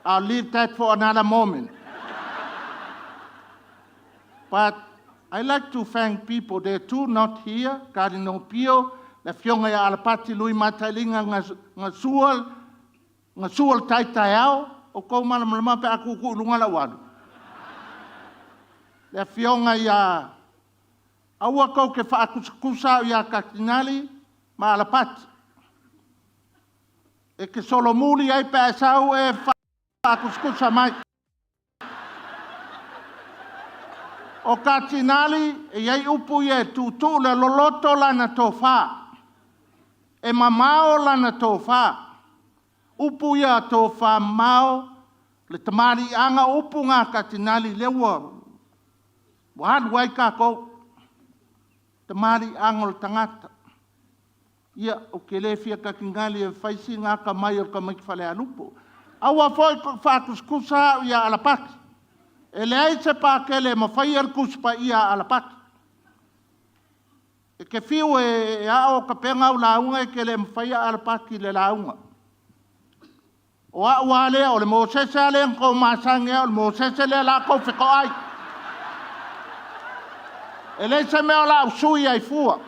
I'll leave that for another moment. But I like to thank people. There are two not here, Cardinal Pio, le fionga ia alapati lui matailinga nga sual, Gasua le tai taeao, o kou malamalama pe a tuutuu i luga lau alu. Le afioga ia aua tou te faatusatusa au ia Katinali ma Alapati. E te solomuli ai pe a e sau e faatusatusa mai. O Katinali, e i ai upu ia e tuutuu le loloto lana tofa, e mamao lana tofa. Upu ia tofa mamao, le tamaliiaga, o upu na a Katinali lea ua alu ai tatou. Tamaliiaga o le tagata. Ia, ou te le fia Katinali e fai sina atamai o le tamaiti Falealupo. Aua foi te faatusatusa au ia Alapati. E leai se Patele e mafaia le Tusi Paia a Alapati. E te fiu e ao tapena au lauga, e te le mafaia Alapati i le lauga. O au lava lea, o le Mosese lava lea na outou masani ai, o le Mosese lea o le a outou fetoai. E leai se mea o le a ou sui ai fua.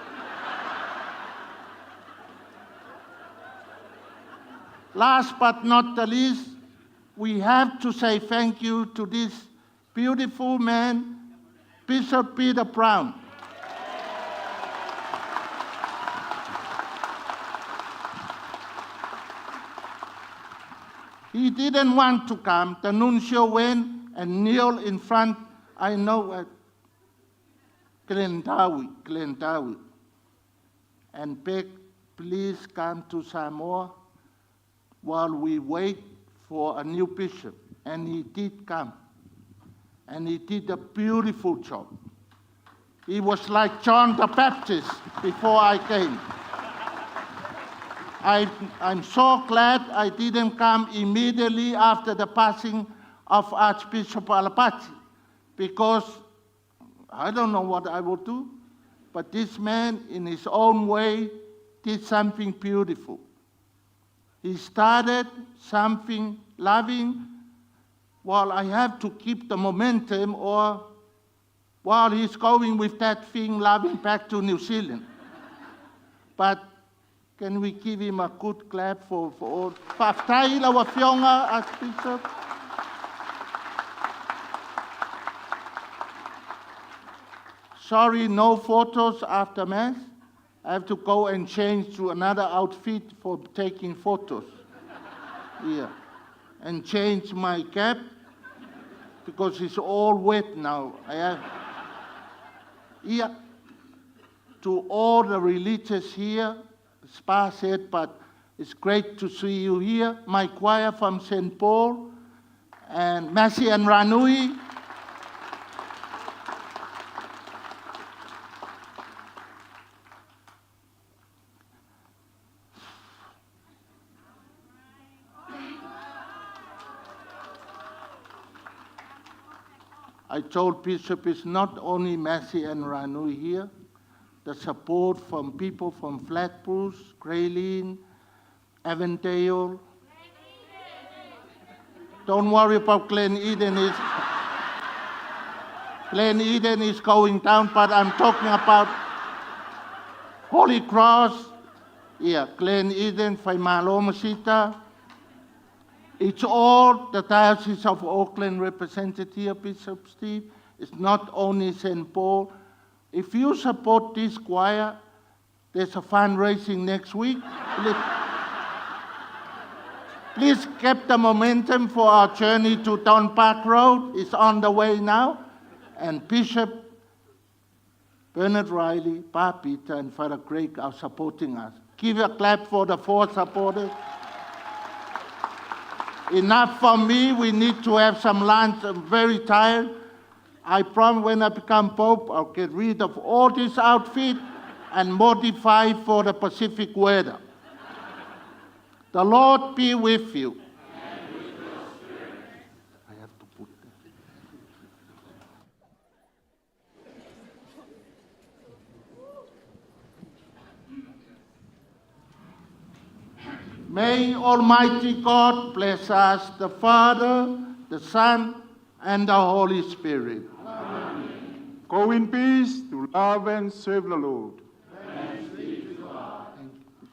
Last but not the least, we have to say thank you to this beautiful man, Bishop Peter Brown. He didn't want to come. The nuncio went and kneeled in front. I know Glendowie, and begged, please come to Samoa while we wait for a new bishop. And he did come. And he did a beautiful job. He was like John the Baptist before I came. I'm so glad I didn't come immediately after the passing of Archbishop Alapati, because I don't know what I would do, but this man, in his own way, did something beautiful. He started something loving. While I have to keep the momentum, or while he's going with that thing loving back to New Zealand. But can we give him a good clap for all? Faafetai lau afioga Archbishop. Sorry, no photos after Mass. I have to go and change to another outfit for taking photos. Yeah. And change my cap because it's all wet now. I have. Yeah. To all the religious here, Spa said, but it's great to see you here. My choir from St. Paul and Massey and Ranui. I told Bishop it's not only Massey and Ranui here, the support from people from Flatbush, Grey Lynn, Avondale. Don't worry about Glen Eden. Glen Eden is going down, but I'm talking about Holy Cross, yeah, Glen Eden, Faimalo Masita. It's all the Diocese of Auckland represented here, Bishop Steve. It's not only St. Paul. If you support this choir, there's a fundraising next week. Please keep the momentum for our journey to Don Park Road. It's on the way now. And Bishop Bernard Riley, Pa Peter, and Father Craig are supporting us. Give a clap for the four supporters. Enough for me. We need to have some lunch. I'm very tired. I promise when I become Pope, I'll get rid of all this outfit and modify for the Pacific weather. The Lord be with you. And with your spirit. I have to put that. May Almighty God bless us, the Father, the Son, and the Holy Spirit. Amen. Go in peace to love and serve the Lord. Thanks be to God. Thank you.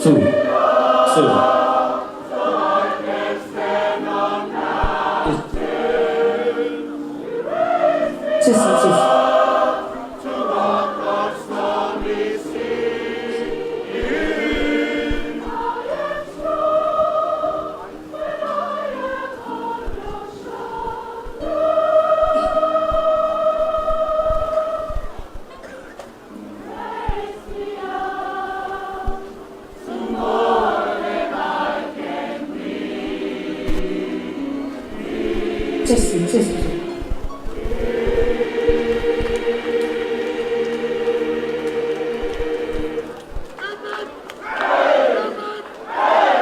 Two, two. Sisi, sisi. Sisi, sisi.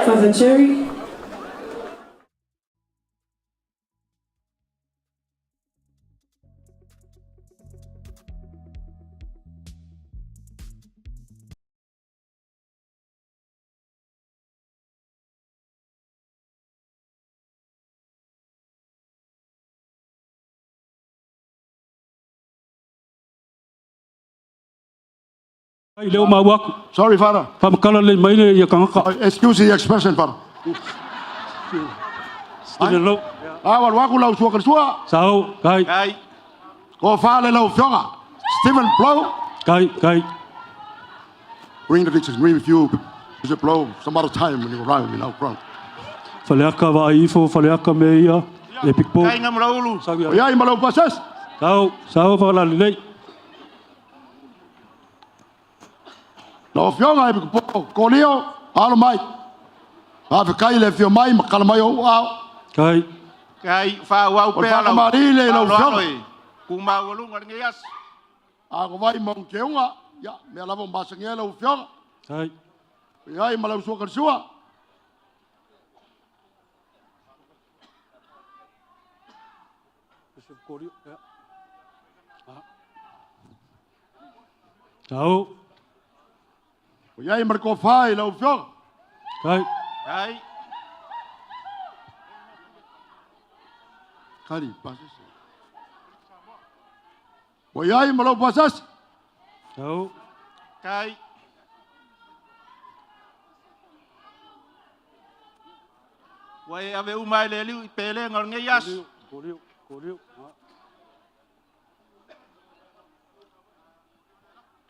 Father Jerry. Ai leo mau aku. Sorry, Father. Whamakala le mai le ia kangaka. Excuse the expression, Father. Stephen Low. A walu aku lau sua sua. Sao, kai. Kai. Ko whale lau fionga. Stephen Blow. Kai, kai. Bring the disagree with you, Bishop Blow, some other time when you arrive in our crowd. Faleaka wa ifo, faleaka me ia. E pikpo. Kai ngā mraulu. O iai malau pasas. Sao, sao whakalale lei. Lau afioga e po Kolio, alo mai. Faafetai le afio mai ma kala mai o ou ao. Kai. Kai whaau O le pea lau. faakamalii le lau Faaaloalo afioga. e. Kumaualuga lenei aso. A ko vai ma keuga, ia, mea lava o masagea lau afioga. Kai. O iai ma lau sua sua. Bishop Kolio. Yeah. Sao. O iai ma le kofā i lau afioga. Kai. Kai. Kari, pasese. O iai ma lau pasese. Sao. Kai. Ua e ave uma e le liu i pelega o lenei aso. Kolio, Kolio.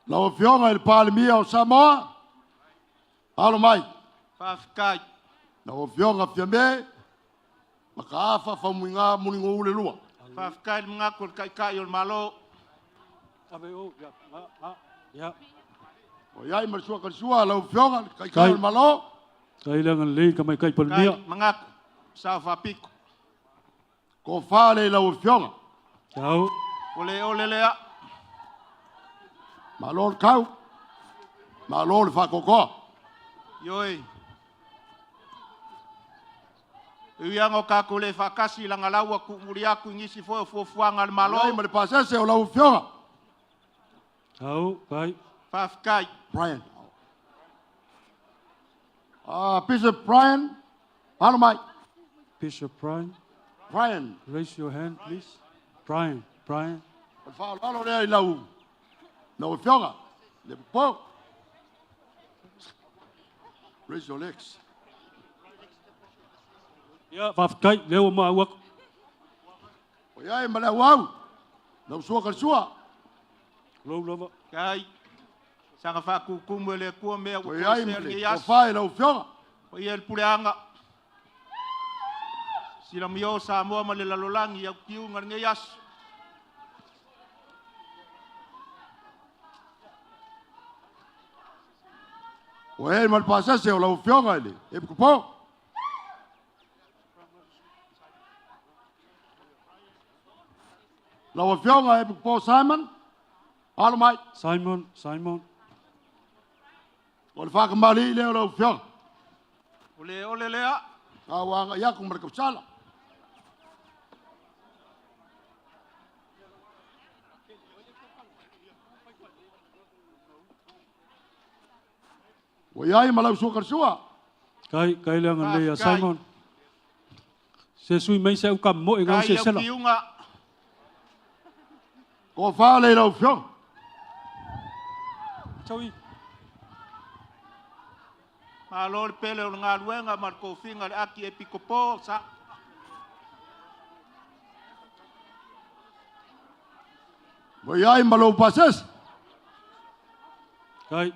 Lau afioga i le Palemia o Samoa, alo mai. Faafetai. Lau afioga Fiame, ma ka afa faumuiga muligo le lua. Faafetai le manatu o le taitai o le Malo. Ave o, ya, ah, ya. O iai ma le sua sua lau afioga, le taitai o le Malo. Kai le ngan ka mai kai Kai palmia. manatu. Sao faapito. Ko whale i lau afioga. Sao. O le ole lea. Malo le kau. Malo le whakokoa. Ioe. Uianga o kākou le whakasi langa laua ku muri aku i ngisi foe o fuafuaga a le Malo. Iai ma le pasese o lau afioga. Sao, kai. Faafetai. Brian. Ah, Bishop Brian, alo mai. Bishop Brian. Brian. Raise your hand, please. Brian, Brian. O le whaalalo lea i lau, lau afioga. Le popo. Raise your legs. Ia, faafetai, leo ma au aku. O iai ma le au au. Lau sua ka sua. Lou lava. Kai. Saga faakukumu e le Atua mea ua O iai toesea ma le lenei aso. kofā i lau afioga. O ia le puleaga. Silamia o Samoa ma le lalolagi au tiuga lenei aso. O e ma le pasese o lau afioga i le Epikopo. Lau afioga Epikopo Simon, alo mai. Simon, Simon. O le whakamali lea o lau afioga. O le ole lea. Ka wanga iaku ma le kausala. O iai ma lau sua sua. Kai, kai le ngan lei a Faafetai. Simon. Se sui mai se uka mo e ngau Kai se au sela. tiuga. Ko whale i lau afioga. Tau i. Malo le pele o le galuega ma le tofiga le Aki Epikopo sa. Ua i ai ma lou pasese. Kai.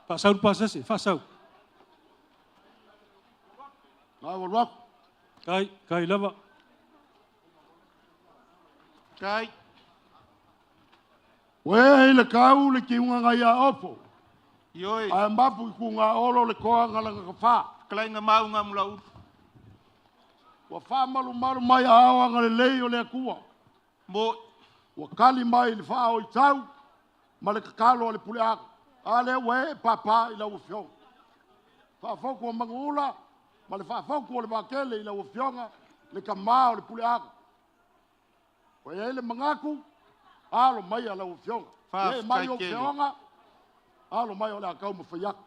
Faasau le pasese, faasau. Ngā ua luaku. Kai, kai lava. Kai. Ua e i le kau le kiunga ngai a opo. Ioi. Ae mapu i ku ngā olo le koa ngalanga ka wha. Kalainga maunga mula ulu. Ua wha malu malu mai a ao anga le lei o le akua. Mo. Ua kali mai le wha o i tau, ma le kakalo o le pule aga. A le ua e pāpā i lau afioga. Faafoku o Manguula, ma le faafoku o le Vakele i lau afioga, le kamā o le pule aga. Ua i ai le mangaku, alo mai a lau afioga. E mai o feoga, alo mai o le akau ma whaiaku.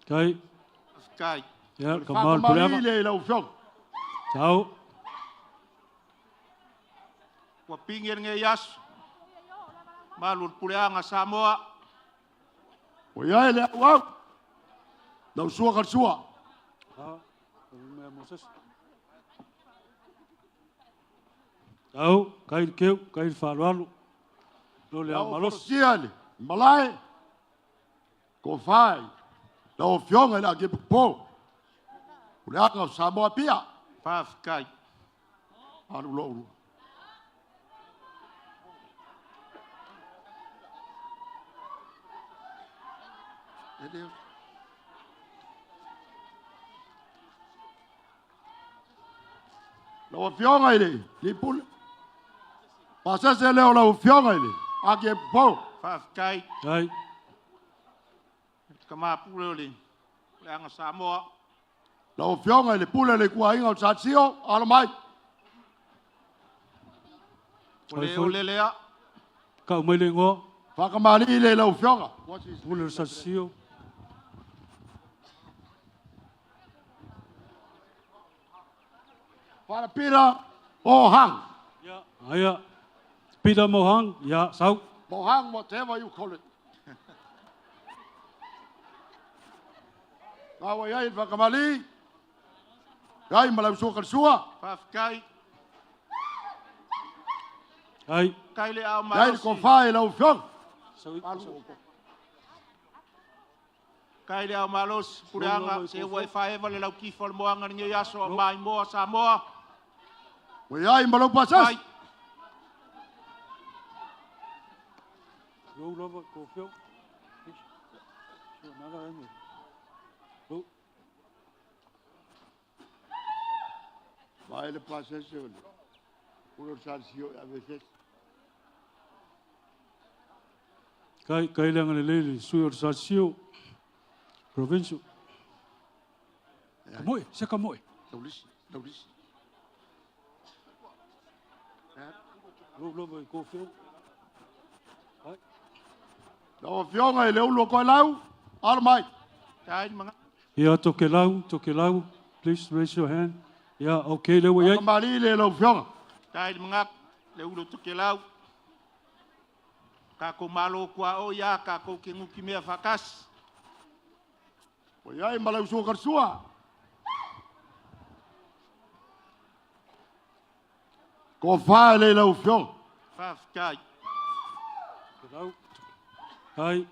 Kai. Kai. Ia, ka maul pule aga. Le i lau afioga. Tau. Ua pingi lenei aso. Malu le puleaga Samoa. Ua i ai le au au. Lau sua ka sua. Ah, mea Moses. Tau, kai le keu, kai le faaaloalo. Lo le ao malosi. Sia le malae. Ko whai. Lau afioga i le ake po. O le anga o Samoa pia. Faafetai. Alu lo ulu. E Deus. Lau afioga i le lipule. Pasese leo lau afioga i le ake po. Faafetai. Kai. Ka mapule o le puleaga Samoa. Lau afioga i le pule le kuainga o Satsio, alo mai. O le o le lea. Kau mai le ngoa. Whakamali le lau afioga. Pule o Satsio. Whara Peter Mohang. Ya, aya. Peter Mohang, ya, sau. Mohang, whatever you call it. Ngā wai ai whakamali. Gai malau sua ka sua. Faafetai. Ai. Kai le ao Gai malosi. ko whai lau afioga. Sau. Kai le ao malosi. Puleaga se ua e faeva le lau kifa o le moanga lenei aso a mai moa Samoa. Ua ai malau pasese. Kai. Lou lava ko fio. Sio nala eme. Lou. Vai le pasese o le. Ulo Satsio a veces. Kai kai le anga le lele sui o Satsio. Provincial. Ka moe, se ka moe. Laulisi, laulisi. Lou lava ko fio. Ai. Lau afioga i le ulu o koe lau, alo mai. Kai manga. Ia Tokelau, Tokelau, please raise your hand. Ia, okay, le ua iai. Whakamali le lau afioga. Kai manga le ulo Tokelau. Ka ko malo kua o ia ka ko ke nguki mea whakasi. Ua i ai malau sua ka sua. Ko whai le lau afioga. Faafetai. Tokelau. Kai.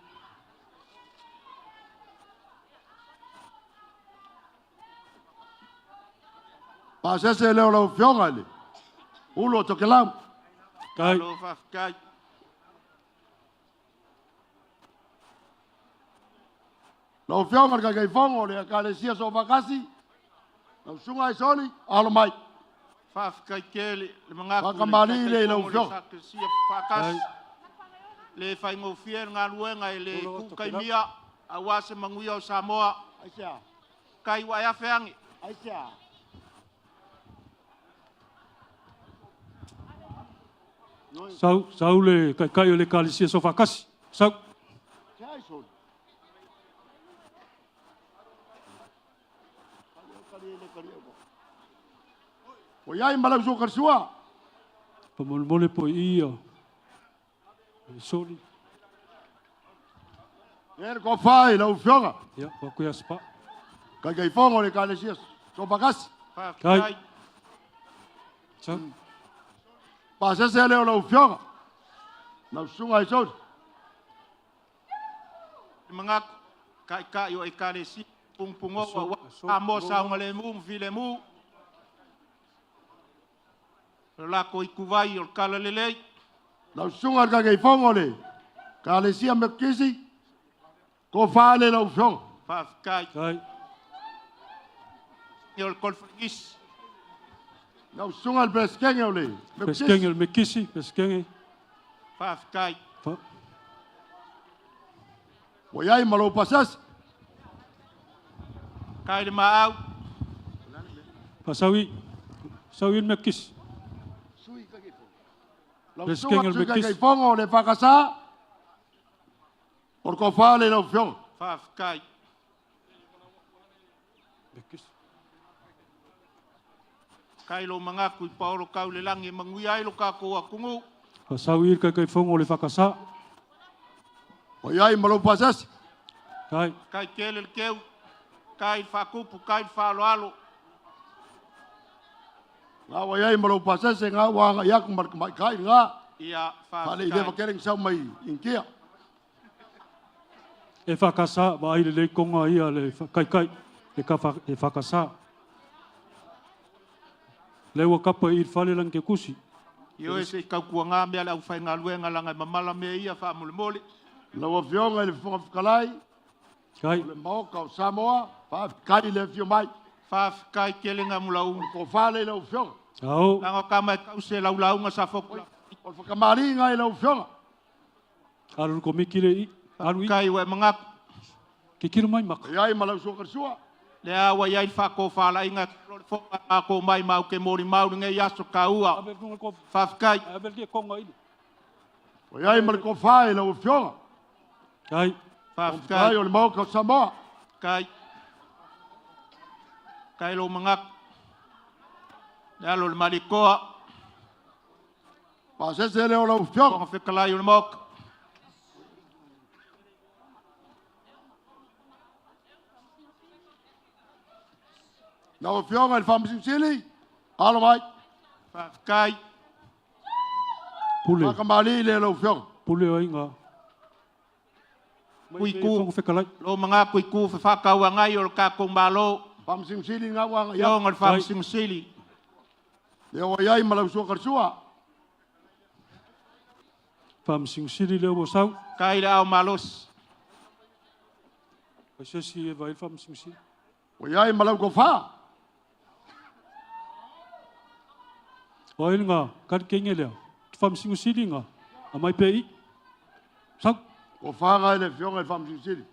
Pasese leo lau afioga i le. Ulo o Tokelau. Kai. Malo faafetai. Lau afioga i le Taitaifono o le Ekalesia Soofakasi, lau susuga i soli, alo mai. Faafetai tele le mangaku le Whakamali le lau Taitaifono o le afioga. Ekalesia Faakasi. Le whaingofie le galuega i le kukaimia aua se manuia o Samoa. Aisea. Kai ua e afeangi. Aisea. Sau, sau le kai kai o le Ekalesia Soofakasi. Sau. Se ai soli. Ua i ai malau sua ka sua. Pamolemole po i ia. Soli. E le kofai lau afioga. Ia, ua kuia spa. Taitaifono o le Ekalesia Sopakasi. Kai. Sau. Pasese lea o lau afioga. Lau susuga i Sosi. Mangaku, kai o Ekalesia, pungupungoa, ua mo saogalemu ma filemu. O lako i kuvai o le kala lelei. Lau susuga i le Taitaifono o le Ekalesia Metotisi, tofa le lau afioga. Faafetai. Kai. O le konferengisi. Lau susuga i le Peresetene o le Metotisi. Peresetene o le Metotisi, Peresetene. Faafetai. Ua i ai ma lou pasese. Kai le maau. Fasaui. Saui le Metotisi. Lau Peresetene susuga o le i le Sui Metotisi. Taitaifono o le EFKS, o le tofa le lau afioga. Faafetai. Kai lo mangaku i paolo kau le langi e manuia ai lo kākou atunuu. Fasaui le Taitaifono o le EFKS. Ua i ai ma lou pasese. Kai. Kai tele le keu, kai le whakupu, kai le whaaloalo. Ngā ua i ai ma lou pasese, ngā ua anga i aku ma le tamaitai ngā. Ia, Whale i faafetai. lewa kere sau mai India. E whakasa, wa ai le lei konga ia le kaikai, e ka e whakasa. Le ua kapa i le fale lang ke kusi. Io e se kau kua ngā mea le au whai ngā luenga langa e mamala mea ia wha mole mole. Lau afioga i le Fofoga Fetalai, Kai. o le Maoka o Samoa, faafetai i le afio mai. Faafetai tele ngā mula unga. O le tofa le lau afioga. Ao. Langa o ka mai kau se laulaunga sa foku. O le whakamāringa i lau afioga. Alu le komiki le i. Alu i. Kai ua e mangaku. Ke kiro mai maka. E ai ma lau suakarasua. Le awa i ai le whakōwhala inga lo le whaka a kō mai mau ke mori mau ngei aso ka ua. Faafetai. Ave le konga ili. O ai ma le tofa i lau afioga. Kai. Faafetai. O le Maoka o Samoa. Kai. Kai lo mangaku. Le alo le malikoa. Pasese le o lau afioga. Konga fekalai o le Maoka. Lau afioga i le Faamasino alo mai. Faafetai. Pule. Whakamali le lau afioga. Pule o inga. Kui ku. Fonga fekalai. Lo mangaku i ku whawhakau ngai o le kākou malo. Faamasino Sili ngā wanga ia. Fionga le Faamasino Sili. Le o ai ma lau suakarasua. Faamasino Sili le o sau. Kai le ao malos. Pasese e vai le Faamasino Sili. O ai ma lau kofa. O ai ngā, kari kenge lea. Faamasino Sili ngā. A mai pe i. Sau. Kofa ngai le afioga i le Faamasino Sili.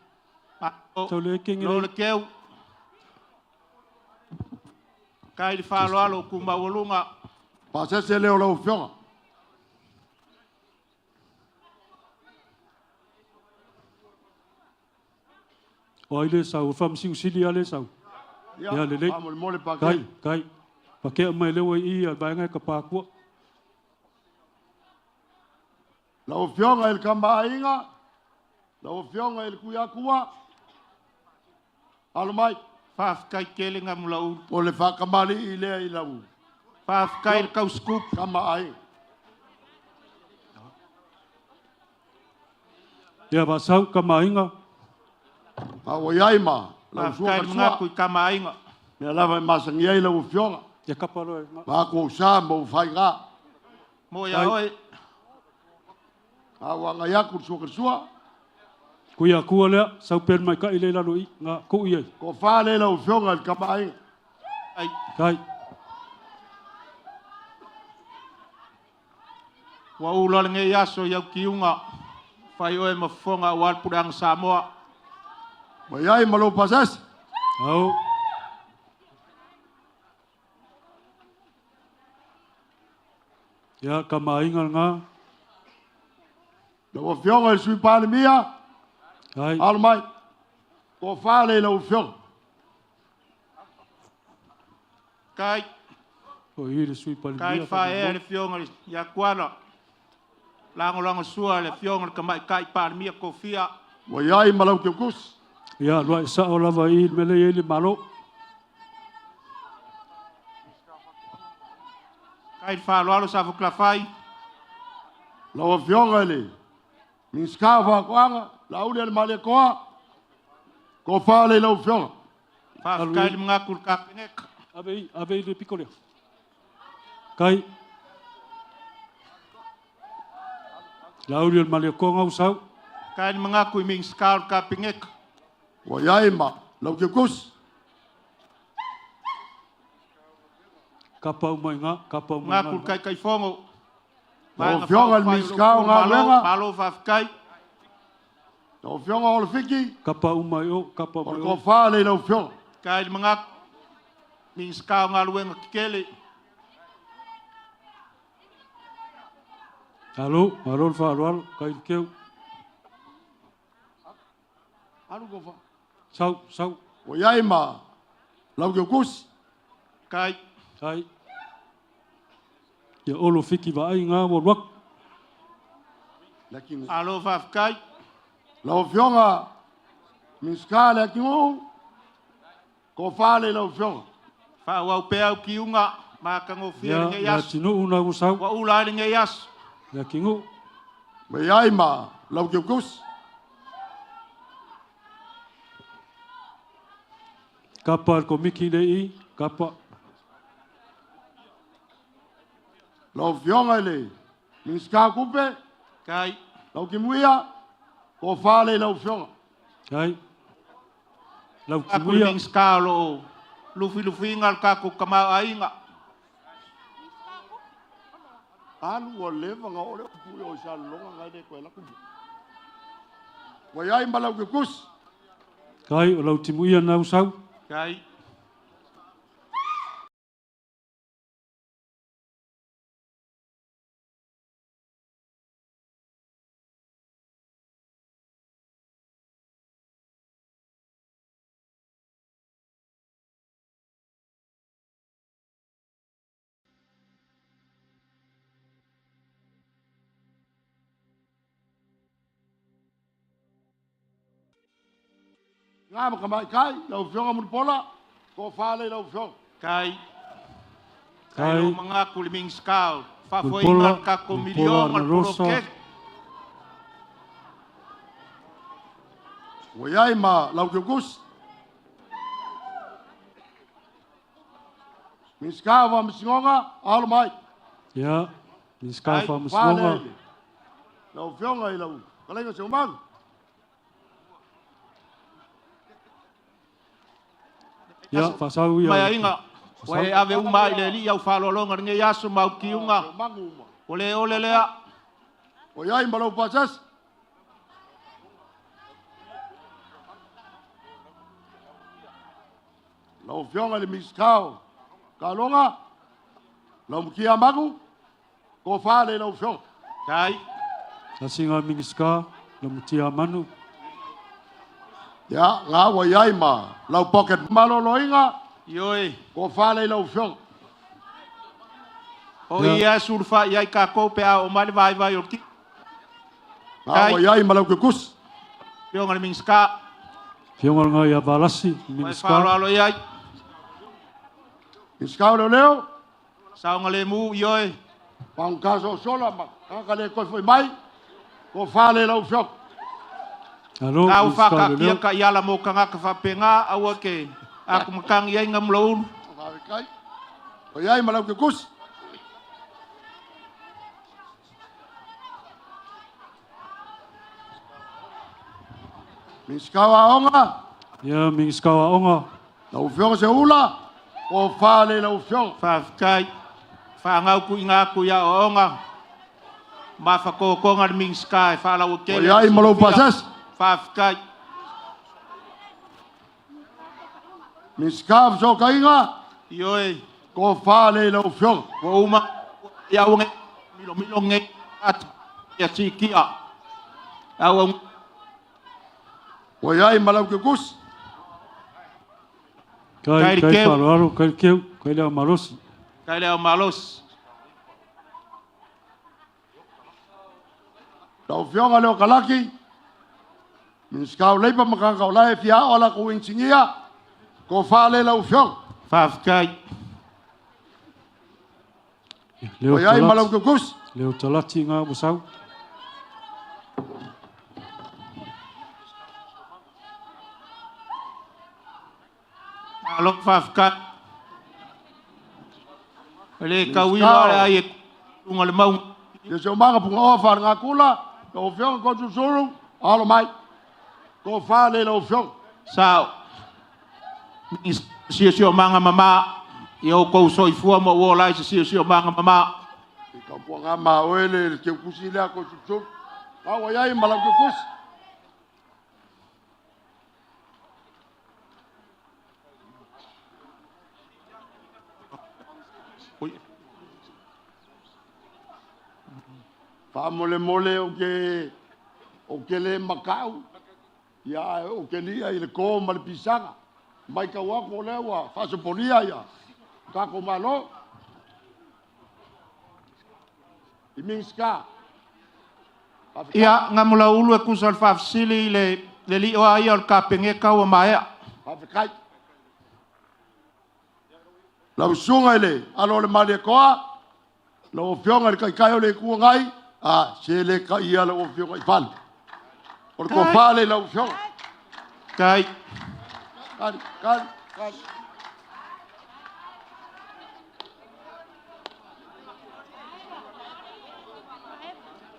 Sau le kenge Lo le. le keu. Kai le whaaloalo ku maualunga. Pasese le o lau afioga. O ai le sau, Faamasino Sili a le sau. Ia, Ia le lei. faamolemole pa Kai, kei. kai. Pa kea mai lewa i a vaenga ka pākua. Lau afioga i le Kamaaiga, lau afioga i le Kuiakua, alo mai. Faafetai tele ngā mula ulu. O le whakamali i lea i lau. Faafetai le kau scoop. Kamaaiga. Ia wa sau ka mainga. A o iai ma, lau Faafetai le suakarasua. mangaku i kamaaiga. Mea lava e masangi ai lau afioga. Ia kapa loa e ngā. Ma ko sa mo whai ngā. Mo ia oe. A ua ngai aku le suakarasua. Kuia kua lea, sau pēr mai ka i le lalo i, ngā ku i ai. Ko wha le lau afioga i le kamaaiga. Ai. Kai. Ua ula le ngei aso i au kiunga. Whai oe mafonga o alpuranga Samoa. Mai ai ma lou pasese. Au. Ia ka mainga ngā. Lau afioga i le Sui Palemia. Kai. Alo mai. Ko wha le lau afioga. Kai. O i le Sui Palemia. Kai whaea le fionga ia kuana. Lango lango sua le fionga le kamai kai Palemia kofia. Ua i ai ma lau Teukusi. Ia, lua i sao lava i le mele i le malo. Kai le faaaloalo Safotualafai. Lau Afioga i le Minisita o Faatoaga, Laaulialemalietoa, tofa lea i lau Afioga. Faafetai le manatu i le Kapeneta. Ave i, ave i le piko lea. Kai. Laaulialemalietoa Gausau. Kai le manatu i Minisita o le Kapeneta. Ua i ai ma lau Teukusi. Kapa uma i ngā, kapa uma i Manatu i ngā. le Taitaifono. Lau Afioga i le Minisita o Galuega. Malo faafetai. Lau Afioga o le Fiki. Kapa uma i o, kapa O uma le i o. tofa lea i lau Afioga. Kai le manatu Minisita o Galuega Tetele. Alo, malo le faaaloalo, kai le keu. Alu tofa. Sau, sau. Ua i ai ma lau Teukusi. Kai. Kai. Ia olo fiki vaai ngā wa ruak. Alo faafetai. Lau Afioga Minisita le Akinuu, tofa lea i lau Afioga. Faaauau pea au kiuga matagofie Ia, lenei ia aso. tinuu na usau. Ua ula ai lenei aso. Ia kingu. Ua i ai ma lau Teukusi. Kapa le komiki le i, kapa. Lau Afioga i le Minisita o Tupe. Kai. Lau Timuia, tofa lea i lau Afioga. Kai. Lau Aku le Timuia. Minisita o lo o lufilufiina le tatou tamaoaiga. Alu ua leva na oo le upu i o i Salelologa nai le toe lako. Ua i ai ma lau Teukusi. Kai, o lau Timuia na usau. Kai. Ngā ma kamai kai, lau Afioga Mulipola, tofa lea i lau Afioga. Kai. Kai Kai. lo manatu i le Minisita o faafoeina Mulipola, le tatou Mulipola miliona le Anarosa. poloketi. Ua i ai ma lau Teukusi. Minisita o Faamasinoga, alo mai. Ia, Minisita o Tofa lea Faamasinoga. i lau Afioga i lau Fetalaiga Seumanu. Ia, faasau ia. Mai aiga. Ua e ave uma ai le alii au faaaloaloga lenei aso ma au kiuga. O le ole lea. Ua i ai ma lau Pasese. Lau Afioga i le Minisita o Taaloga, lau Mutia Manu, tofa lea i lau Afioga. Kai. Asinga Minisita, lau Mutia Manu. Ia, ngā ua i ai ma lau pocket maloloinga. Ioe. Tofa lea i lau Afioga. O ia sulufa i ai kākou pe a o mai le vaivai o le ki. Ngā ua i ai ma lau Teukusi. Fioga le Minisita. Fionga ngā ia Valasi, Mai Minisita. faaaloalo i ai. Minisita o Leoleo. Saoga le mu, ioe. Paungkaso sola ma kaka le koe foi mai. Tofa lea i lau Afioga. Alo, Tau Minisita o whakakia Leoleo. ka iala mō kangaka whapenga, aua ke aku makangi ai ngā mulaulu. Ua i ai ma lau Teukusi. Minisita o Aoga. Ia, Minisita o Aoga. Lau Afioga Seula, tofa lea i lau Afioga. Faafetai. Whaangau ku inga aku ia oonga. Ma whakōkonga le Minisita e whaalaua kele. Ua i ai ma lou Pasese. Faafetai. Minisita o Fesootaiga. Ioe. Tofa lea i lau Afioga. Ua uma ia ua nge milo milo nge atu ia tikia. Au Ua i ai ma lau Teukusi. Kai, Kai le kai keu. faaaloalo, kai le keu, kai le au malosi. Kai le au malosi. Lau Afioga Leo Kalaki, Minisita o Leipa ma tagata o la e fia ao a latou inisinia, tofa lea i lau Afioga. Faafetai. Leo Oi ai ma Talati. lau tautusi. Leo Talati ngā wasau. Malo faafetai. E le tauilo lava le ai e luga o le mauga. Ia se o maga punga oa wharingakula, lau Afioga Kosusuru, alo mai. Tofa lea i lau Afioga. Sao. Siosiomaga mama, ia outou soifua ma ua ola ai se siosiomaga mama. I kaupuanga ma oe le le teukusi lea Kosusuru. Au ai ai ma lau teukusi. Faamolemole o ke o ke le makau ia o ke lia i le ko ma le pisaga. Mai kau ako lea ua faasopolia ia tatou Malo. I Minisita. Ia, Gamulaulu e tusa o le faafesili i le le lio a ia o le Kapeneta ua maea. Faafetai. Lau susuga i le alo o le Malietoa, lau Afioga i le Taitai o le Itu Agai, a se le taia lau Afioga i fale. O le tofa lea i lau Afioga. Tai. Kali, kali, kali.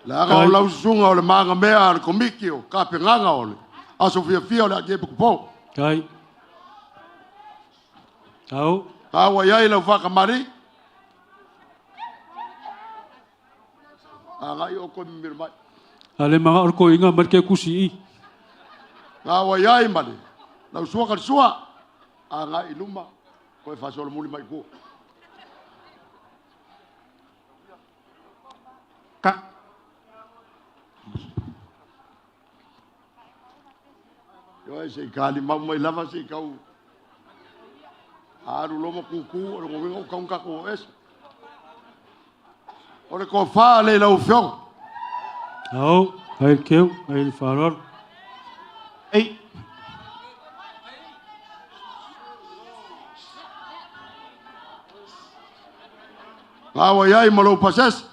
Leaga o lau susuga o le magamea a le komiti o tapenaga o le aso fiafia o le Arkiepikopo. Tai. Tau. Tau ai ai lau whakamari. A ngai o koe mimiro mai. A le manga o le koinga mai ke kusi i. Ngā wai ai male. Lau sua ka sua. A ngai luma. Koe whasolo muli mai kua. Ka. Ioe se i kali mau mai lava se i kau. Alu loma kuku o le ngowinga o kaunga ko ese. O le tofa le lau afioga. Au, ai le keu, ai le faaaloalo. Ei. Ngā wai ai ma lou pasese.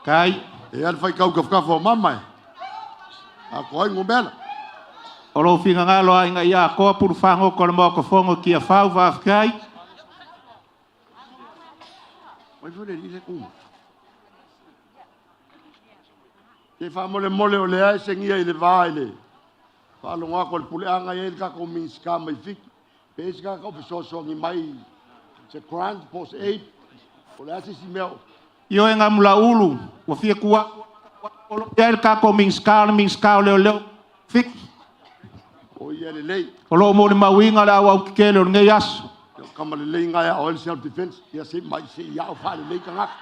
Kai. E ale whai kau kafkafa o mama e. A ko ai ngomela. O lou finagalo aiga ia Akoa pulufagogo o le Maokafogo i Tiafau, faafetai. Mai foi le le kuma. Te whaamole mole o le ai sengia i le vā i le whaalonga ko le puleanga i le kako Minisita mai Fiti. Pe isi kako fesoasoani mai se grant post aid. O le ase si mea o. Ioe Gamulaulu, ua fia kua o lo o i ai le tatou Minisita o le Minisita o Leoleo Fiti. O ia le lei. O lo o molimauina le auautetele o lenei aso. Ia kama le lei ngai a o le self defense. Ia se mai se ia o whaale lei kangaka.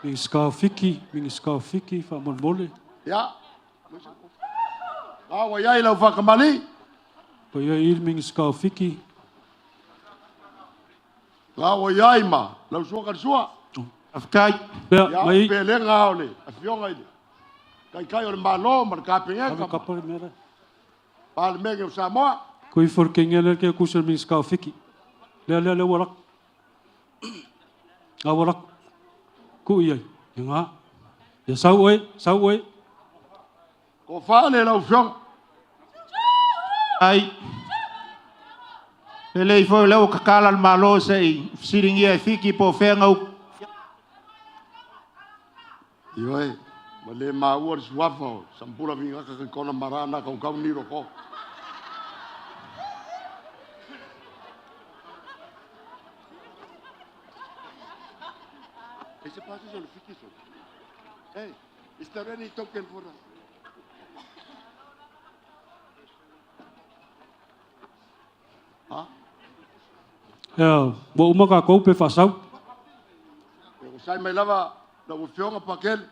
Minisita o Fiti, Minisita o Fiti, faamolemole. Ia. Ngā wai ai lau whakamali. Pa ia i le Minisita o Fiti. Ngā wai ai ma lau sua ka sua. Faafetai. Ia, Ia, mai. pe le ngā o le afioga i le taitai o le Malo ma le Kapeneta. Ave kapa le mea lea. Palemene o Samoa. Ko i fo le kenge lea ke kusa le Minisita o Fiti. Lea, lea, lea ua lako. Ngā ua lako. Ku i ai. Ia ngā. Ia sau oe, sau oe. Ko whaale lau afioga. Ai. E le foi lea ua tatala le Malo se i fesiligia e Fiti po o fea gau. Ioe, ma le maua le suafa o Sampula Vingaka ki kona marana kau kau ni roko. Is it possible to fix it? Hey, is there any token for us? Ha? Ia, ua uma tatou pe faasau. E o sai mai lava lau afioga Pakele.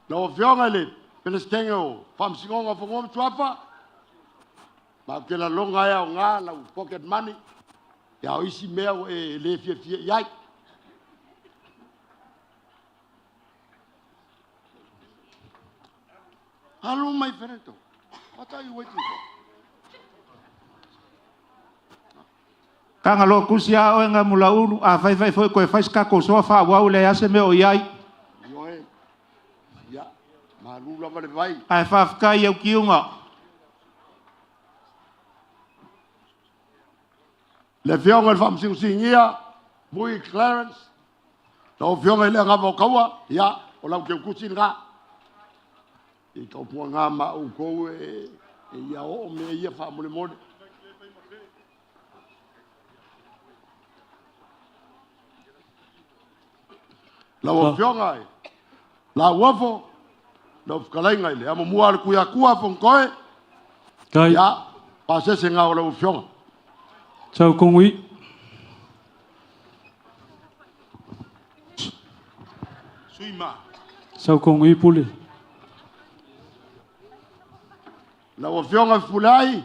Lau afioga i le Peresetene o Faamasinoga o Fanua ma Suafa, ma ou te lalona ai aoga lau pocket money, ia o isi mea ua e le fiafia i ai. Hello, my friend. What are you waiting for? Kanga lo kusi a oe ngā mula ulu, a whai whai foi koe whai ska ko soa wha wau le ase me o iai. Ioe. Ia, malu lava le vai. Ae whawhikai au kiunga. Le afioga i le Faamasinosingia, Mui Clarence, lau afioga i le Agava o Kaua, ia, o lau keukusi lena. I taupuaga ma outou e, e ia oo mea ia faamolemole. Lau afioga i Lauofo, lau fetalaiga i le Amomua a le Tuiatua Fonotoe, ia, pasese ngā o lau afioga. Sau kongui. Sau kongui pule. Lau afioga i Fepuleai,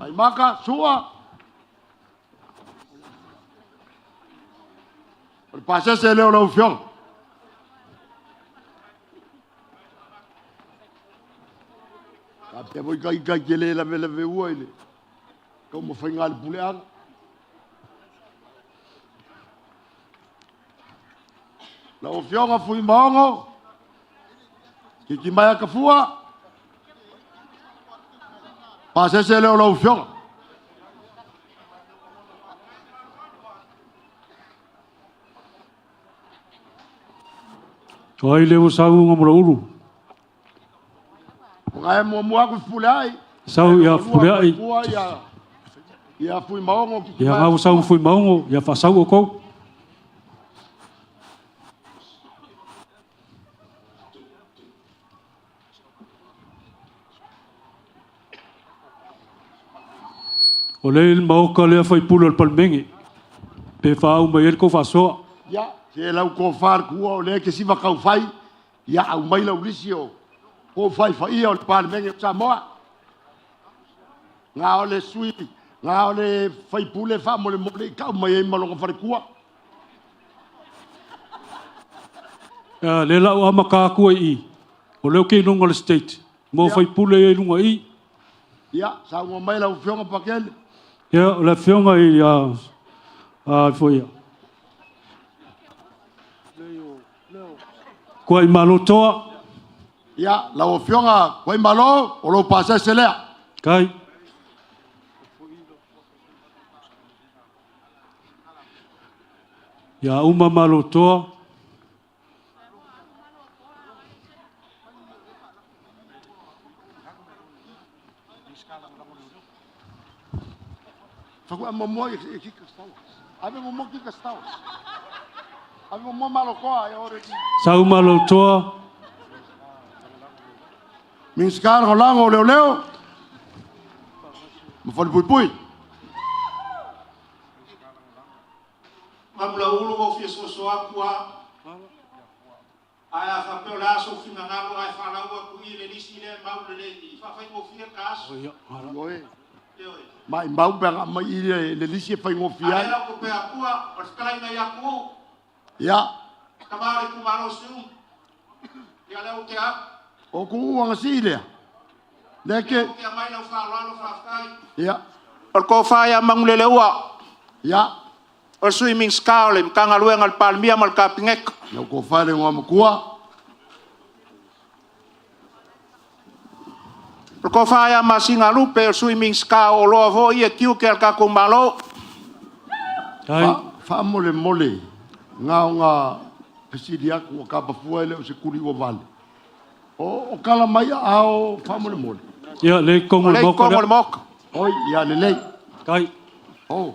Aimaka, Sua, o le pasese lea o lau afioga. Faapea foi kai kai te le lavelave ua i le taumafaiga a le puleaga. Lau Afioga Fuimaono, Titimaea Tafua, pasese lea o lau Afioga. O ai le ua sau nga mula ulu. O ngai muamua aku Fepuleai. Sau ia Fepuleai. Ia, ia Fuimaono, Ia Titimaea ngā ua sau Fuimaono, ia whaasau o kou. O le maoka lea whaipule o le palmenge. Pe whaau mai ele kou whaasoa. Ia, se lau kofa le kua o lea ke siva kaufai, ia au mai lau lisi o ko fai faia o le Palemene o Samoa. Ngā o le sui, ngā o le faipule faamolemole i kau mai ai ma longa falekua. Ia, le lau ama ka aku ai i. O leo ke lunga le state. Mo whaipule e lunga i. Ia, saunoa mai lau Afioga Pakele. Ia, o le afioga i a a foi ia. Kua i malo toa. Ia, lau Afioga Kuaimalo, o lou pasese lea. Kai. Ia uma malo toa. Faku a momoa i ki kastawa. Ave momoa ki kastawa. Ave momoa malo koa e ore ki. Sau malo toa. Minisita Lagolago o Leoleo ma Falepuipui. Mamula ulu o fia soso aku a. Ae a whapeo le aso whingangalo ae whalau aku i le lisi le mau le le i whawhai ngofia ka aso. Ioe. Ma i mau pe nga mai i le, le lisi e whaingofia Ae ai. lau ko pea kua, o le whakalaina i aku, Ia, kamare ku malo siu. Ia leo te aku. o ku uanga si lea. Le ke, Ke mai lau whaloalo whawhai. ia, O le kōwhai a mangulele ua. ia, O le sui Minska o le Mkangaluenga le Palmia ma le Kapingeka. lau ko whare ngā makua. O le kōwhai a Masinga Lupe o le sui Minska o loa fo ia tiu ke al kako malo. Kai. Wha mole mole, ngā o ngā pesiri aku o kapafua ele o se kuri ua vale. O, o kala mai a ao wha mole mole. Ia, le kongo O le le maoka kongo lea. le moka. Oi, ia lelei. Kai. Oh.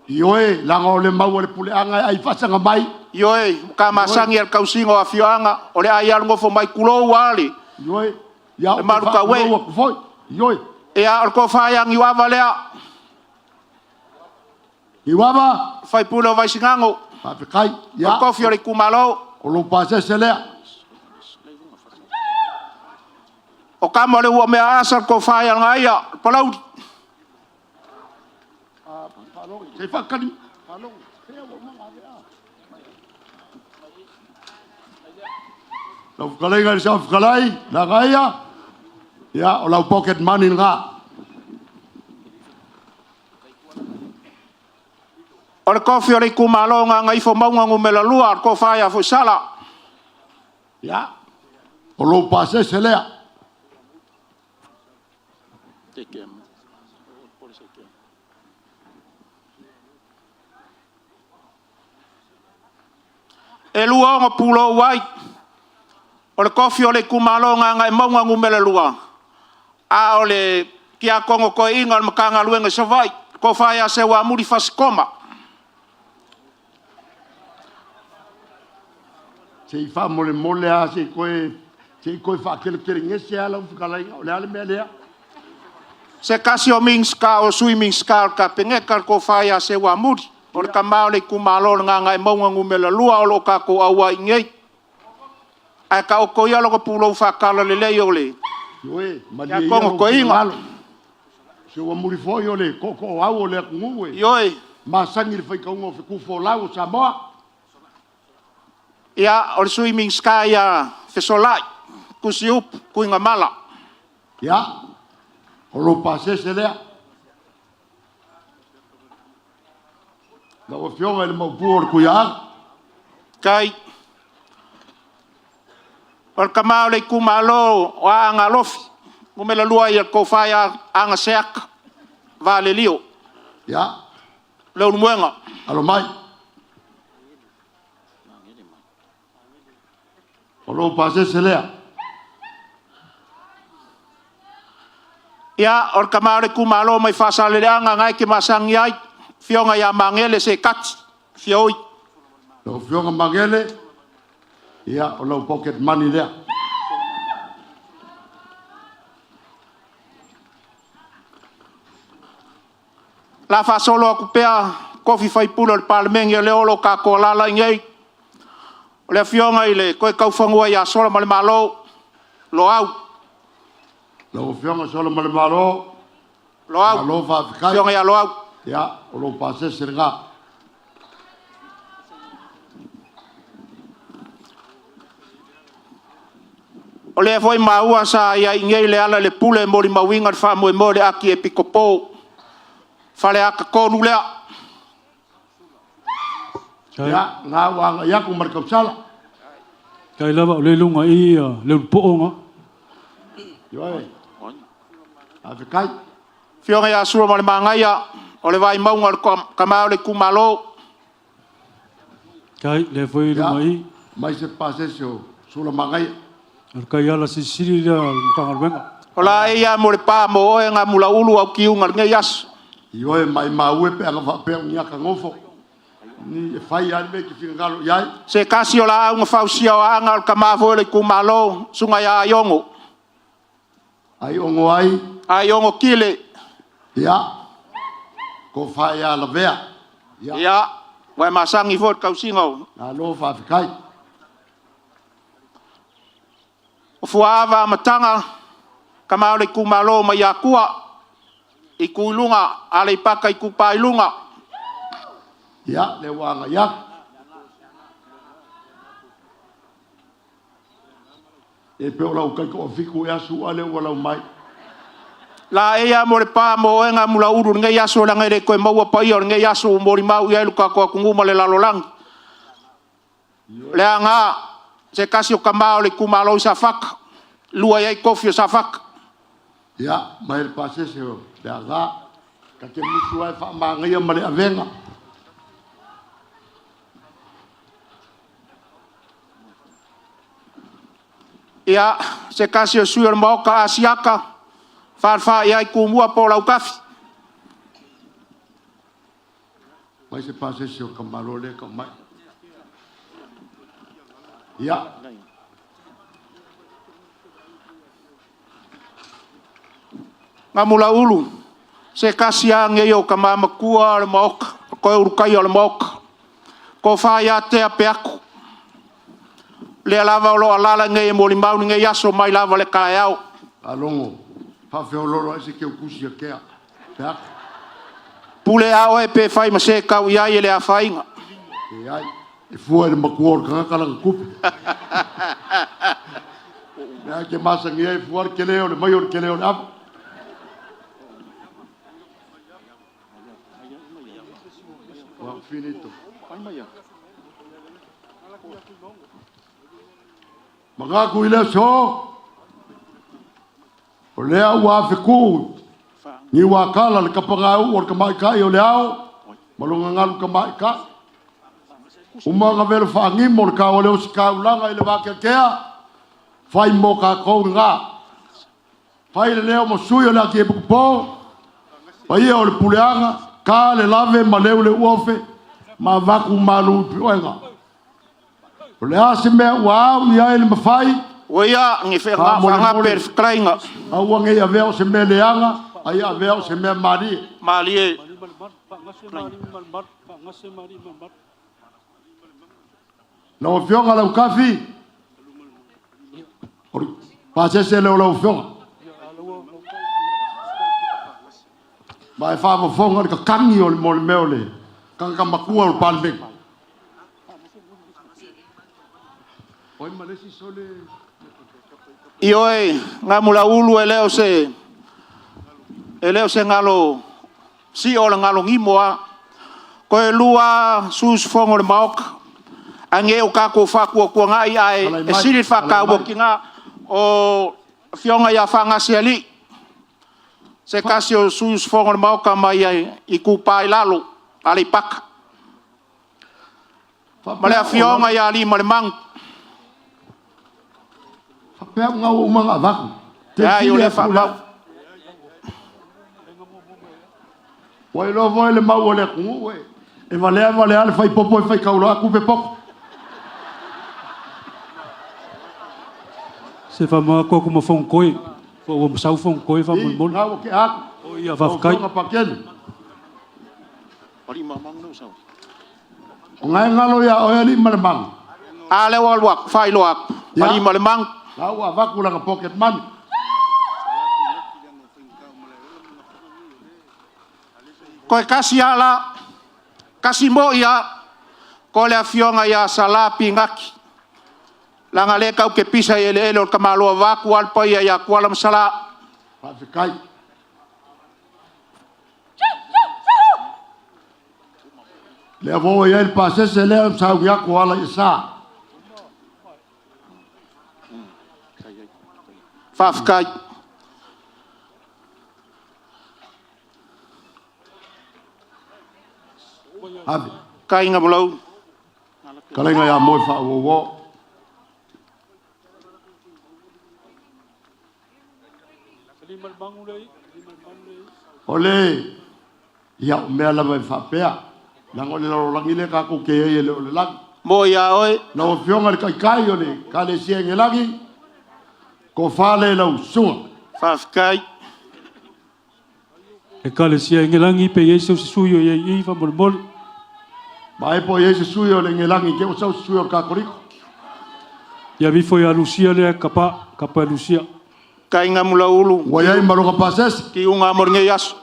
Ioe, langa o le mau o le puleanga ai fasanga mai. Ioe, ka masangi al kausingo a fioanga, o le ai alu ngofo mai kulou ali. Ioe, ia Le maru ka we. ua kufoi. Ioe, Ea, o le kōwhai a ngiwawa lea. Iwava, Whaipule o Vaisingango. whawhekai, O le ia, kofi o le kumalo. o lo pasese lea. O kama o le ua mea asa le kōwhai a ngaia, le palauri. Se whakali, whalongi, Lau fetalaiga i le Saofetalai, Lagaia, ia, o lau pocket money lena. O le tofi o le itumalo o Gagaifomauga Nu.2, le Tofa ia Foisala. Ia, o lou pasese lea. E 26 pulou ai, o le tofi o le itumalo o Gagaemauga Nu.2, a o le Tiakono Toeaina o le Matagaluega i Savaii, le Tofa ia Seuamuli Fasi Toma. Se i faamolemole lava se i toe faateletelegese lava lau fetalaiga, o le a le mea lea? Se tasi o Minisita o Sui Minisita o le Kapeneta, le Tofa ia Seuamuli, o le tama o le itumalo o le Gagaemauga Nu.2 o lo o tatou auai nei. Ae taoto ia lona pulou faatalalelei o le Ioe, malie ia Tiakono lou Toeaina. finagalo. Seuamuli foi o le tootooau o le atunuu e Ioe. masani i le faitauga o fetu folau a Samoa. Ia, o le Sui Minisita ia Fesolai Tusiupu Tuigamala. Ia, o lou pasese lea. Lau Afioga i le Maopu o le Tuiaana. Tai. O le tama o le itumalo o Aana Alofi Nu.2 le Tofa ia Agaseata Valelio. Ia. Leulumoega. Alo mai. O lou pasese lea. Ia, o le tama o le itumalo mai Faasaleleaga na e te masani ai, Afioga ia Magele Sekati Fiaui. Lau Afioga Magele, ia, o lau pocket money lea. La faasolo atu pea tofi faipule o le Palemene o lea o lo o tatou alaala i inei, o le Afioga i le Toe Taufanua ia Solamalemalo Loau. Lau Afioga Solamalemalo, Loau. Malo faafetai. Afioga ia Loau. Ia, o lou pasese lena. O lea foi maua sa i ai i inei Lealailepule e molimauina le faamoemoe o le Akiepikopo, Faleata 3 lea. Ia, na ua agai atu ma le tausala. Kai lava o le lunga i le ulupoonga. Ioe. Faafetai. Afioga ia Suluimalo o le Vaimauga o le tama o le itumalo. Kai le foi lunga i. Mai se pasese o Sulamanaia. O le kai ala sisili lea o le Matagaluega. O la e ia mo le pa mo oe ngā mulaulu au kiunga lenei aso. Ioe, mai maue pe ana faapea o ni ata nofo. Ni e fai lava le mea e te finagalo i ai. Se tasi o laau na fausia o Aana o le tama foi o le itumalo, Susuga ia Aiogo. Aiogo ai? Aiogo Tile. Ia, tofa ia Lavea. Ia. Ia, ua e masani foi i le tausiga o... Malo faafetai. O Fuaava Amataga, tama o le itumalo mai Atua, Itu i Luga, Aleipata Itupa i Luga. Ia, lea ua agai atu. E pe o lau taitoafitu ea Su'a lea ua lau mai. La eia mo le pa mo oe ngā mulaulu i lenei aso leaga e le toe maua paia o lenei aso ua molimau i ai lo tatou atunuu ma le lalolagi. Le aga se tasi o tama o le itumalo i Safata, lua i ai tofi o Safata. Ia, mai le pasese o le aga. Ta te musu ai faamagaia ma le avega. Ia, se tasi o sui o le Maota Asiata, falefa i ai Tumua po o Lautafi. Mai se pasese o Kamalo lea ka mai. Ia. Gamulaulu, se tasi lava nei o tama matua o le Maota, o toe ulutai o le Maota. Tofa ia Tea Peato, lea lava o lo o alaala nei e molimau lenei aso mai lava le taeao. Faalogo, faafeoloolo ai se teutusi a Tea Peato. Pule a oe pe fai ma se tau i ai e le afaina. E ai, e fua i le matua o le tagata lana tupe. Lea e te masagia e fua le tele o le mai o le tele o le ava. Ua finito. Magaku i le aso, o lea ua afeku ni wakala le kapagau o le kamaikai o le ao, ma longa ngalu kamaikai. Uma nga velo whaangimo le kao le o si kaulanga i le wakeakea, whai mo kākou ngā. Whai le leo mo sui o le aki e pukupo, paia o le puleanga, ka le lave ma leu le uofe, ma vaku malu i pioenga. O le a se mea ua au i ai le mawhai, Ua ia ngi wha nga pe whakrainga. Aua ngei avea o se mea leanga, ai avea o se mea marie. Marie. Lau afioga lau kafi, o le pasese leo lau afioga. Ma e whaamafonga le kakangi o le mo le mea o le kangakamakua o le palemene. Oi ma le isi sole. I oe, ngā mula ulu e leo se, e leo se ngalo, si o le ngalo ngimo a. Koe lua sus fongo le maoka. Ange o kako whakua kua ngai ai, e siri whakau ki ngā o fionga ia whangasi ali. Se kasi o sus fongo le maoka mai ai i kupa i lalo, ale i paka. Ma le afionga ia ali ma le mangu. Whapea ngā o umanga avaku. Te ai o le whamau. Ua iloa foi le mau o le atunuu e e valea valea le faipopo e faikauloa aku pe poko. Se wha maa koa kuma whong koe. Fa ua masau whong koe wha I mole. ngā o ke aku. O ia whawhakai. Lau afioga Pakele. Pali ma mangu no sau. O ngai ngalo ia oe ali ma le mangu. A le wa lua, whai loa. Pali ma le mangu. La ua avaku langa pocket money. Koe kasi ala, kasi mo ia, ko le afionga ia salapi ngaki. Langa le kau ke pisa i ele ele o le kamaloa vaku alpa ia ia kuala masala. Whawhikai. Lea fō ia le pasese lea msau ia ko ala i sa. Whawhikai. Ave. Kainga mulau. Kalenga ia moe wha wo. O le, ia o mea lava e whapea. Langa o le lalolangi le kako ke ei e le o le lagi. Mo ia oe. Lau afioga le kaikai o le kalesia ngelagi, ko whale lau sunga. Whawhikai. E kalesia ngelangi pe Yesu se sui o iei i wha mole mole. Ma e po iei se sui o le ngelangi ke o sau se sui o le kakoriko. Ia vifo ia Lucia lea kapa, kapa Lucia. Kainga mula ulu. Ua iai maroga pasese. Ki unga amor ngei aso.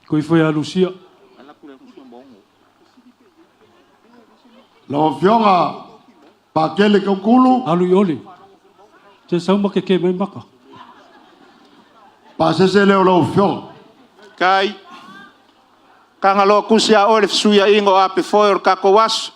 Ko ifo ia Lucia. Lau afioga Pakele Kaukulu. Alu i ole. Te sau make ke mai maka. Pasese leo lau afioga. Kai. Kanga loa kusi a ole suia ingo a pe foi o le kako waso.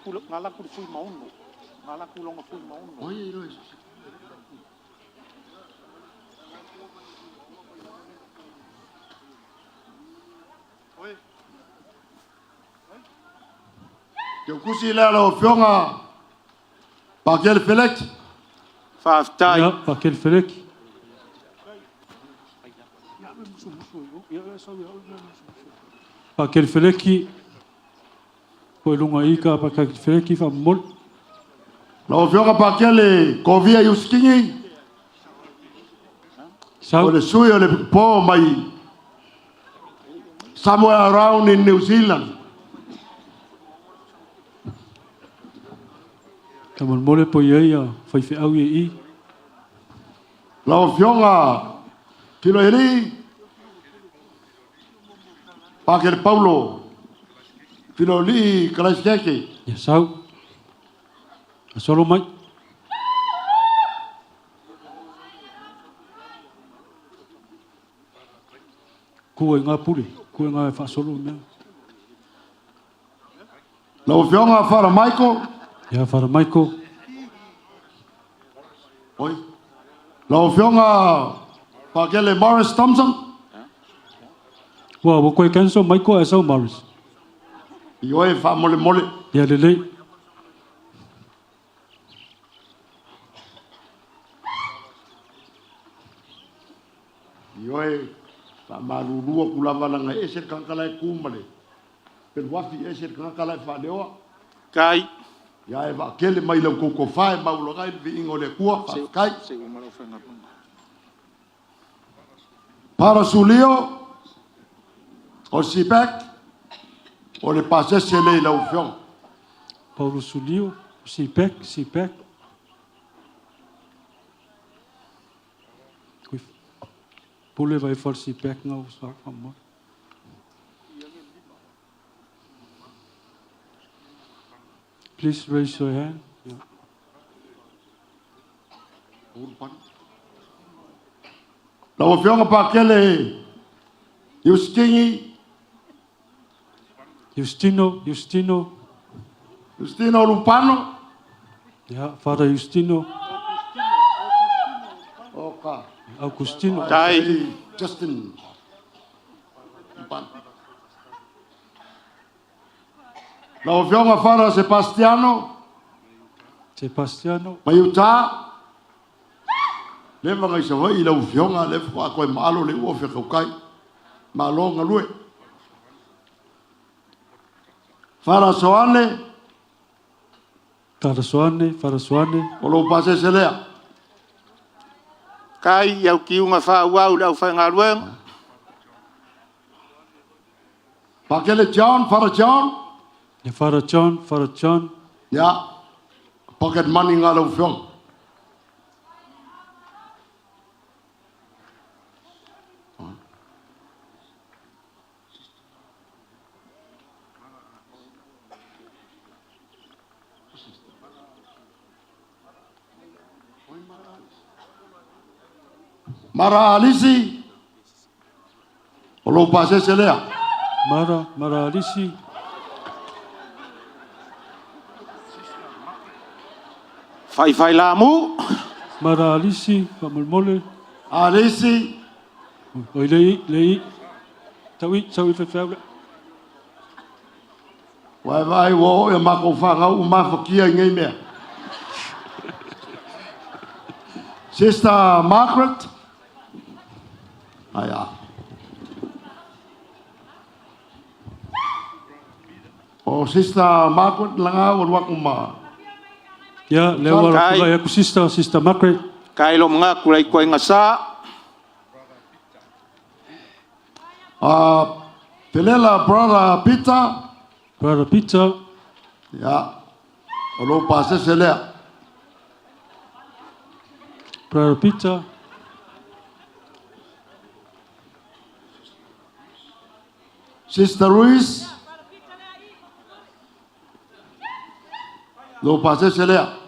Ngā laku le fui maono. Ngā laku longa fui maono. Oi, oi. Te kusi lea lau afioga Pakele Feleki. Whawhitai. Ia, Pakele Feleki. Pakele Feleki. Ko e lunga i ka Pakele Feleki wha mole. Lau afioga Pakele Kovia Iusikingi. Sau. O le sui o le po mai somewhere around in New Zealand. Ka mole mole po iei a whaiwhe au i i. Lau afioga Filoialii, Pakele Paulo, Filoialii Kalaisiake. Ia sau. Solo mai. Kua i ngā pule, kua i ngā whaasolo mea. Lau Afioga Fara Michael. Ia Fara Michael. Oi. Lau Afioga Pakele Morris Thompson. Ua koe cancel Michael e sau Morris. I oe wha mole mole. Ia lelei. I oe wha marurua kulava langa e ese kankala e kumale. Peluafi e ese kankala e whaleoa. Kai. Ia e wa kele mai lau koko whae maulogai le viingo le kua, whaakai. Para Sulio, o Sipek, o le pasese le lau fionga. Paulo Sulio, Sipek, Sipek. Pule vai fal Sipek ngau sa mo. Please raise your hand. Yeah. Lau Afioga Pakele Justingi. Justino, Justino. Justino Lupano. Yeah, Father Justino. Oka. Augustino. Tai. Justin. Lupano. Lau Afioga Fara Sebastiano. Sebastiano. Maiuta. Le vanga i sawai i lau fionga le wha koe maalo le ua whia kaukai. Malo ngalue. Fara Soane. Fara Soane, Fara Soane. O lou pasese lea. Kai au kiunga wha uau le au whaingaluenga. Pakele John, Fara John. Ya Fara John, Fara John. Ya. Pocket money ngā lau fionga. Mara Alisi, o lou pasese lea. Mara, Mara Alisi. Whai whai la mu. Mara Alisi, whamolmole. Alisi. Oi lei, lei. Taui, taui whewhau le. Wai vai wo e mako whangau u mawhakia i ngei mea. Sister Margaret. Aia. O Sister Margaret langa o ruaku ma. Ia, lea ua kula aku sister, Sister Margaret. Kai lo mga kula i koe ngasa. Pelela Brother Peter. Brother Peter. Ia. O lou pasese lea. Brother Peter. Sister Ruiz. Lou pasese lea.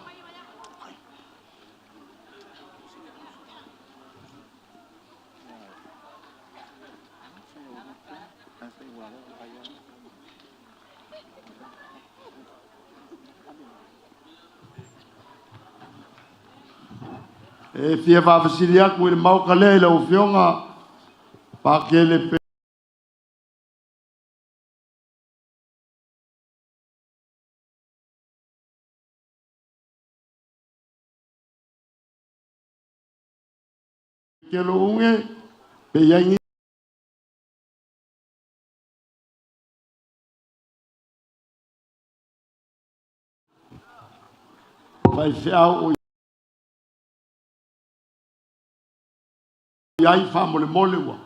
E fia whawasiri aku i le mauka lea i lau fionga pa ke le pe lo unge pe iangi Vai whiau o iai wha mole mole ua.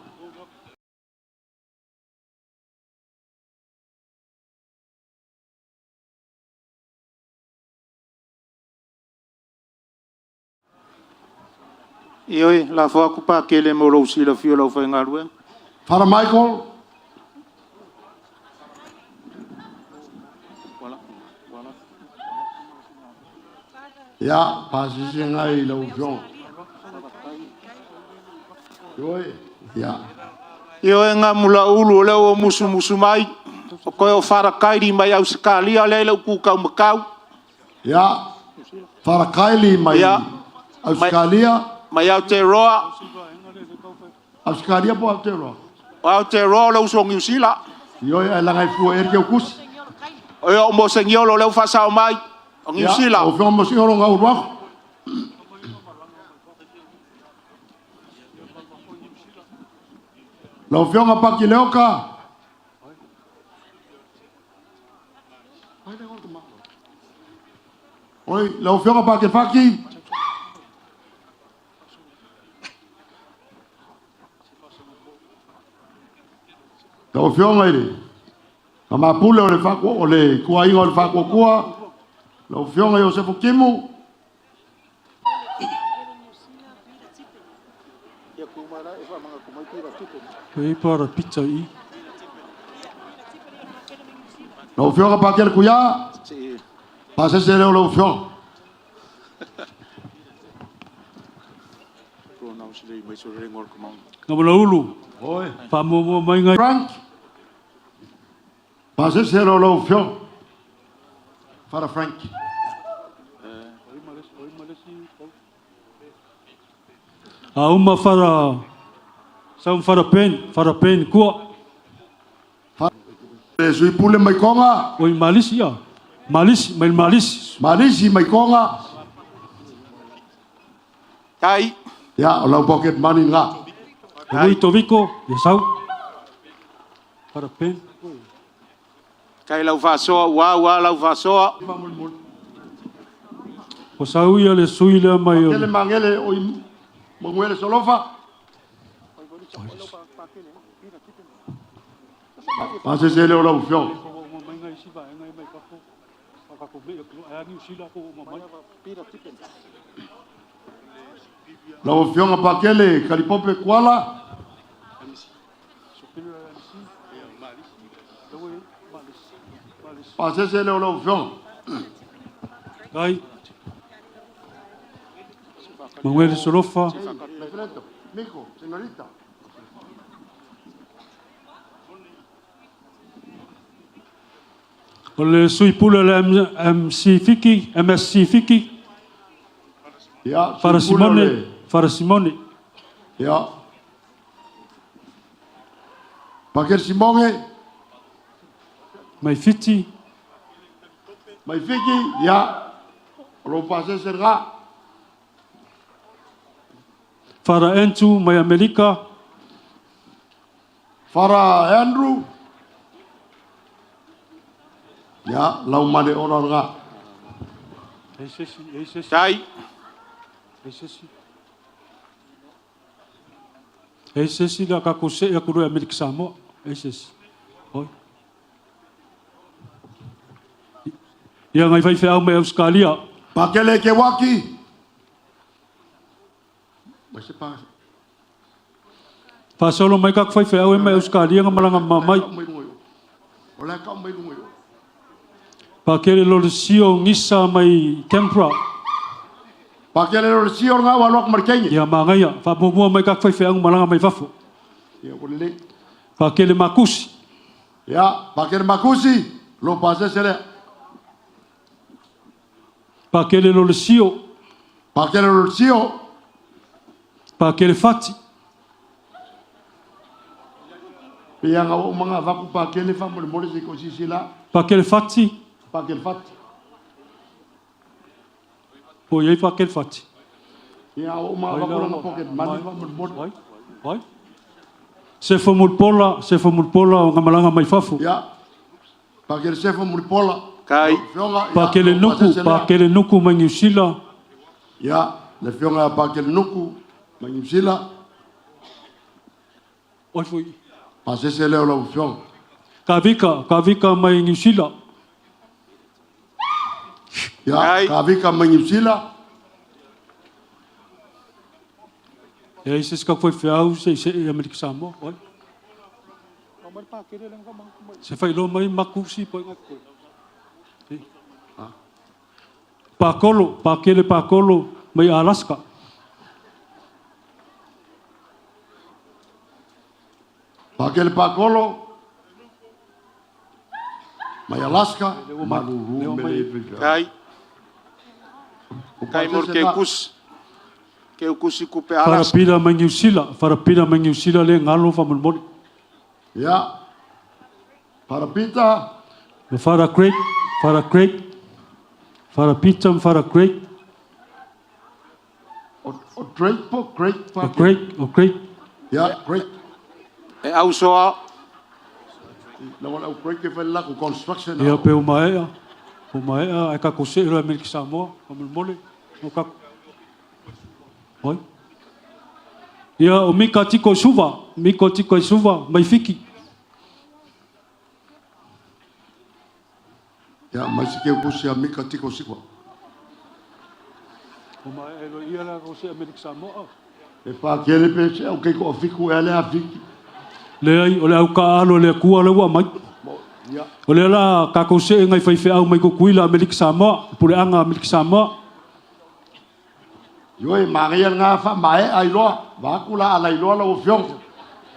Ioe, lafo atu Pakele mo lou silafia o le aufaigaluega. Father Michael. Ia, pasese ngai lau afioga. Ioe, ia. Ioe Gamulaulu o lea ua musumusu mai, o koe o Father Kaili mai Ausetalia lea e i lou tu taumatau. Ia, Father Kaili mai Ausetalia. Mai Aotearoa. Ausetalia po o Aotearoa? O Aotearoa o le uso Niu Sila. Ioe, ae leaga e fua i ai le teutusi. O o Moseniolo lea ua faasao mai, o Niu Sila. Ia, o afioga Moseniolo na ulu atu. Lau Afioga Paki Leoka. Oi, lau Afioga Paki Faki. Lau Afioga i le Tama Pule o le o le Ituaiga o le Faatuatua, lau Afioga Iosefo Timu. E para pita i. Lau Afioga Pakele Kuia, pasese lea o lau Afioga. Gamalaulu. Oi. Faamuamua mai ngai. Frank. Pasese lea o lau Afioga. Father Frank. A uma fara sau fara pen, fara pen kua. Le sui pule mai Konga. Oi Malisi ia. Malisi, mai Malisi. Malisi mai Konga. Tai. Ia, o lau pocket money ngā. Ui Toviko, ia sau. Fara pen. Tai lau faasoa, ua ua lau faasoa. O sau ia le sui lea mai o. Kele mangele o i Manuele Solofa. Pasese lea o lau Afioga. Lau Afioga Pakele Kalipope Kuala. Pasese lea o lau Afioga. Kai. Manuele Solofa. Miko, señorita. O le sui pule le MC Fiki, MSC Fiki. Ia, Fara sui pule o Simone, le- Fara Simone. Ia. Pakele Simonge. Mai Fiti. Mai Fiki, ia. O lou pasese lena. Fara Entu mai Amerika. Fara Andrew. Ia, lau male ora lena. Ei se isi. Tai. Ei se isi. Ei se isi la kako se ia kuru Amerika Samoa. Ei se isi. Oi. Ia ngai whai wheau mai Australia. Pakele ke waki. Mai se pa. Whasolo mai kako whai wheau e mai Australia nga malanga mamai. O la ka mai lunga yo. Pakele lo le sio ngisa mai Canberra. Pakele lo le sio nga wa loak markenge. Ia mangaia, whamuamua mai kako whai wheau malanga mai fafo. Ia ko le. Pakele makusi. Ia, Pakele makusi, lo pasese le. Pakele lo le sio. Pakele lo le sio. Pakele fati. Pia nga o manga vaku pakele fa mo le mole se ko sisi la. Pakele fati. Pakele fati. O iei pakele fati. Ia o manga vaku la pocket money fa mo le mole. Oi. Sefo mulpola, sefo mulpola o ngamalanga mai fafo. Ia. Pakele sefo mulpola. Kai. Fionga. Pakele nuku, pakele nuku mai New Zealand. Ia, le fionga pakele nuku mai New Zealand. Oi foi. Pasese leo lau fionga. Kavika, kavika mai New Zealand. Ia, kavika mai New Zealand. E ai se isi tatou faifeau se i see i Amerika Samoa, o ai? Se faailoa mai Makusi po o ai na totoe. Pakolo, Pakele Pakolo mai Alaska. Pakele Pakolo mai Alaska, malulu mele i Kai. Kai mo ke kusi. Ke kusi kupe Alaska. Farapila mai Niu Sila, Farapila mai Niu Sila le galo faamolemole. Ia. Farapita. Ma Fara Craig, Fara Craig, Farapita ma Fara Craig. O Drake po Craig O Craig, o Craig. Ia, Craig. E ausoa. La wala o Craig ke fai la ku construction. Ia pe o maea, o maea ae tatou see loa i Amerika Samoa, faamolemole. O tatou. Oi. Ia o Mika Tiko i Suva, Miko Tiko i Suva mai Fiki. Ia, mai se keu kusi a Mika Tiko Siva. O maea e loa ia la tatou see Amerika Samoa. E pakele pe se au keiko a fiku e ale a fiki. Leai, o le au taaalo a le Atua lea ua aumai. O lea la tatou see nai faifeau mai Tutuila Amerika Samoa, Puleaga Amerika Samoa. Ioe, manaia lena faamaea ai loa, vaeatu la a lailoa lau Afioga.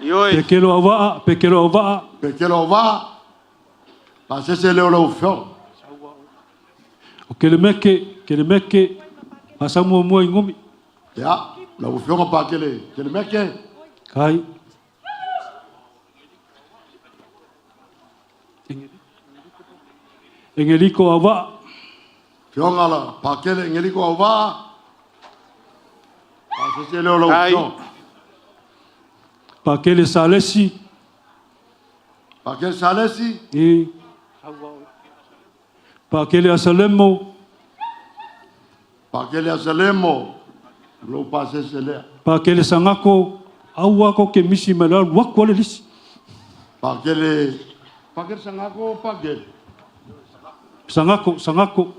Ioe. Pekelo Auvaa, Pekelo Auvaa. Pekelo Auvaa, pasese lea o lau Afioga. O Kelemeke, Kelemeke, faasau muamua i Gumi. Ia, lau Afioga Pakele, Kelemeke. Kai. Engeliko Auvaa. Afioga la Pakele Engeliko Auvaa. Pasese lea o lau Afioga. Pakele Salesi. Pakele Salesi. I. Pakele Asalemo. Pakele Asalemo. Lou pasese lea. Pakele Sangako. Aua ko ke misi mai le alu atu ale lisi. Pakele Pakele Sangako Pakele. Sangako, Sangako.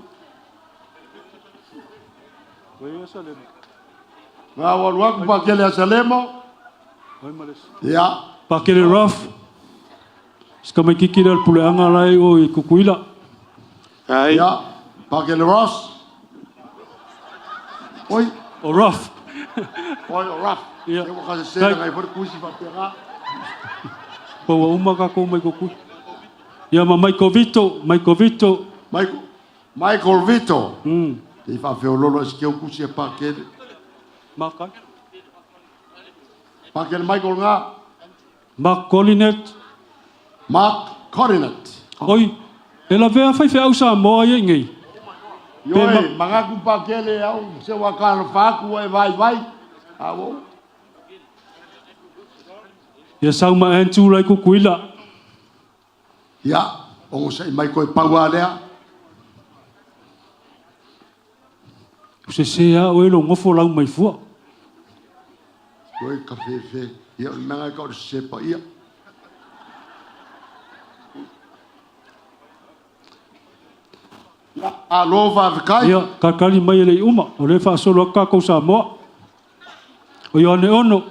Nga ua alu atu Pakele Asalemo. Ia. Pakele Ruff. Si tamaititi lea o le puleaga la e i o i Tutuila. Ai. Ia. Pakele Ross. Oi. O Ruff. Oi, o Ruff. Ia. Ia ua kasese ngai foi le kusi faapena. Pa ua uma tatou mai Tutuila. Ia ma Michael Vito, Michael Vito. Michael, Michael Vito. Te i faafeololo e si keu kusi e Pakele. Maka. Pakele Michael nga. Mark Colinet. Mark Colinet. Oi, e lavea faifeau Samoa ia i nei. Ioe, mangaku Pakele au se wa ka alofa atu e vaivai. A ua. Ia sau ma Andrew lai Kukuila. Ia, ogosaʻi mai koe pau a lea. O sese a oe lou nofo lau mai fua. Ioe ka fefe, ia o le mea ka o le sese paia. Ia, malo faafetai. Ia, kalikali mai e le i uma, o lea e faasolo atu tatou Samoa. O Ioane Ono,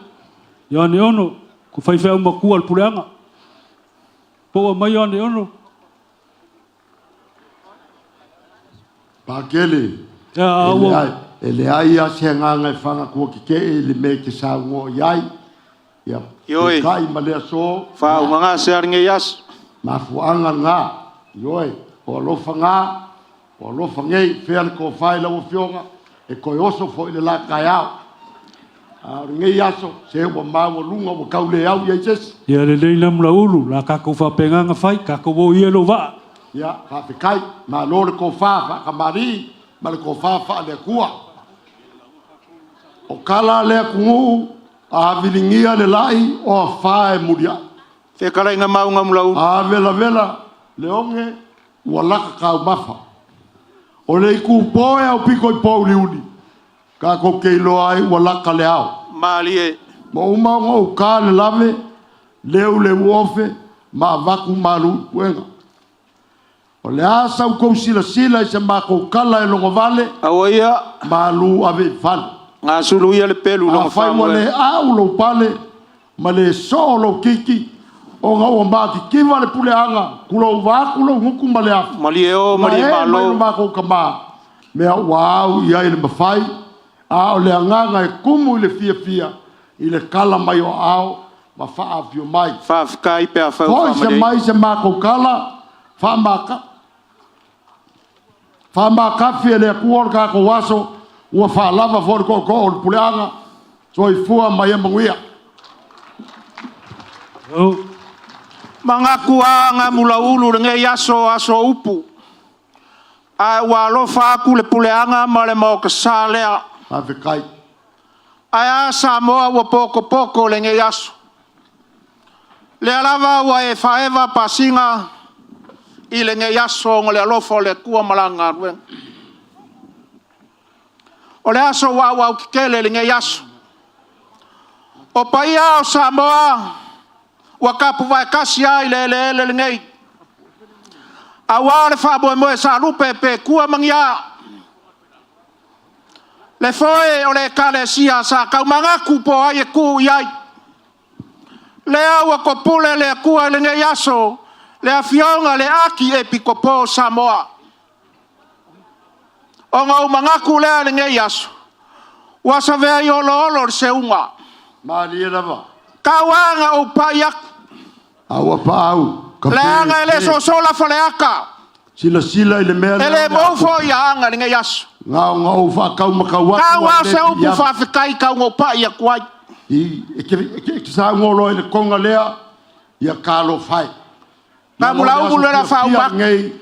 Ioane Ono, ko faifeau matua o le puleaga. Po ua mai Ioane Ono? Pakele, Ia, a e ua. leai, e leai lava se agaga e fagatua tetee i le mea e te saunoa i ai. Ia, Ioe. peitai ma le aso. Faaugaga se ale nei aso. Mafuaaga lena, ioe, o alofa na, o alofa nei, fea le tofa i lau Afioga, e toe oso foi i le la taeao. A o lenei aso, se ua maualuga, ua tau le au i ai se isi. Ia lelei la Mulaulu, la tatou faapegaga fai, tatou o ia i lou vaa. Ia, faafetai, malo le tofa faatamalii ma le tofa faale-Atua. O tala a le atunuu, a viligia le lai, o afa e muliai. Fetalaiga Maauga Mulaulu. A velavela le oge, ua laka taumafa. O le itupo e aupito i pouliuli, tatou te iloa ai ua laka le ao. Malie. Ma uma ona ou ta le lave, leu le uofe, ma avatu malu i puega. O le a sa outou silasila i se matou tala e logovale, Aua ia. malu ave i fale. Gasulu ia le pelu i lona Afai ua faamoe. le au lou pale ma le soo lou kiki, ona ua matitiva le puleaga, kulou vaatu lou gutu ma le afu. Malie o, Na malie ee mai malo. lo matou tama, mea ua au i ai le mafai, a o le agaga e tumu i le fiafia, i le kala mai o aao ma faafio mai. Faafetai pe afai ua Foi se faamalie. mai se matou kala, faamaka, faamakafi e le Atua o le tatou aso, ua faalava foi le tootoo o le puleaga, soifua ma ia manuia. Manatu a gamulaulu lenei aso, aso upu. Ae ua alofa atu le puleaga ma le maota sa lea. Faafetai. Ae a Samoa ua potopoto lenei aso. Lea lava ua e faaeva pasina i lenei aso ona o le alofa o le Atua ma Lana galuega. O le aso ua auautetele lenei aso. O paia o Samoa ua tapuvaetasi ai i le eleele lenei, aua le faamoemoe sa lupe pe tua ma ni a, le foe o le Ekalesia sa taumanatu po o ai e tuu i ai. Lea ua topule le Atua i lenei aso, le Afioga i le Akiepikopo o Samoa. Ona ou manatu lea i lenei aso, ua savea i oloolo le seuga. Malie lava. Tau lava na ou pai atu, A ua paau, kafe, leaga e le sosola faleata, silasila i le mea e lea le o le mou foi aana i lenei aso. Na ona ou faataumatau atu Tau ai lava le se upu piiama. faafetai tau na ou pai atu ai. I, e te, e te, e te saunoa loa i le koga lea, ia talofa e. Gamulaulu lea o le a faauma atu. Nei,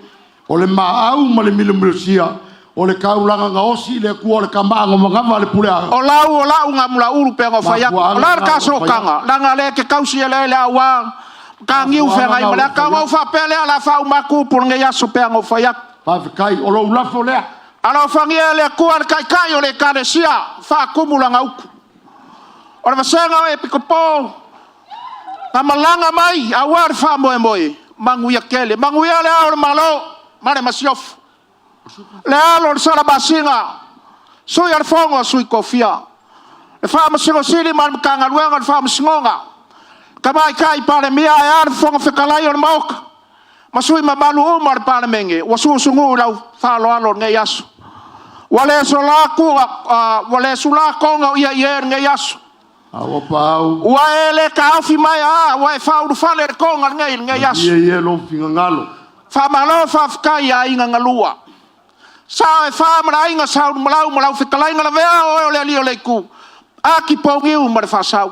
o le maau ma le milomilosia, o le taulaga gaosi i le Atua o le tama manava a le puleaga. O lau o lau gamulaulu pe na fai atu. O Mafuaaga la le na o fai tasotaga, leaga le te tausi eleele aua ka niu Mafuaaga feagai na ma le o aka. fai Ona ou atu. faapea lea o le a faauma atu upu o lenei aso pe ana ou fai atu. Faafetai, o lou lafo lea. Alofagia e le Atua le Taitai o le Ekalesia, faatumu lana utu. O le vasega o Epikopo na malaga mai aua le faamoemoe, manuia tele. Manuia le ao o le Malo ma le Masiofo. Le alo o le Salamasina, Sui o le Fono a Sui Tofia, le Faamasino Sili ma le Matagaluega o le Faamasinoga, Tamaitai Palemia ae a le Fofoga Fetalai o le Maota, ma sui usufono mamalu uma o le Palemene, ua suusunuu i lau faaaloalo i lenei aso. Ua le sula toga o iaie i lenei aso. A ua paau, Ua e le taofi mai aa, ua e faaulufale le toga lenei i lenei aso. malie ia lou finagalo. Faamalo faafetai i aiga na lua. Sao e fa ma le aiga Sa Ulumalau ma lau fetalaiga Lavea o oe o le alii o le itu, Aki Pouniu ma le Faasau.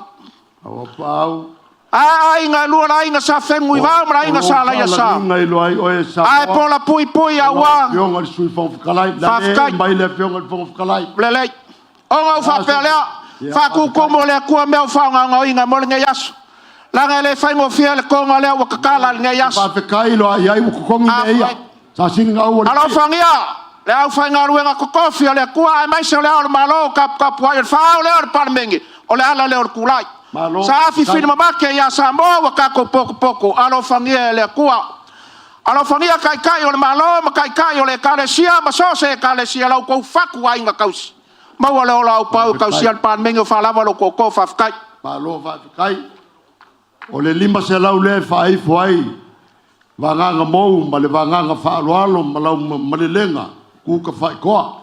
A ua paau, Ae aiga e lua le aiga sa Fenunuivao ma le o aiga lou sa Alaiasa. faalagiga i loa ai oe Ae Samoa, pola puipui o lau aua afioga i le Sui Fofoga Fetalai, na le faafetai. mai le afioga i le Fofoga Fetalai. Lelei. Ona ou O le aso, faapea lea, ia faafetai. faatutumu e le Atua mea o faagaogaoina mo lenei aso. Leaga e le faigofie le toga lea ua tatala i lenei aso. Faafetai loa i ai ua totogi mea ia. Afai. Sa sili na aua le Alofagia le aufaigaluega totofi a le Atua aemaise o le Ao o le Malo taputapuai o le faaao lea o le Palemene, o le ala lea o le tulai. Malo, Sa faafetai. afifili mamake ia Samoa ua tatou potopoto, alofagia e le Atua. Alofagia Taitai o le Malo ma Taitai o le Ekalesia ma so o se Ekalesia, la outou fatu aiga tausi. Maua le ola aupau e Faafetai. tausia le Palemene o faalava lo tootoo, faafetai. Malo faafetai. O le 500 lea e faaifo ai vagaga mou ma le vagaga faaaloalo ma lau malelega kuka faitoa.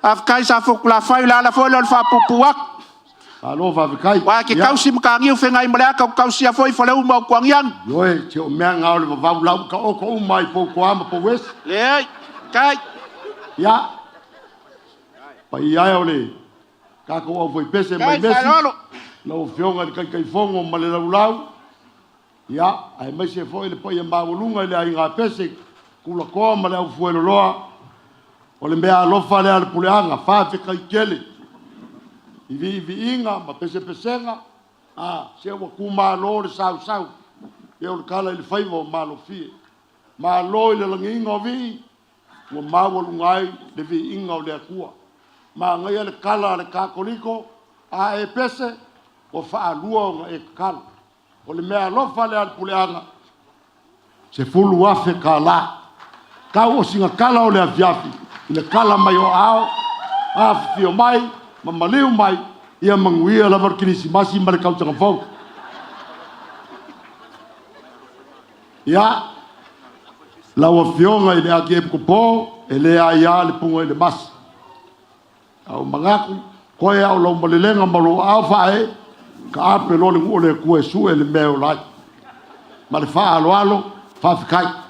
Faafetai Safotulafai, o le ala foi lea o le faapuupuu atu. Malo faafetai. Aua e te Ia, tausi mataniu feagai ma le ata, ou te tausia foi faleuma o Tuagiagi. ioe, si o mea ngao le vavau lau ka oko uma i pou toa ma pou esi. Leai, kai. Ia, paia e o le tatou au faipese mai Kai, mesi, faaaloalo. lau afioga i le Taitaifono ma le laulau, ia, aemaise foi le paia maualuga i le aiga pese, Kulakoa ma le aufueloloa, o le mea alofa lea a le puleaga, faafetai tele i viiviiga ma pesepesega, a, se ua tumalo le sausau, e o le tala i le faiva o Malofie. Malo i le lagiina o vii, ua maualuga ai le viiga o le Atua. Manaia le tala a le Katoliko, a e pese, ua faalua ona e tatalo. O le mea alofa lea a le puleaga, $10,000. Tau o sina tala o le afiafi, i le tala mai o aao, afifio mai, Ma maliu mai, ia manuia lava le Kerisimasi ma le tausaga fou. Ia, lau Afioga i le Akiepikopo, e le aia le puga i le masi. A o manatu, koe a o lau malelega ma lou aao faaee, taape loa le nuu o le Atua e sue le mea e ola ai. Ma le faaaloalo, faafetai.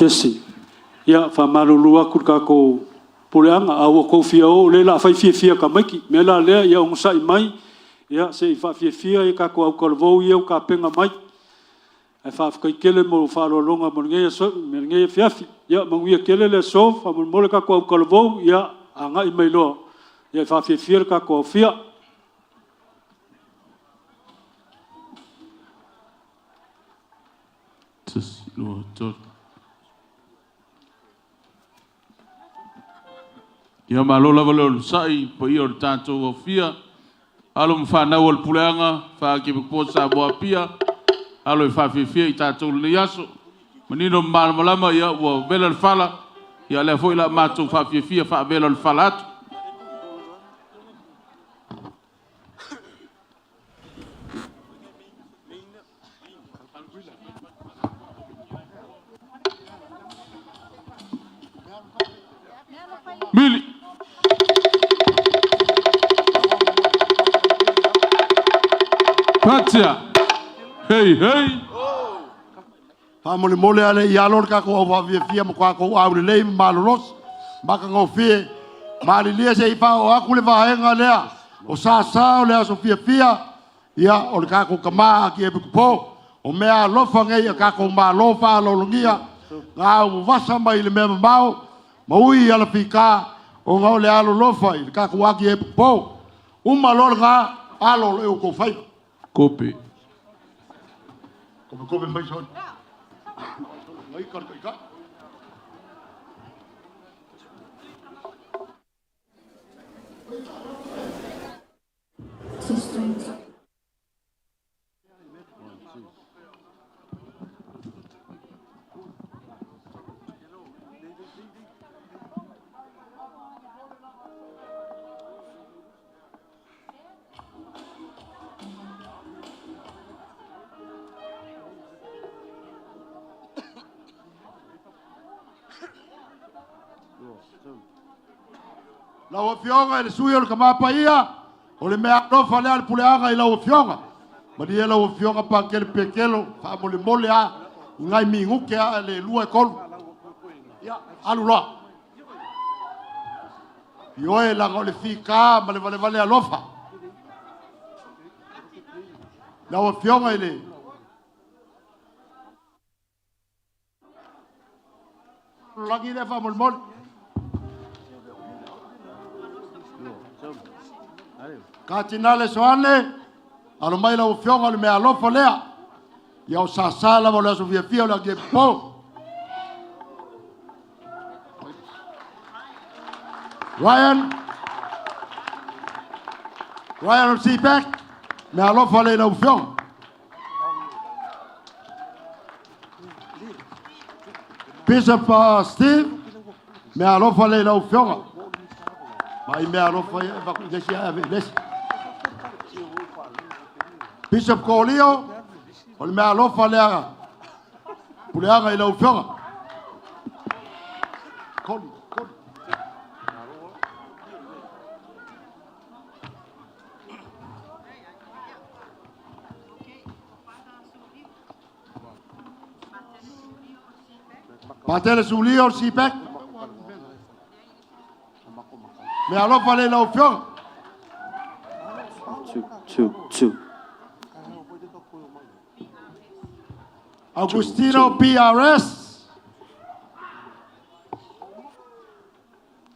Jesse. Ia, faamalulu atu i le tatou puleaga, a ua outou fia o, o lea o le a fai fiafia e tamaiti. O le mea la lea, ia onosai mai se i faafiafia tatou autalavou ia ua tapena mai. Ae faafetai tele mo faaaloaloga mo lenei aso, lenei afiafi. Ia manuia tele le aso. Faamolemole tatou autalavou, ia agai mai loa e faafiafia le tatou aofia. Tasi, lua, tolu. Ia malo lava le onosai i le paia o le tatou aofia, alo ma fanau a le Puleaga Faa-Epikopo o Samoa Apia, alo e faafiafia i tatou i lenei aso. Manino ma malamalama, ia ua vela le fala, ia o lea foi o le a matou faafiafia faavela o le fala atu. Mili. Patia. Hei, hei. Faamolemole a le i alo le tatou au faafiafia ma tatou aulelei ma malolosi, matagofie, malilie se i faaoo atu le vaega lea o sasa o le aso fiafia, ia o le tatou tama Akiepikopo, o meaalofa nei a tatou Malo faaaloalogia, na auvavasa mai le mea mamao ma ui i alafita ona o le alolofa i le tatou Akiepikopo. Uma loa lena, alo loa i outou faiva. Kope. Kope kope mai soni. Ngai ka le taitai. Testing. Lau Afioga i le sui o le Tama Paia, o le meaalofa lea a le puleaga i lau Afioga. Malie lau Afioga Pakele Pekelo, faamolemole lava i nai minute lava le 2 e 3. Ia, alu loa. Ioe, leaga o le fita ma le valevale alofa. Lau Afioga i le lagi lea faamolemole. Katinale Soane, alo mai lau Afioga o le meaalofa lea. Ia o sasa lava o le aso fiafia o le Akiepikopo. Ryan, Ryan of CPAC, meaalofa lea i lau Afioga. Bishop Steve, meaalofa lea i lau Afioga. Mai meaalofa ia e avatu i le isi ae ave i le isi. Bishop Kolio, o le meaalofa lea puleaga i lau Afioga. Koli, koli. Patele Sulio o le CPAC. Meaalofa lea i lau Afioga. Two, two, two. Augustino PRS.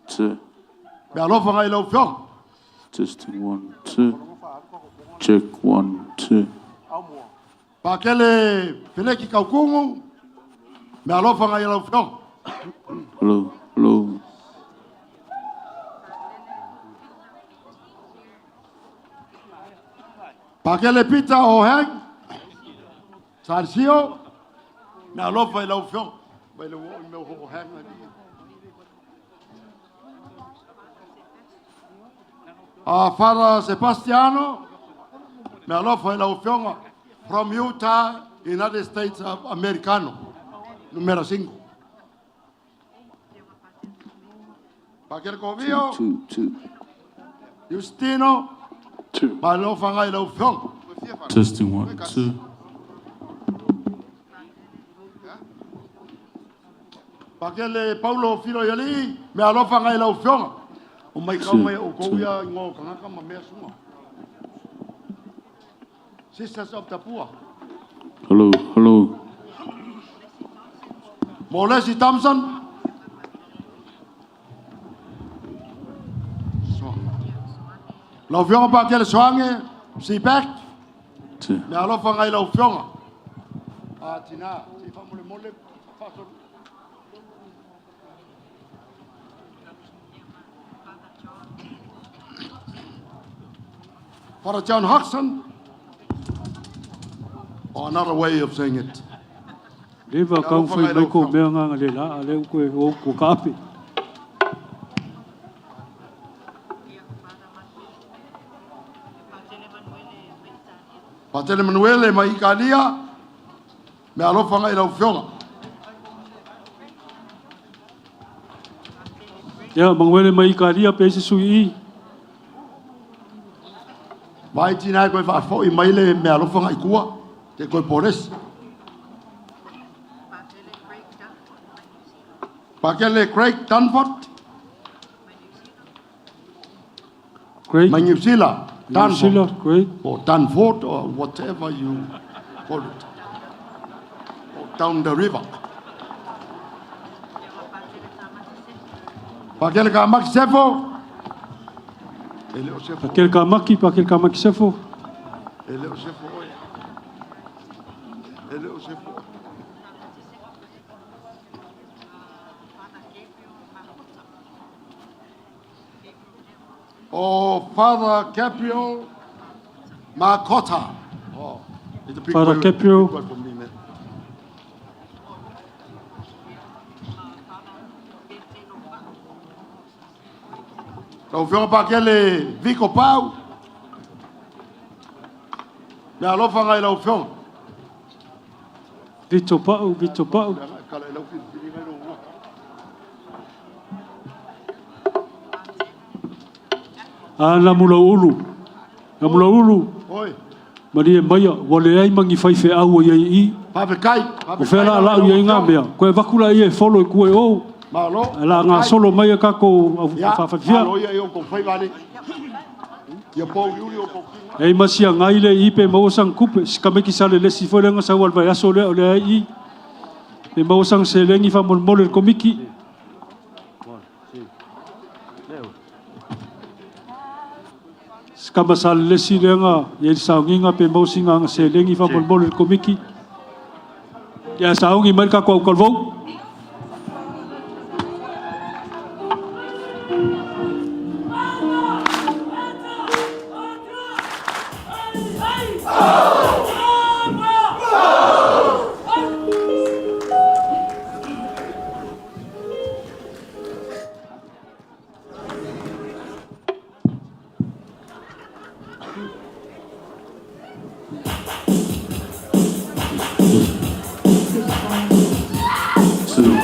Two. Meaalofa ngai lau Afioga. Testing one, two. Check one, two. Pakele Feleki Kaukungu, me alofa ngai lau fioga. Hello, hello. Pakele Peter O'Hang, Sarsio, me alofa i lau fioga. Mai le o i mea ho hang ali. A Fara Sebastiano, me alofa i lau fioga. From Utah, United States of Americano, numero 5. Pakele Kovio, 2, 2. Justino, 2. ma alofa ngai lau fioga. Testing 1, 2. Pakele Paulo Filo Iali, me alofa ngai lau fioga. O mai kau mai o kou ia i ngō kangaka ma mea sunga. Sisters of the Poor. Hello, hello. Molesi Thompson. Lau fioga Pakele Soange, Sibek, 2. me alofa ngai lau fioga. A tina, si fa mole mole, fa so. Father John Hodgson, or another way of saying it. Leva kau fai mai ko mea ngā le la, a le uko e o ko ka ape. Patele Manuele mai Ikalia, me alofa ngai lau fioga. Ia, Manuele mai Ikalia pe se sui i. Vai tina koe whaafoi mai le me alofa ngai kua, te koe pores. Pakele Craig Dunford. Craig. Mai New Zealand. New Zealand, Craig. Or Dunford, or whatever you call it. Or down the river. Pakele ka maki sefo. E le o sefo. Pakele ka maki, pakele ka maki sefo. E le o sefo oe. E le o sefo. O Father Gabriel Makota. Oh, it's a big Father word, Gabriel. big word for me, man. Lau fioga Pakele Viko Pau. Me alofa ngai lau fioga. Vito Pau, Vito Pau. Kala i lau filifiliga i lou ua. A la mula ulu. La mula ulu. Oi. Maria maia, wa le ai mangi whai whe au i ai i. Papekai. O whea la lau i ai ngā mea. Koe vakula i e follow i kue o. Malo. La ngā solo mai a kako au Ia, whawhawhia. malo ia i o kou whai vale. Ia pau iuri o kou kinga. Ei masia ngai le i pe maua sang kupe. Sikameki sa le lesi fo lenga sa wal vai aso le o le ai i. Pe maua sang se lengi fa mol mole le komiki. Sikama sa le lesi lenga i el saunginga pe maua singa nga se lengi fa mol mole le komiki. Ia saungi mai kako au kalvou. 2, 2.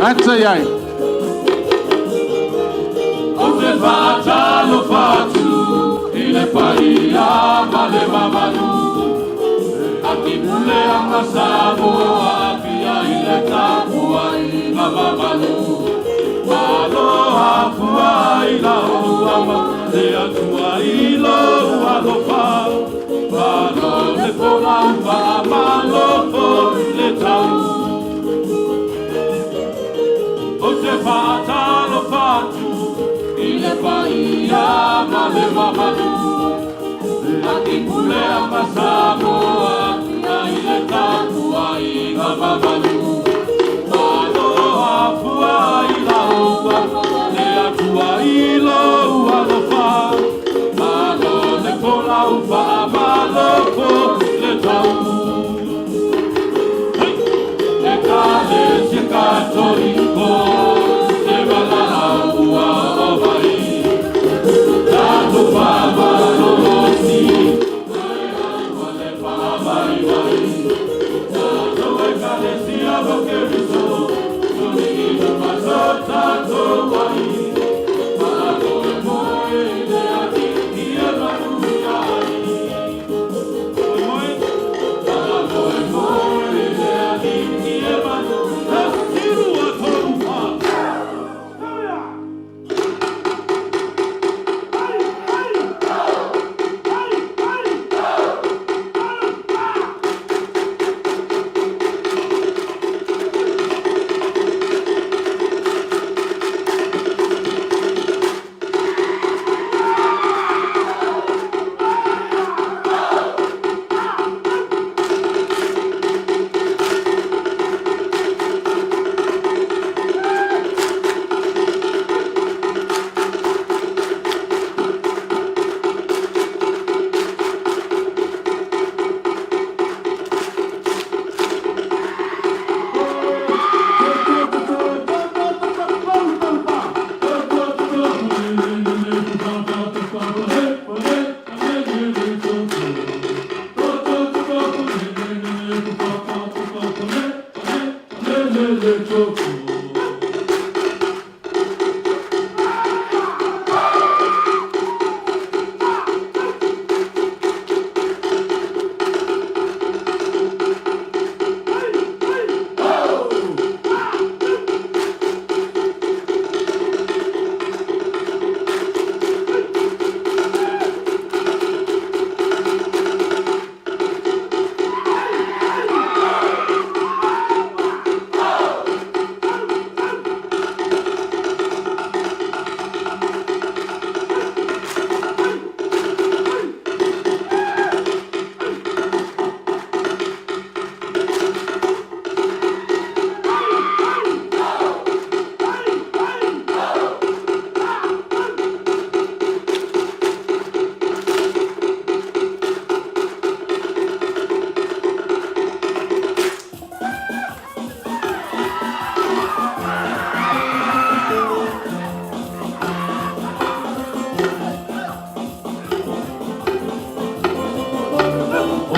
Ata iai. O te whaatalo whatu i le paia ma le mamalu. A ki pule anga Samoa pia i le tapua i nga mamalu. Malo afua i la uama le atua i lo alofa. Malo le fola upa malo fo le tau. O te whaatalo whatu i le paia ma le mamalu. A ki pule anga Samoa pia i le tapua i nga mamalu. Malo afua i la upa le atua i lo alofa. Malo le fola upa malo fo le tau. E ka le se katoliko e malala ua o mai. Tato pa malo si le pa mai mai. Tato e ka le sia lo ke riso tuli i le maso tato wai. Malo e moe le ati i e manu ia ai. Moe malo e moe le ati i e manu. Hiru a toru pa.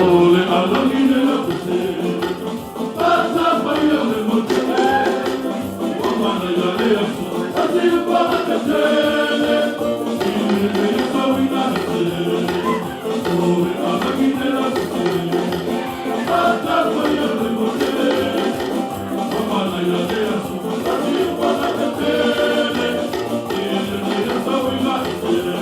Ole alagi le la puse, ata paia le motele, o mana ia le aso, ati pa ka tele, i le sawina tele. Ole alagi le la puse, ata paia le motele, o mana ia le aso, ati pa ka tele, i le sawina tele.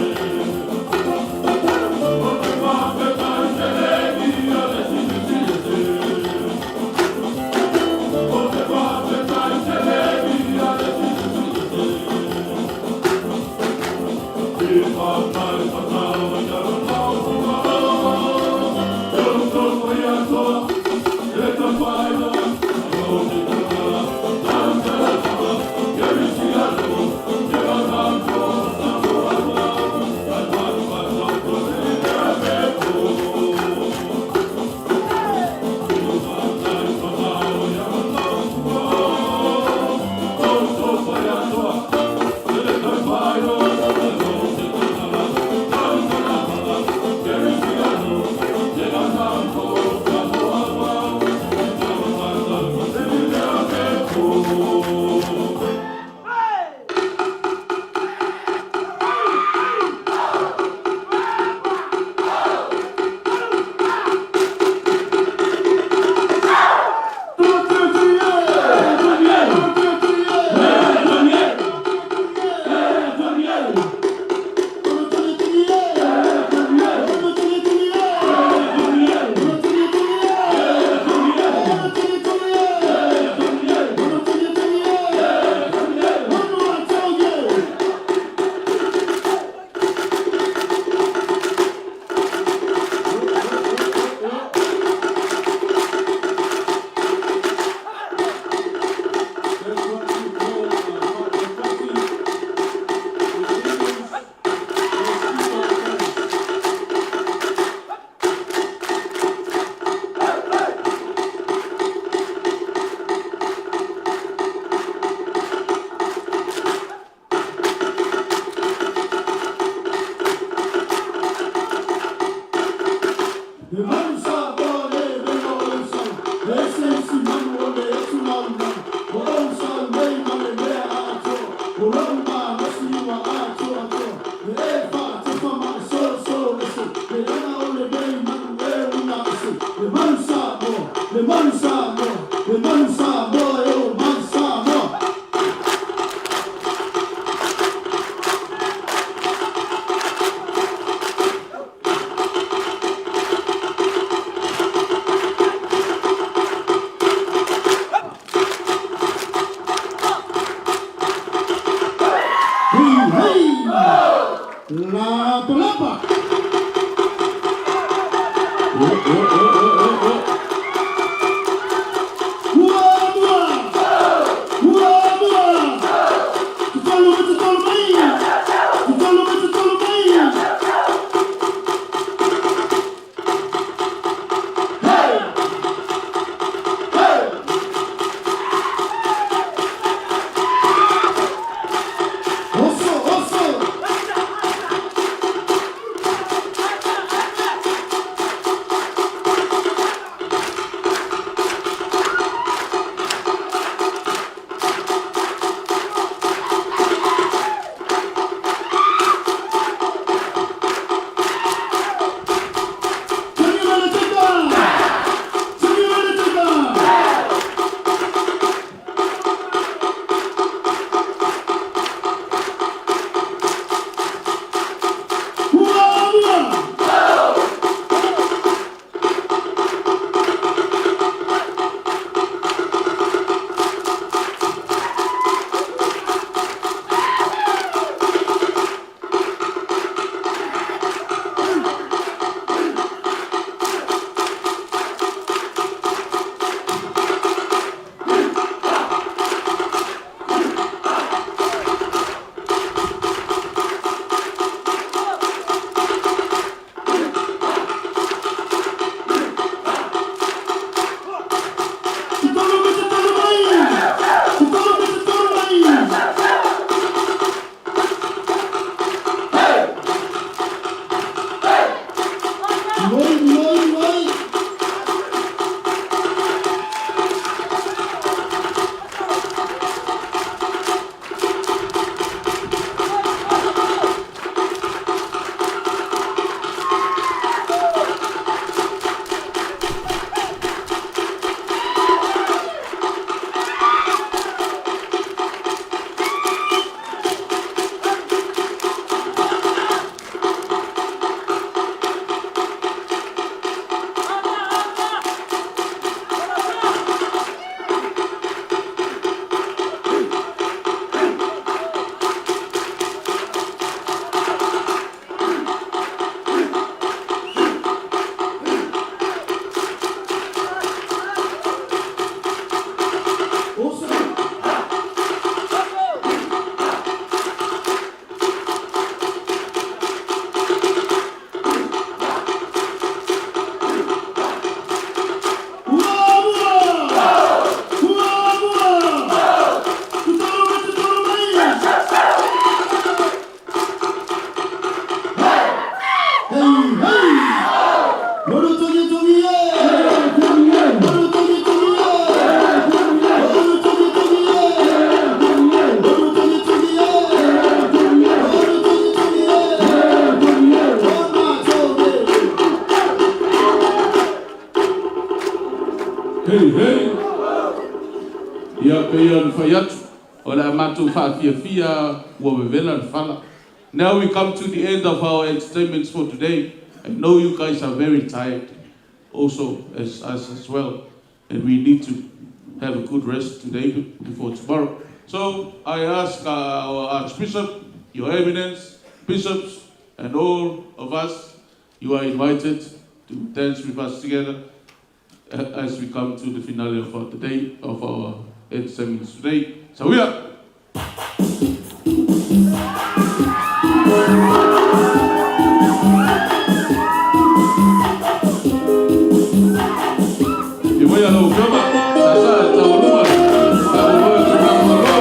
Hey, hey. Ia pei ona fai atu, o le a matou faafiafia ua vevela le fala. Now we come to the end of our entertainments for today. I know you guys are very tired also as us as well. And we need to have a good rest today before tomorrow. So I ask our Archbishop, Your Eminence, bishops, and all of us, you are invited to dance with us together as we come to the finale of our today, of our entertainments today. So we are. Ia mai lau Afioga, sa e taualuma, faamoemoe o tulaga malo.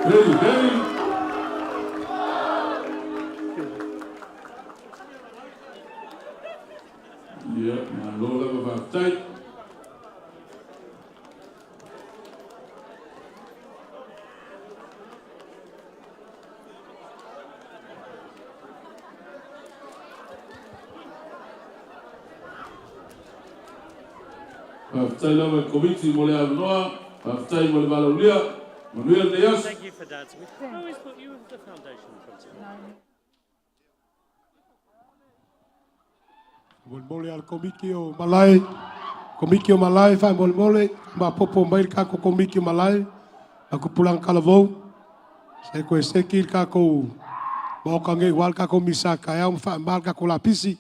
Hey, hey. Ia, malo lava faafetai. Faafetai lava i le Komiti mo le avanoa, faafetai mo le valaaulia, manuia lenei aso. Thank you for dancing with. I always thought you were the foundation principal. Molemole a le komiti o Malae, komiti o Malae faamolemole, mapopo mai le kākou komiti o Malae, ma kupulaga talavou, se koe seki le kākou maoka nei ua le kākou misa taeao ma faama le kākou lapisi.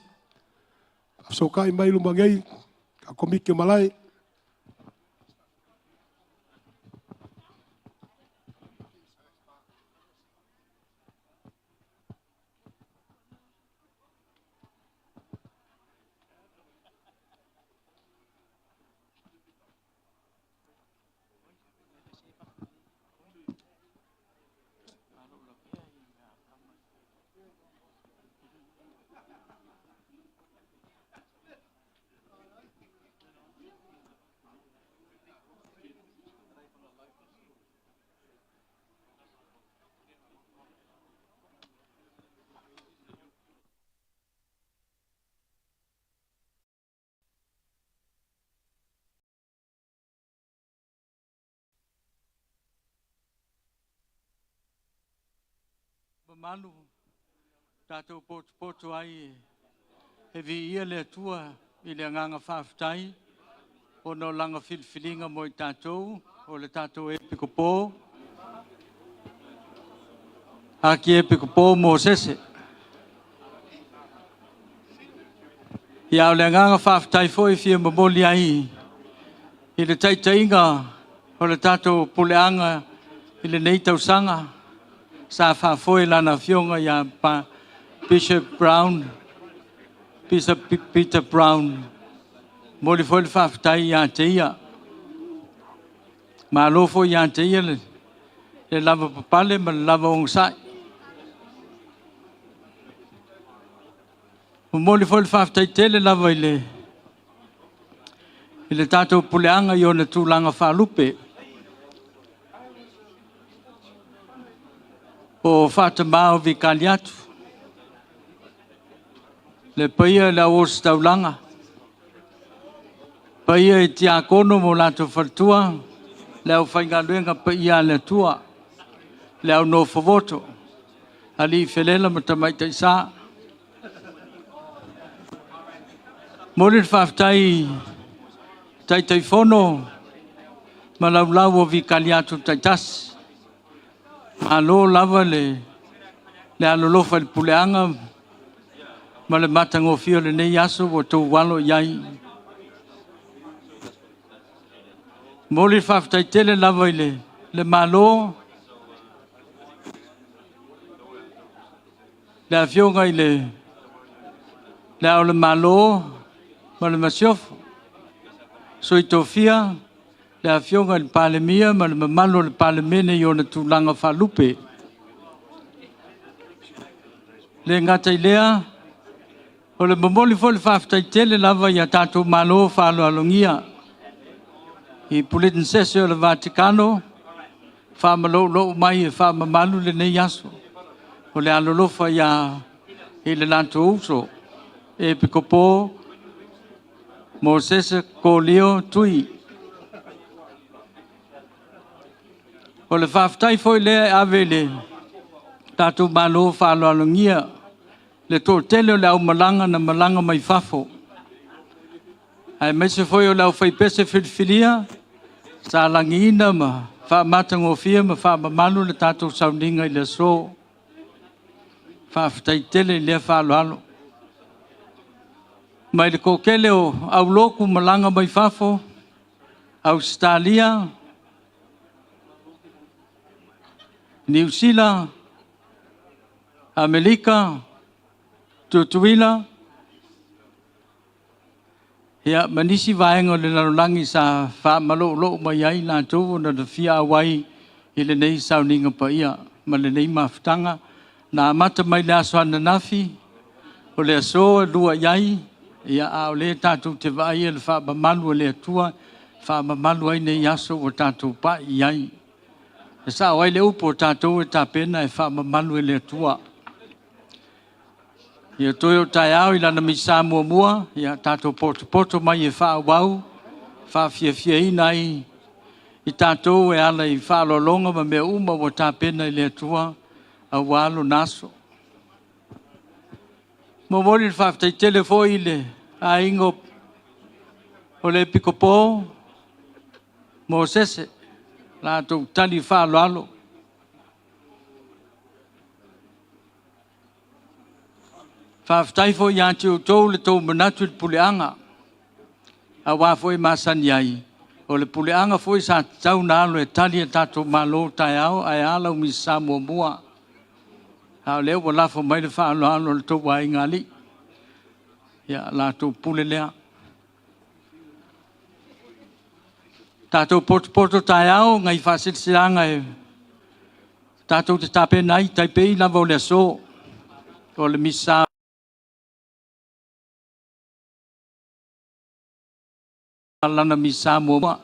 Faafesootai mai luma nei, ka komiti o Malae. mamalu, tatou potopoto ai e viia le Atua i le agaga faafetai ona o lana filifiliga mo i tatou, o le tatou Epikopo, Akiepikopo Mosese. Ia o le agaga faafetai foi e fia momoli ai i le taitaiga o le tatou puleaga i lenei tausaga sa faafoe lana afioga ia Bishop Brown, Bishop Peter Brown. Momoli foi le faafetai ia te ia. Malo foi ia te ia le lavapapale ma le lava ogasai. Momoli foi le faafetai tele lava i le tatou puleaga i ona tulaga faalupe. O Faatama o Vikaliatu, le paia i le au ositaulaga, paia i tiakono ma o latou faletua, le aufaigaluega paia a le Atua, le au nofovoto, alii felela ma tamaitai sa. Momoli le faafetai i Taitaifono ma laulau o Vikaliatu taitasi. Malo lava le alolofa i le puleaga ma le matagofie o lenei aso ua outou alo i ai. Momoli le faafetai tele lava i le Malo, le Afioga i le Ao o le Malo ma le Masiofo, Sui Tofia, le Afioga i le Palemia ma le mamalu o le Palemene i ona tulaga faalupe. Le gata i lea, o le momoli foi o le faafetai tele lava i a tatou malo faaaloalogia i Pulenisese o le Vatikano, faamaloulou mai e faamamalu lenei aso, o le alolofa i le latou uso, Epikopo Mosese Kolio Tui. O le faafetai foi lea e ave i le tatou malo faaaloalogia, le toatele o le aumalaga na malaga mai fafo, aemaise foi o le aufaipese filifilia sa lagiina ma faamatagofie ma faamamalu le tatou sauniga i le aso. Faafetai tele i lea faaaloalo. Mai le toatele o aulotu malaga mai fafo, Ausetalia, Niu Sila, Amerika, Tutuila, ia ma nisi vaega o le lalolagi sa faamaloulou mai ai latou ona na fia auai i lenei sauniga paia ma lenei mafutaga. Na amata mai le aso ananafi, o le aso e lua i ai, ia a o lea tatou te vaai le faamamalu o le Atua, faamamalu ai nei aso ua tatou pai i ai. E sao ai le upu o tatou e tapena e faamamalu e le Atua. Ia toe o taeao i lana misa muamua, ia tatou potopoto mai e faaauau, faafiafiaina ai i tatou e ala i faaaloaloga ma mea uma ua tapena i le Atua aua lona aso. Momoli le faafetai tele foi i le aiga o le Epikopo Mosese, latou tali faaaloalo. Faafetai foi ia te outou le tou manatu i le puleaga, aua foi masani ai, o le puleaga foi sa tatau na alo e tali a tatou malo taeao ae a lau misa muamua. A o lea ua lafo mai le faaaloalo i le tou aiga alii. Ia, latou pule lea. Tatou potopoto taeao ngai faasilasilaga e tatou te tapena ai, taipei lava o le aso, o le misa lana misa muamua.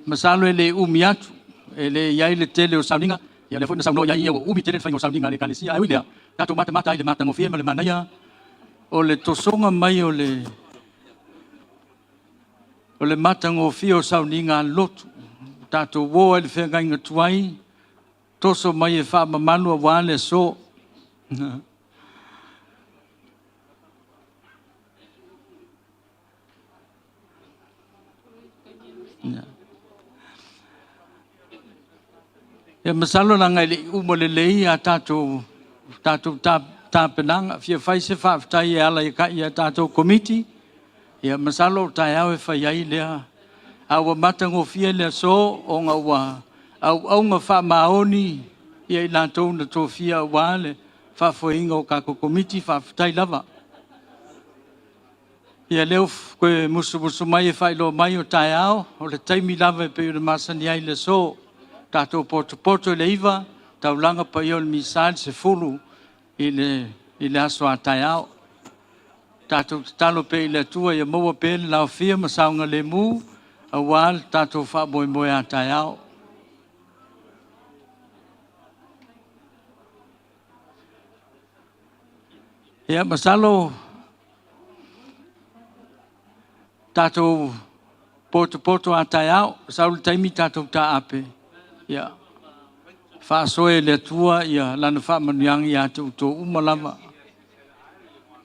Masalo e le umi atu, e le i ai le tele o sauniga, ia lea foi na saunoa i ai ia ua umi tele le faiga o sauniga a le Ekalesia. Ae ui i lea, tatou matamata ai i le matagofie ma le manaia o le tosoga mai o le matagofie o sauniga a le lotu. Tatou o ai i le feagaiga tuai, toso mai e faamamalu aua le aso. Ia masalo laga e le'i uma lelei a tatou tatou tapenaga. Fia fai se faafetai e ala i a tatou komiti. Ia masalo o taeao e fai ai lea. A ua matagofie le aso ona ua auauga faamaoni ia i latou na tofia aua le faafoeina o tatou komiti. Faafetai lava. Ia lea ua toe musumusu mai e faailoa mai o taeao, o le taimi lava e pei ona masani ai le aso. Tatou potopoto i le 9, taulaga paia o le misa i le 10 i le aso a taeao. Tatou tatalo pea i le Atua ia maua pea le laofia ma saogalemu aua le tatou faamoemoe a taeao. Ia masalo tatou potopoto a taeao, sau le taimi tatou taape. Ia faasoe e le Atua ia lana faamanuiaga ia te outou uma lava.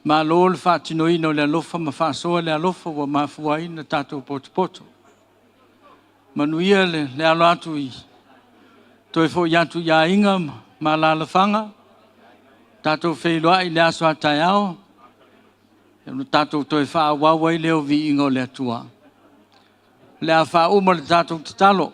Malo le faatinoina o le alofa ma faasoa le alofa ua mafua ai na tatou potopoto. Manuia le alo atu i toe foi atu i aiga ma alaalafaga. Tatou feiloai i le aso a taeao, ona tatou toe faaauau ai lea o viiga o le Atua. O le a faauma le tatou tatalo.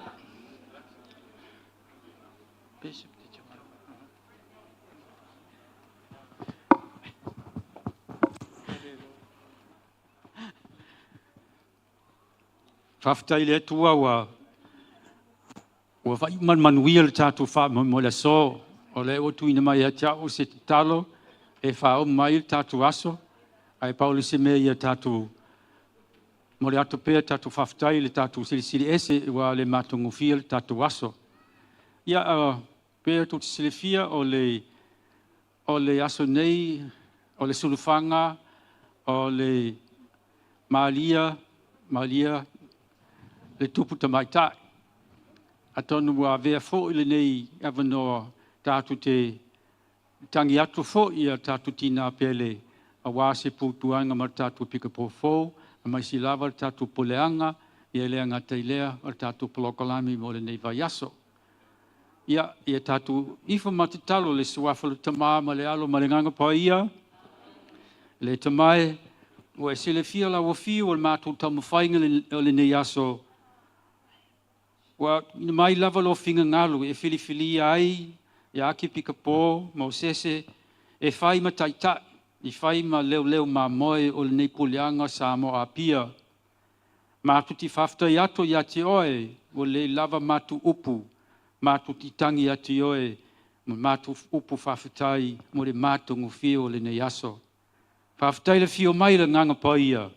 Faafetai i le Atua ua faaiu ma le manuia le tatou faamoemoe i le aso. O lea ua tuuina mai ia te au se tatalo e faauma ai le tatou aso. Ae pau le isi mea ia tatou momoli atu pea tatou faafetai i le tatou Silisili Ese ua le matagofie le tatou aso. Ia, pei tou te silafia o le aso nei o le sulufaga o le Malia, Malia le tupu tamaitai. Atonu ua avea foi lenei avanoa tatou te tangi atu foi ia tatou tina pele aua se putuaga ma le tatou pikapofou, aemaise lava le tatou puleaga, ia le gata i lea o le tatou polokalame mo lenei vaiaso. Ia, ia tatou ifo ma tatalo le suafa o le Tama ma le Alo ma le Agaga Paia, le Tama e, ua e silafia lau afio o le matou taumafaiga o lenei aso, ua tuuina mai lava lou finagalo e filifilia ai ia Akipikapo Mosese e fai ma taitai, e fai ma leoleo mamoe o lenei puleaga Samoa Apia. Matou te faafetai atu ia te oe, ua le lava matou upu, matou te tangi atu i oe, ma matou upu faafetai mo le matagofie o lenei aso. Faafetai le afio mai le Agaga Paia,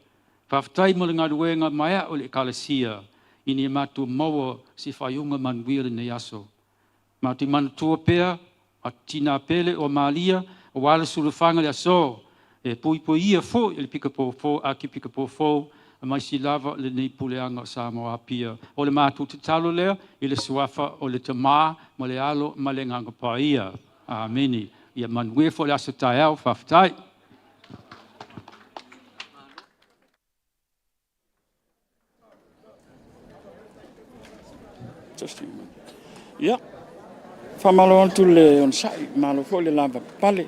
faafetai mo le galuega maea o le Ekalesia, ina ia matou maua se faaiuga manuia lenei aso. Matou te manatua pea a tina pele o Malia, aua le sulufaga le aso, e puipuia foi e le pikapofou, Akipikapofou, aemaise lava lenei puleaga o Samoa Apia. O le matou tatalo lea i le suafa o le Tama ma le Alo ma le Agaga Paia. Amene. Ia manuia foi le aso taeao. Faafetai. Ia, faamalo atu le onosai, malo foi le lavapapale,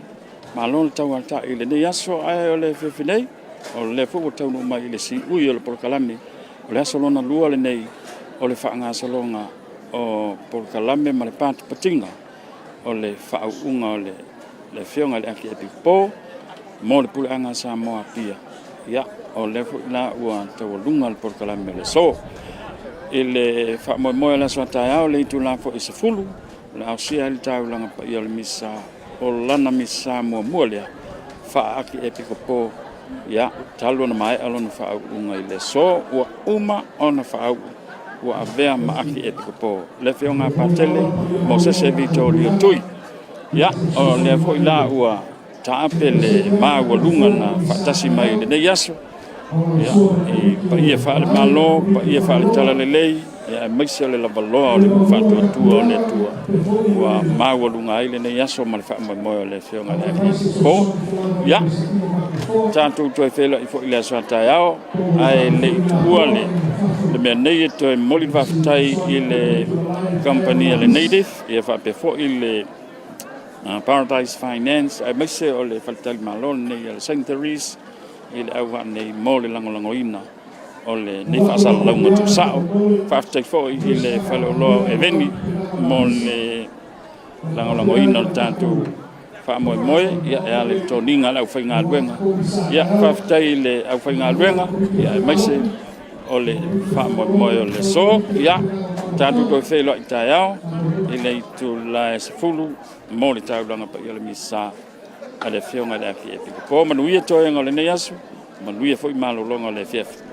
malo le tauatai i lenei aso, ae o le afiafi nei, o lea foi ua taunuu mai i le siui o le polokalame, o le aso lona lua lenei o le faagasologa o polokalame ma le patipatiga o le faauuga o le Afioga i le Archiepiscopo mo le Puleaga a Samoa Apia. Ia, o lea foi la ua taualuga le polokalame o le aso. I le faamoemoe o le aso a taeao i le itula foi e 10, o le a ausia ai le taulaga paia o le Misa, o lana Misa muamua lea faa-Archiepiscopo, ia, talu ona maea lona faauuga i le aso, ua uma ona faauu, ua avea ma Archiepiscopo le Afioga a Patele Mosese Vitolio Tui. Ia, o lea foi la ua taape le maualuga na faatasi mai i lenei aso, ia, i paia faale-Malo, paia faale-Talalelei, Ia aemaise o le lavaloa o le faatuatua o le Atua ua maualuga ai lenei aso ma le faamoemoe o le Afioga i le Archiepiscopo. Ia, tatou toe feiloai foi i le aso a taeao, ae le i tuua le mea nei e toe momoli le faafetai i le kamupani a le Native, ia faapea foi le Paradise Finance, aemaise o le faletalimalo lenei a le Saint Therese i le auvaa nei mo le lagolagoina o lenei faasalalauga tuusao. Faafetai foi i le faleoloa o Eveni mo le lagolagoina o le tatou faamoemoe, ia, e ala i le toniga a le aufaigaluega. Ia, faafetai i le aufaigaluega, ia, aemaise o le faamoemoe o le aso. Ia, tatou toe feiloai taeao i le itula e 10 mo le taulaga paia o le Misa a le Afioga i le Archiepiscopo. Manuia toega o lenei aso, manuia foi malologa o le afiafi.